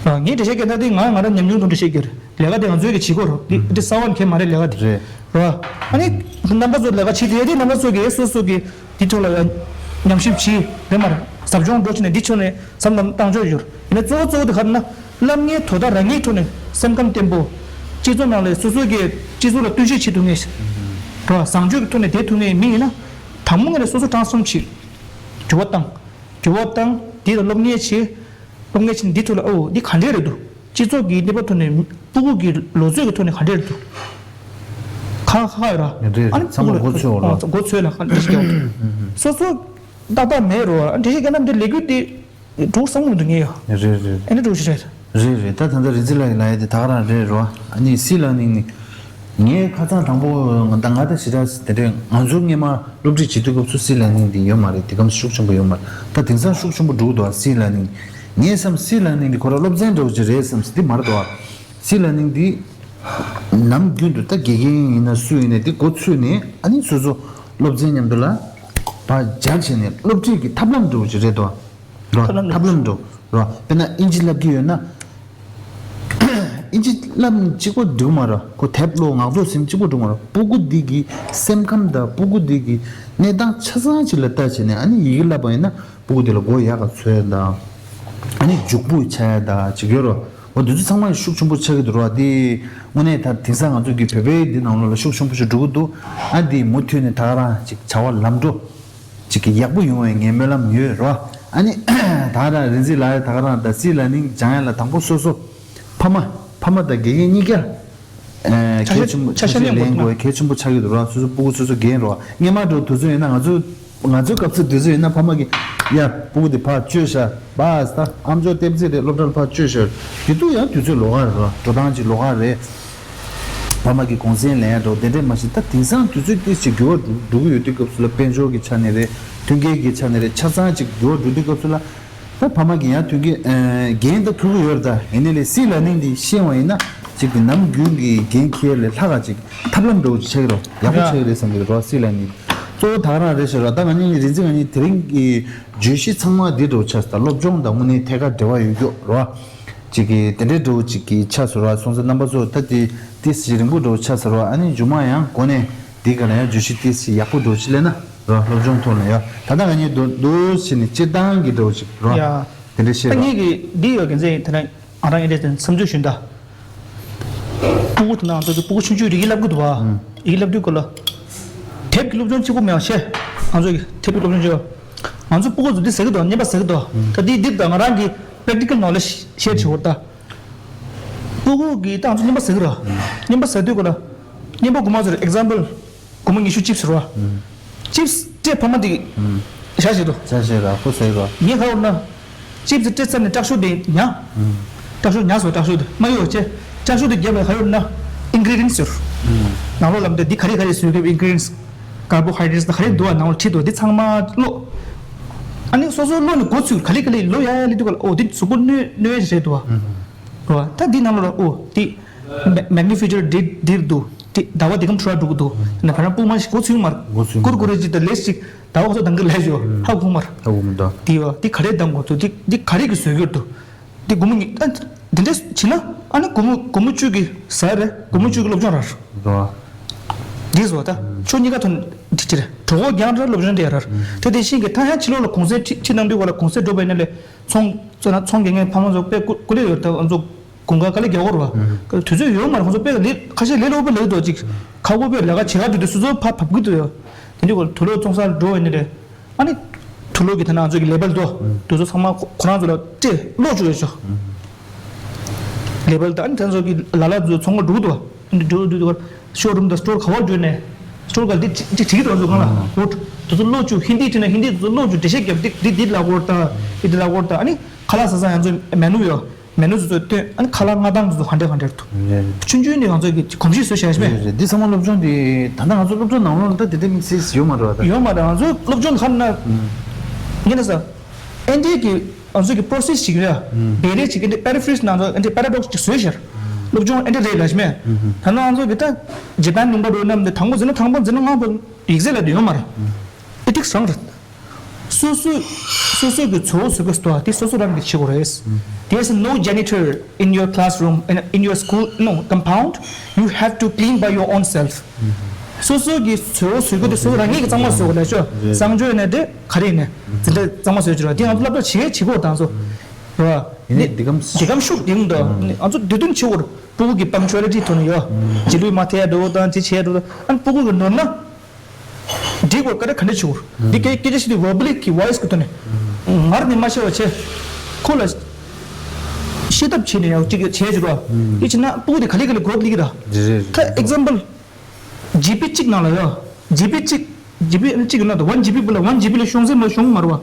ཨ་ངས་འགྲེལ་བཤད་རྒྱག་སྟངས་དེ་ང་ང་རང་ཉམས་མྱོང་དང་འགྲེལ་བཤད་རྒྱག་རེད། ལས་ཀ་དེ་ང་ཚོའི་གི་བྱེད་དགོས་རེད། འདི་འདི་གསར་བ་མཁན་མ་རེད་ལས་ཀ་དེ། རེད། རེད་བ། ཨ་ནི་རྣམ་པ་ཚོ་ལས་ཀ་བྱེད་དེ་དེ་རྣམ་པ་ཚོ་གིས་སོ་སོ་གི་འདི་ཐོག་ལ་ཡང་ཉམས་ཞིབ་བྱེད་རེད་མ་རེད། ཟབ་སྦྱོང་འགྲོ་བྱས་ནས་འདི་ཕྱོགས་ནས་བསམ་བློ་བཏང་ཕྱོགས་ཡོད་རེད། ཡིན་ན་གཙོ་བོ་གཙོ་བོ་དེ་ག་རེ་ན་བསླབ་ངའི་དོ་བདག་རང་ཉིད་ཐོག་ནས་སེམས་ཁམས་བརྟན་པོ། སྤྱི་ཚོགས་ནང་ལ་སོ་སོ་གི་སྤྱི་ཚོགས་ལ་བསྟུན་ཤུགས་བྱེད་ཐུབ་ངེས། རེད་བ། བཟང་སྤྱོད་ཀྱི་ཐོག་ནས་བསྡད་ཐུབ་ངེས་མི་ཡིན་ན། དང་པོ་ངོས་ནས་སོ་སོ་ཊེན་སི་ཕོརམ་བྱེད། འགྱུར་བ་བཏང་། འགྱུར་བ་བཏང་། འདི་ལ་སློབ་གཉེར་བྱེད། སློབ་གཉེར་བྱེད་ནས་འདི་ཐོག་ལ་ཨོ་འདི་ག་འདྲས་རེད་འདུག་སྤྱི་ཚོགས་ཀྱི་གནས་བབ་ཐོག་ནས་སྤུ་གུ་གི་ལོ་ཚོད་ཀྱི་ཐོག་ནས་ག་འདྲས་རེད་འདུག་ཁ་ཁ་ཡོད་ར། རེད་རེད། ཨ་ནི་ཚང་མ་སྤུ་གུ་མགོ་ཚོས་འོ་ར། ཨ་མགོ་ཚོས་ལ་ཁ་འདྲ་ཞིག་རྒྱག་འོ། སོ་སོ་ཏག་ཏག་མེད་རོ། ཨ་འདྲ་ཞིག་རྒྱག་ན་འདི་ལས་འགུལ་འདི་འགྲོ་བསམ་གི་མི་འདུག་ངས་ཡ། རེད་རེད། ཨ་ནི་འགྲོ་ཞིག་རེད། རེད་རེད། ད་ད་ལྟ་རིག་འཛིན་ལགས་ཀྱིས་ལབ་ཡ་དེ་ད་ག་རང་རེད་རོ། ཨ་ནི་སྲིད་ལ་ནི་ནི། ངས་ཁ་སང་དང་པོ་ང་ད་ང་ད་ཞེ་དྲག་དེ་འདྲས་ང་ཚོ་སྔས་མ་སློབ་ཁྲིད་བྱེད་དུས་སྐབས་སུ་སྲིད་ལ་ནི་འདི་ཡོད་མ་རེད། དེ་གམ་ཤུགས་ཆེན་པོ་ཡོད་མ་རེད། ད་དེང་སང་ཤུགས་ཆེན་པོ་འགྲོ་གི་འདུག་སྲིད་ལ་ནི། ངས་བསམ་སྲིད་ལ་ནི་འདི་ཁོ་རང་སློབ་ཚན་འདྲ་བོ་ཅིག་རེད་བསམ་སྲིད་འདི་མ་རེད་དོ། སྲིད་ལ་ནི་འདི་ནམ་རྒྱུན་དུ་ད་དགེ་རྒན་ཡིན་ན་སུ་ཡིན་ན་འདི་འགོ་ཚུགས་ནས་ཨ་ནི་སོ་སོ་སློབ་ཚན་མཉམ་དུ་ལ་བ་སྦྱར་བྱས་ནས་སློབ་ཁྲིད་ཀྱི་ཐབས་ལམ་འདྲ་བོ་ཅིག་རེད་དོ། རོ། ཐབས་ལམ་ཐབས་ལམ་འགྲོ་རོ། དཔེར་ན་ཨིན་ཇི་བསླབ་ཀྱི་ཡོད་ན། ཨིན་ཇི་བསླབ་གཅིག་པོ་འགྲིག་མ་རོ། ཁོ་དེབ་ཀློག་ངག་ཐོག་ཟིན་གཅིག་པོ་འགྲིག་མ་རོ། སྤུ་གུ་འདི་གི་སེམས་ཁམས་དང་སྤུ་གུ་འདི་གི་གནས་སྟངས་ཆ་ཚང་ཅིག་ལ་ལྟ་བྱས་ནས་ཨ་ནི་ཡི་གེ་བསླབ་པ་ཡིན་ན་སྤུ་གུ་འདི་ལ་མགོ་ཡག་ག་ཚོས་དང་། ཨ་ནི་འཇུག་པོ་ཆགས་ཡ་དང་ཅིག་ཡོད་རོ། འོ་འདི་ཚོ་ཚང་མ་ཤུགས་ཆེན་པོ་ཆགས་ཀྱི་འདུག་རོ། འདི་དངོས་གནས་ད་དེང་སང་ང་ཚོ་གི་བོད་པའི་འདི་ནང་ལོགས་ལ་ཤུགས་ཆེན་པོ་ཞིག་འགྲོ་གི་འདུག་ཨ་འདི་མུ་མཐུད་ནས་ད་ག་རང་ཅིག་བྱ་བ་ལམ་འགྲོ། ཅིག་གི་ཡག་པོ་ཡོང་བའི་ངའི་སྨོན་ལམ་ཡོད་རོ། ཨ་ནི་ད་རང་རིག་འཛིན་ལགས་ད་ག་རང་ད་སྲིད་ལ་ནི་སྦྱང་ཡ་ལ་དང་པོ་སོ་སོ་ཕ་མ་ཕ་མ་དང་དགེ་རྒན་གཉིས་ཀ་ཨ་ཆ་ཤས་གལ་ཆེན་པོ་ཆ་ཆ་ཤས་ཤས་ལེན་དགོས་གལ་ཆེན་པོ་ཆགས་ཀྱི་འདུག་རོ། སོ་སོ་སྤུ་གུ་སོ་སོ་རྒན་རོ། སྔས་མ་འགྲོ་དུས་ཚོད་ཡིན་ན་ང་ཚོ་ང་ཚོའི་སྐབས་སུ་དུས་ཚོད་ཡིན་ན་ཕ་མ་གིས་ཡ་སྤུ་གུ་དེ་ཕར་བཅོས་ཤག་བ་ད་ཨ་མཆོག་ལྟེབ་རྩེ་རེད་སློབ་གྲྭར་ཕར་བཅོས་ཤག་དེ་དུས་ཡང་དུས་ཚོད་ལོགས་ཀ་རེད་རོ། འགྲོ་སྟངས་ཅིག་ལོགས་ཀ་རེད། ཕ་མ་གི་གུང་སེང་ལེན་འགྲོ་དེ་འདྲས་མ་གཞི་ད་དེང་སང་དུས་ཚོད་ཏིས་ཅིག་འགྱུར་བ་འགྲོ་འགྲོ་གི་ཡོད་དུས་སྐབས་སུ་ལ་དཔལ་འབྱོར་གྱི་ཆ་ནས་རེད་མཐུན་རྐྱེན་གྱི་ཆ་ནས་རེད་ཆ་ཚང་ཅིག་འགྱུར་བ་འགྲོ་དུས་སྐབས་སུ་ལ་ད་ཕ་མ་གི་ཡང་མཐུན་རྐྱེན་འགན་ད་འཁུར་གི་ཡོད་རེད། ད་ཡིན་ནའི་ལས་སྲིད་ལ་ནིང་འདི་ཤེས་བ་ཡིན་ན་ཅིག་གི་ནམ་རྒྱུན་གྱི་འགན་འཁྱེར་ལས་ལྷག་ག་ཅིག་ཐབས་ལམ་འདྲ་བོ་ཅིག་ཆགས་ཀྱི་རེད་ཡག་པོ་ཆགས་ཀྱི་རེད་བསམ་གྱི་རེད་རོ། སྲིད་ལ་ནིང་གཙོ་བོ་ད་ག་རང་རེད་ཤག་རོ། ད་ང་གཉིས་རིག་འཛིན་ང་གཉིས་དེ་རིང་གི་བརྗོད་གཞི་ཚང་མ་འདི་འདྲ་བོ་ཆགས་སོང་། ད་སློབ་སྦྱོང་དང་དངོས་གནས་ཐད་ཀར་འབྲེལ་བ་ཡོད་རྒྱུ་རོ། ཅིག་གིས་དེ་འདྲའི་འདྲ་བོ་ཅིག་གིས་ཆགས་སོང་ར། སོང་ཙང་རྣམ་པ་ཚོ་ད་དེ་ཏིས་ཞིག་རིང་པོ་འདྲ་བོ་ཆགས་སོང་ར། ཨ་ནི་མཇུག་མ་ཡང་གོ་ནས་འདི་ག་ལ་ཡང་བརྗོད་གཞི་ཏིས་ཞིག་ཡག་པོ་འདྲ་བོ་ཅིག་སླེབས་ན་ར། སློབ་སྦྱོང་ཐོག་ནས་ཡ་ད་ལྟ་ང་གཉིས་རྡོ་རྡོ་བྱས་ནས་སྤྱིར་བཏང་གི་འདྲ་བོ་ཅིག་ར། ཡ། དེ་འདྲའི་ཤེས་ད་ར། ངེད་ཀྱི་འདི་ཡོད་གན་ཚེ་དེ་ན་ང་རང་ཡིན་དེ་བསམ་ཚུལ་ཞུ་ད། སྤུ་གུ་དེ་ན་ང་ཚོ་སྤུ་གུ་ཆུང་ཆུང་རིག་གི་བསླབ་གི་འདུག་བ། ཨུམ། རིག་གི་བསླབ་དུས་སྐོར་ལ། དེབ་ཀྱི་སློབ་སྦྱོང་གཅིག་པོ་མེད་པ་བྱས། ང་ཚོ་གི་ཐེ་པི་སློབ་སྦྱོང་བྱེད་པ། ང་ཚོ་སྤུ་གུ་ཚོ་འདི་ཟེར་གི་འདུག་རྔན་པ་ཟེར་གི་འདུག་ད་འདི་འདི་ད་ང་རང་གི་practical knowledge share་བྱེད་འོར་ད། སྤུ་གུ་གི་ད་ང་ཚོ་རྔན་པ་ཟེར་གི་ར། རྔན་པ་ཟེར་དུས་ག་ལ། རྔན་པ་དགོས་མ་ཚོར་example། སྒོར་མོ་ཉི་ཤུ་ཅིབས་རོ། ཅིབས་སྤྲད་ཕ་མ་དེ་གི་ཞག་ཞིག་ཏུ། ཞག་ཞིག་ར་ཁོ་ཟེར་རོ། ངས་ག་བར་ན། ཅིབས་སྤྲད་ཚར་ནས་དྲག་ཤོས་དེ་ཉ། དྲག་ཤོས་ཉ་སོ་དྲག་ཤོས་དེ་མ་ཡོད་ཅེ། དྲག་ཤོས་དེ་རྒྱབ་ལ་ག་ཡོད་ན། ingredients་ཡོད། ནང་ལོགས་ལམ་དེ་འདི་ག་རེ་ག་རེ་བཟོས་ཀྱི་ingredients། carbohydrates་ད་ག་རེ་འདུག་ཨ་ནང་ལོགས་ཁྲིད་འདུག་འདི་ཚང་མ་ཀློག་ཨ་ནི་སོ་སོ་ཀློག་ནས་འགོ་ཚུགས་ག་ལེ་ག་ལེ་ཀློག་ཡ་ཡ་ལེ་འདུག་ག་ལ་ཨོ་འདི་གཟུགས་པོ་གནོད་གནོད་ཡ་རེད་འདུག་ཨ། རོ། ད་འདི་ནང་ལོགས་ལ་ཨོ་འདི། magnitude་འདི་འདིར་འདུག་འདི་ཟླ་བ་འདི་གམ་འཕྲོ་བ་འགྲོ་གི་འདུག་ན་ཕ་རང་སྤུ་མ་ཞིག་འགོ་ཚུགས་མར། འགོ་ཚུགས་མར། ཀུར་ཀུ་རེ་ཅིག་དང་ལེས་ཅིག་ཟླ་བ་ཁོ་ཚོ་དང་གི་ལས་ཞོ་ཧ་གོ་མར། ཧ་གོ་མི་འདུག་འདི་བ་འདི་ག་རེ་དང་གོ་ཚུལ་འདི་འདི་ག་རེ་གི་བཟོས་གྱུར་འདུག་འདི་སྒོར་མོ་ཉི་ཨ་འདི་འདྲས་བྱས་ན་ཨ་ནི་སྒོར་མོ་སྒོར་མོ་བཅུ་གི་ཟ་རེད་སྒོར་མོ་བཅུ་གི་སློབ་སྦྱོང་ར་རེད། རོ། འདི་བཟོ་ད་ཆོ་གཉིས་ཀ་ཐོན་འདི་ཅི་རེད་གྲོགས་པོ་རྒྱང་ར་སློབ་སྦྱོང་དེ་ར་རེད། དེ་དེ་བཞིན་གི་ད་ཡང་ཕྱི་ལོགས་ལ་གུང་སེང་ཁྲིད་ཁྲིད་གནང་དུས་ག་ལ་གུང་སེང་འགྲོ་བའི་ནང་ལས་ཚོང་ཚོ་ན་ཚོང་རྒྱག་མཁན་ཕ་མ་ཚོ་དཔེ་སྐུ་སྐུ་ལས་ཡོད་ད་ང་ཚོ་དགུན་ཁ་དཀའ་ལས་རྒྱག་གོ་ར་བ། དུས་ཚོད་ཡོད་མ་རེད་ཁོང་ཚོ་དཔེ་ལས་ཁ་ཤས་ལས་སློབ་པ་ལས་དོ་ཅིག་ཁ་ཁོ་དཔེ་ལས་ཀ་བྱེད་ག་འགྲོ་དུས་སོ་སོ་ཕ་བབ་གི་འདུག་ཡོད། དེ་འདྲ་གོ་དུ་ལོ་ཚོང་སར་འགྲོ་བའི་ནི་རེད། ཨ་ནི། དུ་ལོ་གི་ཐ་ན་ང་ཚོ་གི་ལེ་བལ་དོ། དུ་ཚོ་ཚང་མ་ཁོ་ཁོ་རང་ཚོ་ལ་སྤྲད་ཀློག་བཅུག་ཡོད་ཆོག་ལེ་བལ་དང་ཨ་ནི་ཐ་ཚོ་གི་ལ་ལ་ཚོ་ཚོང་ཁང་འགྲོ་གི་འདུག་ཨ་ནི་འགྲོ་གི་འདུག་ཤོ་རུམ་དང་སི་ཊོར་ག་བར་འགྲོ་ནས་སི་ཊོར་ག་འདི་ཅིག་ཅིག་བྲིས་གི་འདུག་ང་ཚོ་གང་ལ་ཧུད་དུ་ཚོ་ཀློག་བཅུག་ཧིན་དི་བྲིས་ན་ཧིན་དི་དུ་ཚོ་ཀློག་བཅུག་འགྲེལ་བཤད་རྒྱབ་འདི་འདི་འདི་ལ་གོར་ད་འདི་འདི་ལ་གོར་ད་ཨ་ནི་ཁ་ལག་ཟ་ས་ང་ཚོ་མེ་ནུ་ཡོད། མེ་ནུ་ཚོ་ཚོས་སྟོན་ཨ་ནི་ཁ་ལག་མངའ་ཐང་ཚོ་ཚོ་ག་འདྲ་ག་འདྲ་འདུག་ཆུང་ཆུང་ནས་ང་ཚོ་གི་གོམས་གཤིས་བཟོས་བཞག་ཤི་མེད། རེད་རེད། འདི་ཚང་མ་སློབ་སྦྱོང་འདི་ད་ལྟ་ང་ཚོ་སློབ་གྲྭ་ནང་ལོགས་ལ་ད་དེ་འདྲ་དམིགས་བསལ་ཡོད་མ་རེད་བ་ད། ཡོད་མ་རེད་ང་ཚོ་སློབ་སྦྱོང་ཁ་ན། ངས་ན་ས། ཨེན་ཌི་ཨེ་གི་ང་ཚོ་གི་པོ་རོ་སེས་ཅིག་ཡོད། བེ་རེ་ཅིག་ཨེ་འདྲ་པེ་ར་ཕི་རེ་སི་ནང་ཚོ་ཨེ་འདྲ་པེ་ར་ཌོག་སི་ཅིག་བཟོས་ཤར། སློབ་སྦྱོང་ཨེ་འདྲ་རེད་ལ་ཤི་མེད། ད་ནང་ང་ཚོ་གི་ད་ཇི་པན་ལུང་པ་འགྲོ་ནམ་དེ་དང་པོ་འཛིན་ན་དང་པོ་འཛིན་ན་ལྔ་པོ་ཡིག་ཚད་ལ་དེ་ཡོད་མ་རེད། ཨེ་ཐིག་སི་རང་རེད། སོ་སོ་སོ་སོ་གི་ཚོ་བོ་སུ་གི་སྟོ་དེ་སོ་སོ་རང་གི་བྱེད་དགོས་རེད། There's no janitor in your classroom, in, in your school, no, compound. You have to clean by your own self. སོ་སོ་གི་ཚོ་བོ་སུ་གི་དེ་སོ་སོ་རང་ངེས་ཀྱི་གཙང་མ་བཟོ་དགོས་ལ་ཆོ། གསང་སྤྱོད་ནས་དེ་ག་རེ་ནས་འཛིན་གྲྭ་གཙང་མ་བཟོ་ཆོ་ར་དེ་ང་ཚོ་སློབ་གྲྭ་བྱེད་བྱེད་དགོས་དང་ཚོ། ར། ཡིན་ནའི་འདི་གམ་འདི་གམ་ཤུགས་དེ་ཡིན་དོ། ང་ཚོ་དུས་བསྟུན་བྱེད་དགོས་ར་སྤུ་གུ་གི་པང་ཅུ་ཨ་ལི་ཊི་ཐོག་ནས་ཡོད། རྗེས་ལུས་མ་ཐེ་ཡ་འགྲོ་དང་དེ་བྱས་འགྲོ་དང་ཨ་ནི་སྤུ་གུ་གི་ནོར་ན། འགྲིག་པར་བཀའ་དྲིན་ག་འདྲ་བྱེད་དགོས། འདི་སྐད་སྐད་ཆ་བཤད་དུས་verbally་གི་voice་གི་ཐོག་ནས། ངར་ནས་མ་བཤད་པ་བྱས། ཁོ་ལ། ཤེས་ཐབས་བྱས་ནས་ཡང་གཅིག་བྱས་བྱེད་དགོས། འདི་བྱས་ན་སྤུ་གུ་དེ་ག་ལེ་ག་ལེ་growth་ལི་གི་ར། རེད་རེད་ད་example། ཇི་པི་གཅིག་ནང་ལ་ཡོད། ཇི་པི་གཅིག་ཇི་པི་གཅིག་ཡོད་ན་ད་one G B་བུ་ལ་one G B་ལ་ཤོང་ཚད་མ་ཤོང་མ་རུ་བ།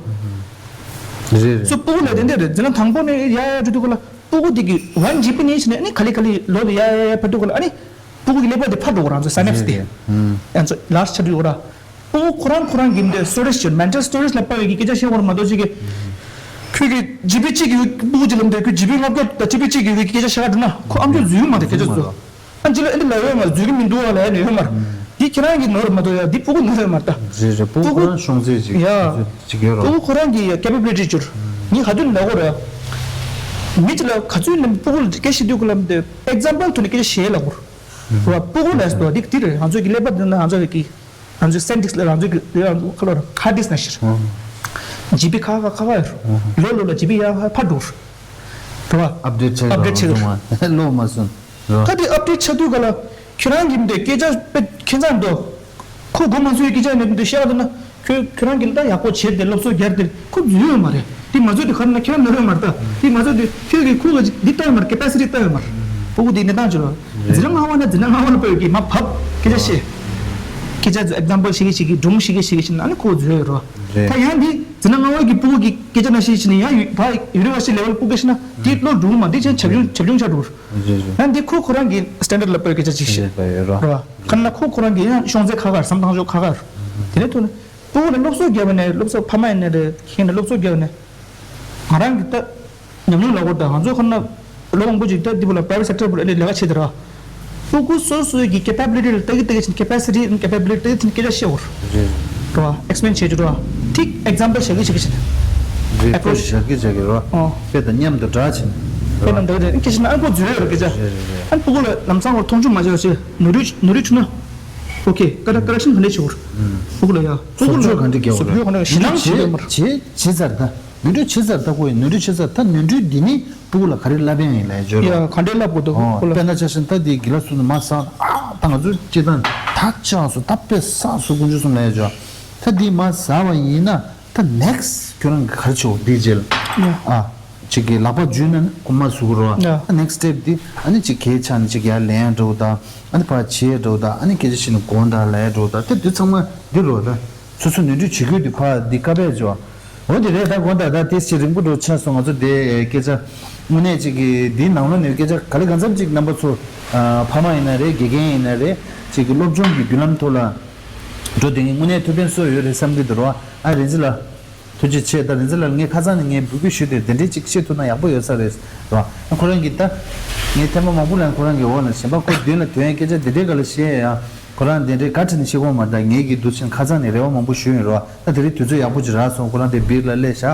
རེད་རེད། སོ་སྤུ་གུ་ལ་དེ་འདྲ་རེད་ཟེར་ན་དང་པོ་ནས་ཡ་ཡ་འགྲོ་དུས་ག་ལ་སྤུ་གུ་དེ་གི་one G B་ནས་བྱས་ནས་ཨ་ནི་ག་ལེ་ག་ལེ་ལོ་ལ་ཡ་ཡ་ཡ་ཕར་འགྲོ་ག་ལ་ཨ་ནི། སྤུ་གུ་གི་ཀླད་པ་དེ་ཕར་འགྲོ་གི་རང་ཚོ་synapse་དེ། ཡང་ཚོ་large་ཆགས་འགྲོ་གི་ར། སྤུ་གུ་ཁོ་རང་ཁོ་རང་གི་འདི་storage་ཅིག་mental storage་ལ་དཔག་ཡོད་ཀྱི་སྐད་ཆ་བཤད་བར་མ་གཏོགས་ཅིག་གི་ཁོས་ཀྱི་ཇི་པི་གཅིག་གི་སྤུ་གུ་ཅིག་ལ་འདི་ཁོས་ཇི་པི་ལྔ་བརྒྱ་དང་ཇི་པི་གཅིག་གི་སྐད་ཆ་བཤད་ག་འགྲོ་ན་ཁོ་ཨམ་ཅོག་འཛུལ་གི་མ་རེད་སྐད་ཆ་བཟོ། ཨ་ཇི་ལ་ཨེ་འདི་ལ་ཡོད་མ་རེད་འཛུལ་གི་མི་འདུག་ཨ་ལ་ཡ་ནི་ཡོད་མ་རེད། འདི་ཁྱེད་རང་གི་ནོར་མ་གཏོགས་ཡ་འདི་སྤུ་གུ་ནོར་ཡོད་མ་རེད་ད། རེད་རེད། སྤུ་གུ་ཁོ་རང་ཤོང་ཚད་ཅིག་ཡ། ཅིག་ཡོད་རོ། སྤུ་གུ་ཁོ་རང་གི་capability་ཅིག་ཡོད་རོ། ངས་ག་དུས་ལབ་དགོས་རེད། མི་ཅིག་ལ་ག་ཚོད་ནས་སྤུ་གུ་ལ་སྐད་ཆ་འདི་གུ་ལབ་འདི་example་ཐོག་ནས་སྐད་ཆ་བཤད་ལབ་དགོས་རེད། རོ། སྤུ་གུ་ལ་སོ་འདི་འདི་རེད་ང་ཚོ་གི་ཀླད་པ་འདི་ན་ང་ཚོ་གི་ང་ཚོའི་scientist་ལ་ང་ཚོའི་གི་ཁ་ལོ་ར་hard disk་ན་ཤར། ཇི་པི་ཁ་ཁ་ཁ་ཁ་ཡོད་རོ། ལོ་ལོ་ལ་ཇི་པི་ཡ་ཁ་ཕར་འགྲོ་རོ། རོ། update་བྱེད་update་བྱེད་རོ། ལོ་མ་སོན། ད་དེ་update་བྱ་དུས་ག་ལ་ཁྱེད་རང་གི་འདི་སྐད་ཆ་དཔེ་ཁྱད་མཚར་འདུག་ཁོ་དགོས་མ་ཚོས་སྐད་ཆ་ནས་འདི་བཤད་དུས་ན་ཁྱོད་ཁྱོད་རང་གིས་ད་ཡག་པོ་བྱས་ཏེ་སློབ་གསོ་རྒྱག་སྟེ་ཁོ་འཛུལ་ཡོད་མ་རེད། དེ་མ་ཚོས་དེ་ག་རེ་ན་ཁྱེད་རང་ནོར་ཡོད་མ་རེད་ད། དེ་མ་ཚོས་དེ་ཁྱོད་ཀྱིས་ཁོ་གི་འདི་ལྟ་ཡོད་མ་རེད། capacity་ལྟ་ཡོད་མ་རེད། སྤུ་གུ་དེ་གནས་སྟངས་ཅིག་རེད། འཛིན་གྲྭ་ལྔ་པ་ན་འཛིན་གྲྭ་ལྔ་པ་ལ་སྤོས་ཀྱི་མ་བབ་སྐད་ཆ་བཤད། སྐད་ཆ་ཚོ་example་ཤིག་གི་ཤིག་གི་སྒྲུང་ཤིག་གི་ཤིག་གི་ཤིག་ན་ཨ་ནི་ཁོ་འཛུལ་ཡོད་རོ། རེད། ད་ཡང་འདི་འཛིན་གྲྭ་ལྔ་པ་གི་སྤུ་གུ་གི་སྐད་ཆ་ན་ཤིག་ཤིག་ནི་ཡང་ཡུ་ཕ་university level་སྤུ་གུ་ཤིག་ན་དེ་བློ་སྒྲུང་མ་འདི་ཅན་བྱབ་ཡོང་བྱབ་ཡོང་ཆ་འགྲོ། རེད་རེད། ཡང་འདི་ཁོ་ཁོ་རང་གི་standard་ལ་སྤོས་སྐད་ཆ་ཅིག་ཤིག་རེད་པ་ཡོད་རོ། རོ། ཁ་ན་ཁོ་ཁོ་རང་གི་ཡང་ཤོང་ཚད་ཁ་ཁར་བསམ་བཏང་ཕྱོགས་ཁ་ཁར། དེ་ནས་ཐོན་ནས་སྤུ་གུ་ལ་སློབ་གསོ་རྒྱབ་ནས་སློབ་གསོ་ཕ་མ་ཡིན་ནའི་རེད་ཁྱེད་ནས་སློབ་གསོ་རྒྱབ་ནས་ང་རང་གི་ད་ཉམས་མྱོང་ལ་གོ་ད་ང་ཚོ་ཁོ་ན་ལོ་མང་པོ་ཅིག་ད་འདི་བོ་ལ་private sector་བོ་ལ་ལས་ཀ་བྱེད་དེ་ར། སྤུ་གུ་སོ་སོའི་གི་capability་ལ་ལྟ་གི་ལྟ་གི་ཕྱིན་capacity and capability་ལྟ་གི་ཕྱིན་སྐད་ཆ་བཤད་འོར། རེད། རོ། explain་བྱེད་རྒྱུ་རོ། ཐིག་example་བྱ་གི་བྱ་གི་ཕྱིན། Approach་བྱ་གི་བྱ་གི་རོ། ཨོ། དཔེ་དང་མཉམ་དུ་འདྲ་ཕྱིན། དཔེ་དང་འདྲ་རེད་སྐད་ཆ་ན་ཨ་ཁོ་འཛུལ་ཡོད་ར་སྐད་ཆ། རེད་རེད་རེད། ཨ་སྤུ་གུ་ལ་ལམ་སང་བར་མཐོང་ཆུང་མ་བྱས་པ་བྱས་ནོར་འཁྲུལ་ནོར་འཁྲུལ་བྱུང་ན། ཨོ་ཁེ་ཀ་ད་correction་ག་འདྲས་བྱེད་འོར། སྤུ་གུ་ལ་ཡ། སྤུ་གུ་ལ་བཟོ་བཅོས་ག་འདྲས་རྒྱག་འོར། བཟོ་བཅོས་ག་འདྲས་ཞེད་སྣང་བྱེད་ཡོད་མ་ར། བྱེད་བྱེད་ཚར་ད། ནོར་འཁྲུལ་བྱེད་ཚར་ད་ཁོ་ཡི་ནོར་འཁྲུལ་བྱེད་ཚར་ད་ནོར་འཁྲུལ་འདི་ནི་སྤུ་གུ་ལ་ག་རེ་བསླབ་ཡང་ཡིན་ལ་ཡ་འཇོར་ཡ་རོ། ག་འདྲས་བསླབ་དགོས་འདུག་ཨོ་སྤུ་གུ་ལ། དཔེར་ན་ཆ་བཞག་ན་ད་འདི་དགེ་ལགས་ཚོ་ནི་མ་བསགས་ཨ་ད་ང་ཚོ་སྤྱི་བཏང་ད་ཅི་ཨང་སོ་ད་དཔེ་བསགས་སོ་དཀོན་མཆོག་གསུམ་ལ་ཡ་འཇོར། ད་འདི་མར་ཟ་བ་ཡིན་ན་ད་ནེག་སི་ཁྱོད་རང་གི་ག་རེ་བྱེད་འོ་འདི་རྗེས་ལ། ཨ། ཅིག་གི་ལག་པ་འཇུས་ན་ནི་ཁོ་མར་ཟུག་རོ། ཨ། ནེག་སི་སི་ཊེབ་འདི་ཨ་ནི་ཅིག་གས་ཆག་ནས་ཅིག་ཡར་ལེན་ཡ་འགྲོ་ད། ཨ་ནི་ཕར་བྱེད་འགྲོ་ད། ཨ་ནི་སྐད་ཆ་བཤད་ནས་དགོང་དག་ལ་ཡ་འགྲོ་ད། དེ་དུས་ཚང་མ་འདི་རོ་ད། སོ་སོ་ནོར་འཁྲུལ་བྱེད་དགོས་འདི་ཕར་འདི་དཀའ་བས་འཇོ། འོ་དེ་རེད། ད་དགོང་དག་ད་དེ་ཞིག་རིང་པོ་འགྲོ་ཆགས་སོང་། ང་ཚོ་དེ་སྐད་ཆ་དངོས་གནས་ཅིག་གི་འདིའི་ནང་ལོགས་ནས་སྐད་ཆ་ག་ལེ་གང་འཚམ་ཅིག་རྣམ་པ་ཚོ། ཨ། ཕ་མ་ཡིན་ན་རེད། དགེ་རྒན་ཡིན་ན་རེད། ཅིག་གི་སློབ་སྦྱོང་གི་བརྒྱུད་ལམ་ཐོག་ལ་འགྲོ་དེ་ངས་དངོས་གནས་ཐུགས་ཕན་གསོས་ཡོད་རེད་བསམ་གྱི་འདུག་རོ། ཨ། རིན་ཆེན་ལགས། ཐུགས་རྗེ་ཆེ། ད་རིན་ཆེན་ལགས་ངས་ཁ་སང་ནས་ངས་འབོད་སྐུལ་ཞུས་ཏེ་དེ་འདྲའི་ཅིག་བཤད་ཐུབ་ན་ཡག་པོ་ཡོད་ས་རེད་རོ། ཨ། ཁོ་རང་གིས་ད་ངས་ཐེངས་མ་མང་པོ་ལ་ཁོ་རང་གི་འོག་ལ་གཞན་པ་ཁོ་མདུན་ལ་དོན་སྐད་ཆ་དེ་འདྲའི་སྒང་ལ་བཤད་ཡ། ཁོ་རང་དེ་འདྲའི་བཀའ་ཁྲིད་ནས་བཤད་ཀྱི་ཡོད་མ་རེད། ད་ངས་ཀྱི་འདུག་ཕྱིན་ཁ་སང་ནས་རེ་བ་མང་པོ་ཞུས་ཡིན་རོ། ད་དེ་རིང་དུས་ཚོད་ཡག་པོ་ཅིག་རག་སོང་། ཁོ་རང་དེ་སྦིར་ལ་སླེབས་ཤག་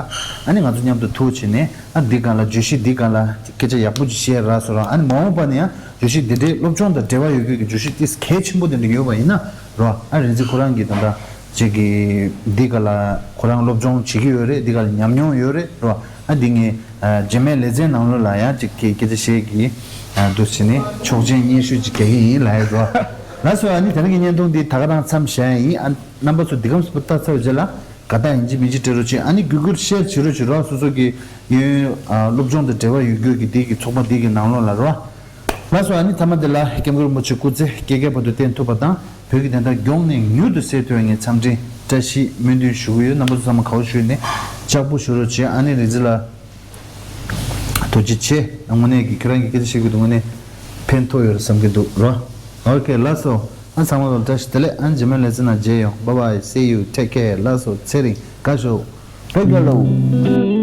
ཨ་ནི་ང་ཚོ་མཉམ་དུ་ཐུག་བྱས་ནས། ཨ། འདི་སྒང་ལ་བརྗོད་གཞི་འདི་སྒང་ལ་སྐད་ཆ་ཡག་པོ་ཅིག་བཤད་རག་སོང་ར། ཨ་ནི་མ་འོངས་པ་ནས་ཡང་བརྗོད་གཞི་འདི་འདྲའི་སློབ་སྦྱོང་དང་འབྲེལ་བ་ཡོད་རྒྱུ་གི་བརྗོད་གཞི་ཏིས་གལ་ཆེན་པོ་དེ་འདྲ་ཡོད་པ་ཡིན་ན་རོ། ཨ། རིན་ཆེན་ཁོ་རང་གིས་ད་ལྟ་ཅིག་གི་འདི་སྒང་ལ་ཁོ་རང་སློབ་སྦྱོང་བྱེད་ཀྱི་ཡོད་རེད། འདི་སྒང་ལ་ཉམས་མྱོང་ཡོད་རེད་རོ། ཨ། འདི་ངས་ཨ་རྗེས་མའི་ལེ་ཚན་ནང་ལོགས་ལ་ཡང་ཅིག་གི་སྐད་ཆ་བཤད་ཀྱི་ཨ་འདུག་བྱས་ནས་ཆོག་མཆན་སྙན་ཞུ་ཅིག་རྒྱག་གི་ཡིན་ལབ་ཡ་རོ། ལགས་སོ། ཨ་ནི་དེ་རིང་གི་བརྙན་ཐུང་འདི་ད་ག་རང་མཚམས་བཞག་ཡ་ཡིན། ཨ། རྣམ་པ་ཚོ་འདི་གམ་སུ་ལྟ་ཚར་བའི་རྗེས་ལ་དགའ་རྟགས་ཡིན་གཅིག་མིན་གཅིག་སྤྲད་རོགས་བྱེད། ཨ་ནི་བརྒྱུད་བསྐུར་ཤེར་བྱེད་རོགས་བྱེད་རོགས། སོ་སོ་གི་ཡོན་ཨ་སློབ་སྦྱོང་དང་འབྲེལ་བ་ཡོད་རྒྱུ་གི་འདི་གི་ཚོགས་པ་འདི་གི་ནང་ལོགས་ལ་རོ། ལགས་སོ། ཨ་ནི་མཐའ་མ་འདི་ལ་སྐྱབས་མགོན་རིན་པོ་ཆེ་སྐུ་ཚེ་བསྐལ་བརྒྱའི་བར་དུ་བརྟན་ཐུབ་པ་དང་། བོད་ཀྱི་བདེན་མཐའ་མགྱོགས་ནས་མྱུར་དུ་གསལ་ཐུབ་པའི་ངས་འཚམས་འདྲི་བཀྲ་ཤིས་སྨོན་འདུན་ཞུ་གི་ཡོད། རྣམ་པ་ཚོ་ཚང་མ་དགའ་བོ་ཞུས་ནས་ལྕགས་པོ་ཞུ་རོགས་བྱེད། ཨ་ནི་རིན་ཆེན་ལགས། ཐུགས་རྗེ་ཆེ། དངོས་གནས་ཀྱི་ཁྱེད་རང་གི་སྐད་ཆ་བཤད་ཀྱི་འདུག་དངོས་གནས་ཕན་ཐོགས་ཡོད་རེད་བསམ་གྱི་འདུག་རོ། ཨོ་ཁེ། ལགས་སོ། ཨ། ཚང་མ་ལ་བཀྲ་ཤིས་བདེ་ལེགས། ཨ། རྗེས་མའི་ལེ་ཚན་ནང་མཇལ་ཡོང་། Bye bye, see you, take care. ལགས་སོ། ཚེ་རིང་། དགའ་ཤོག་བོད་རྒྱལ་ལོ།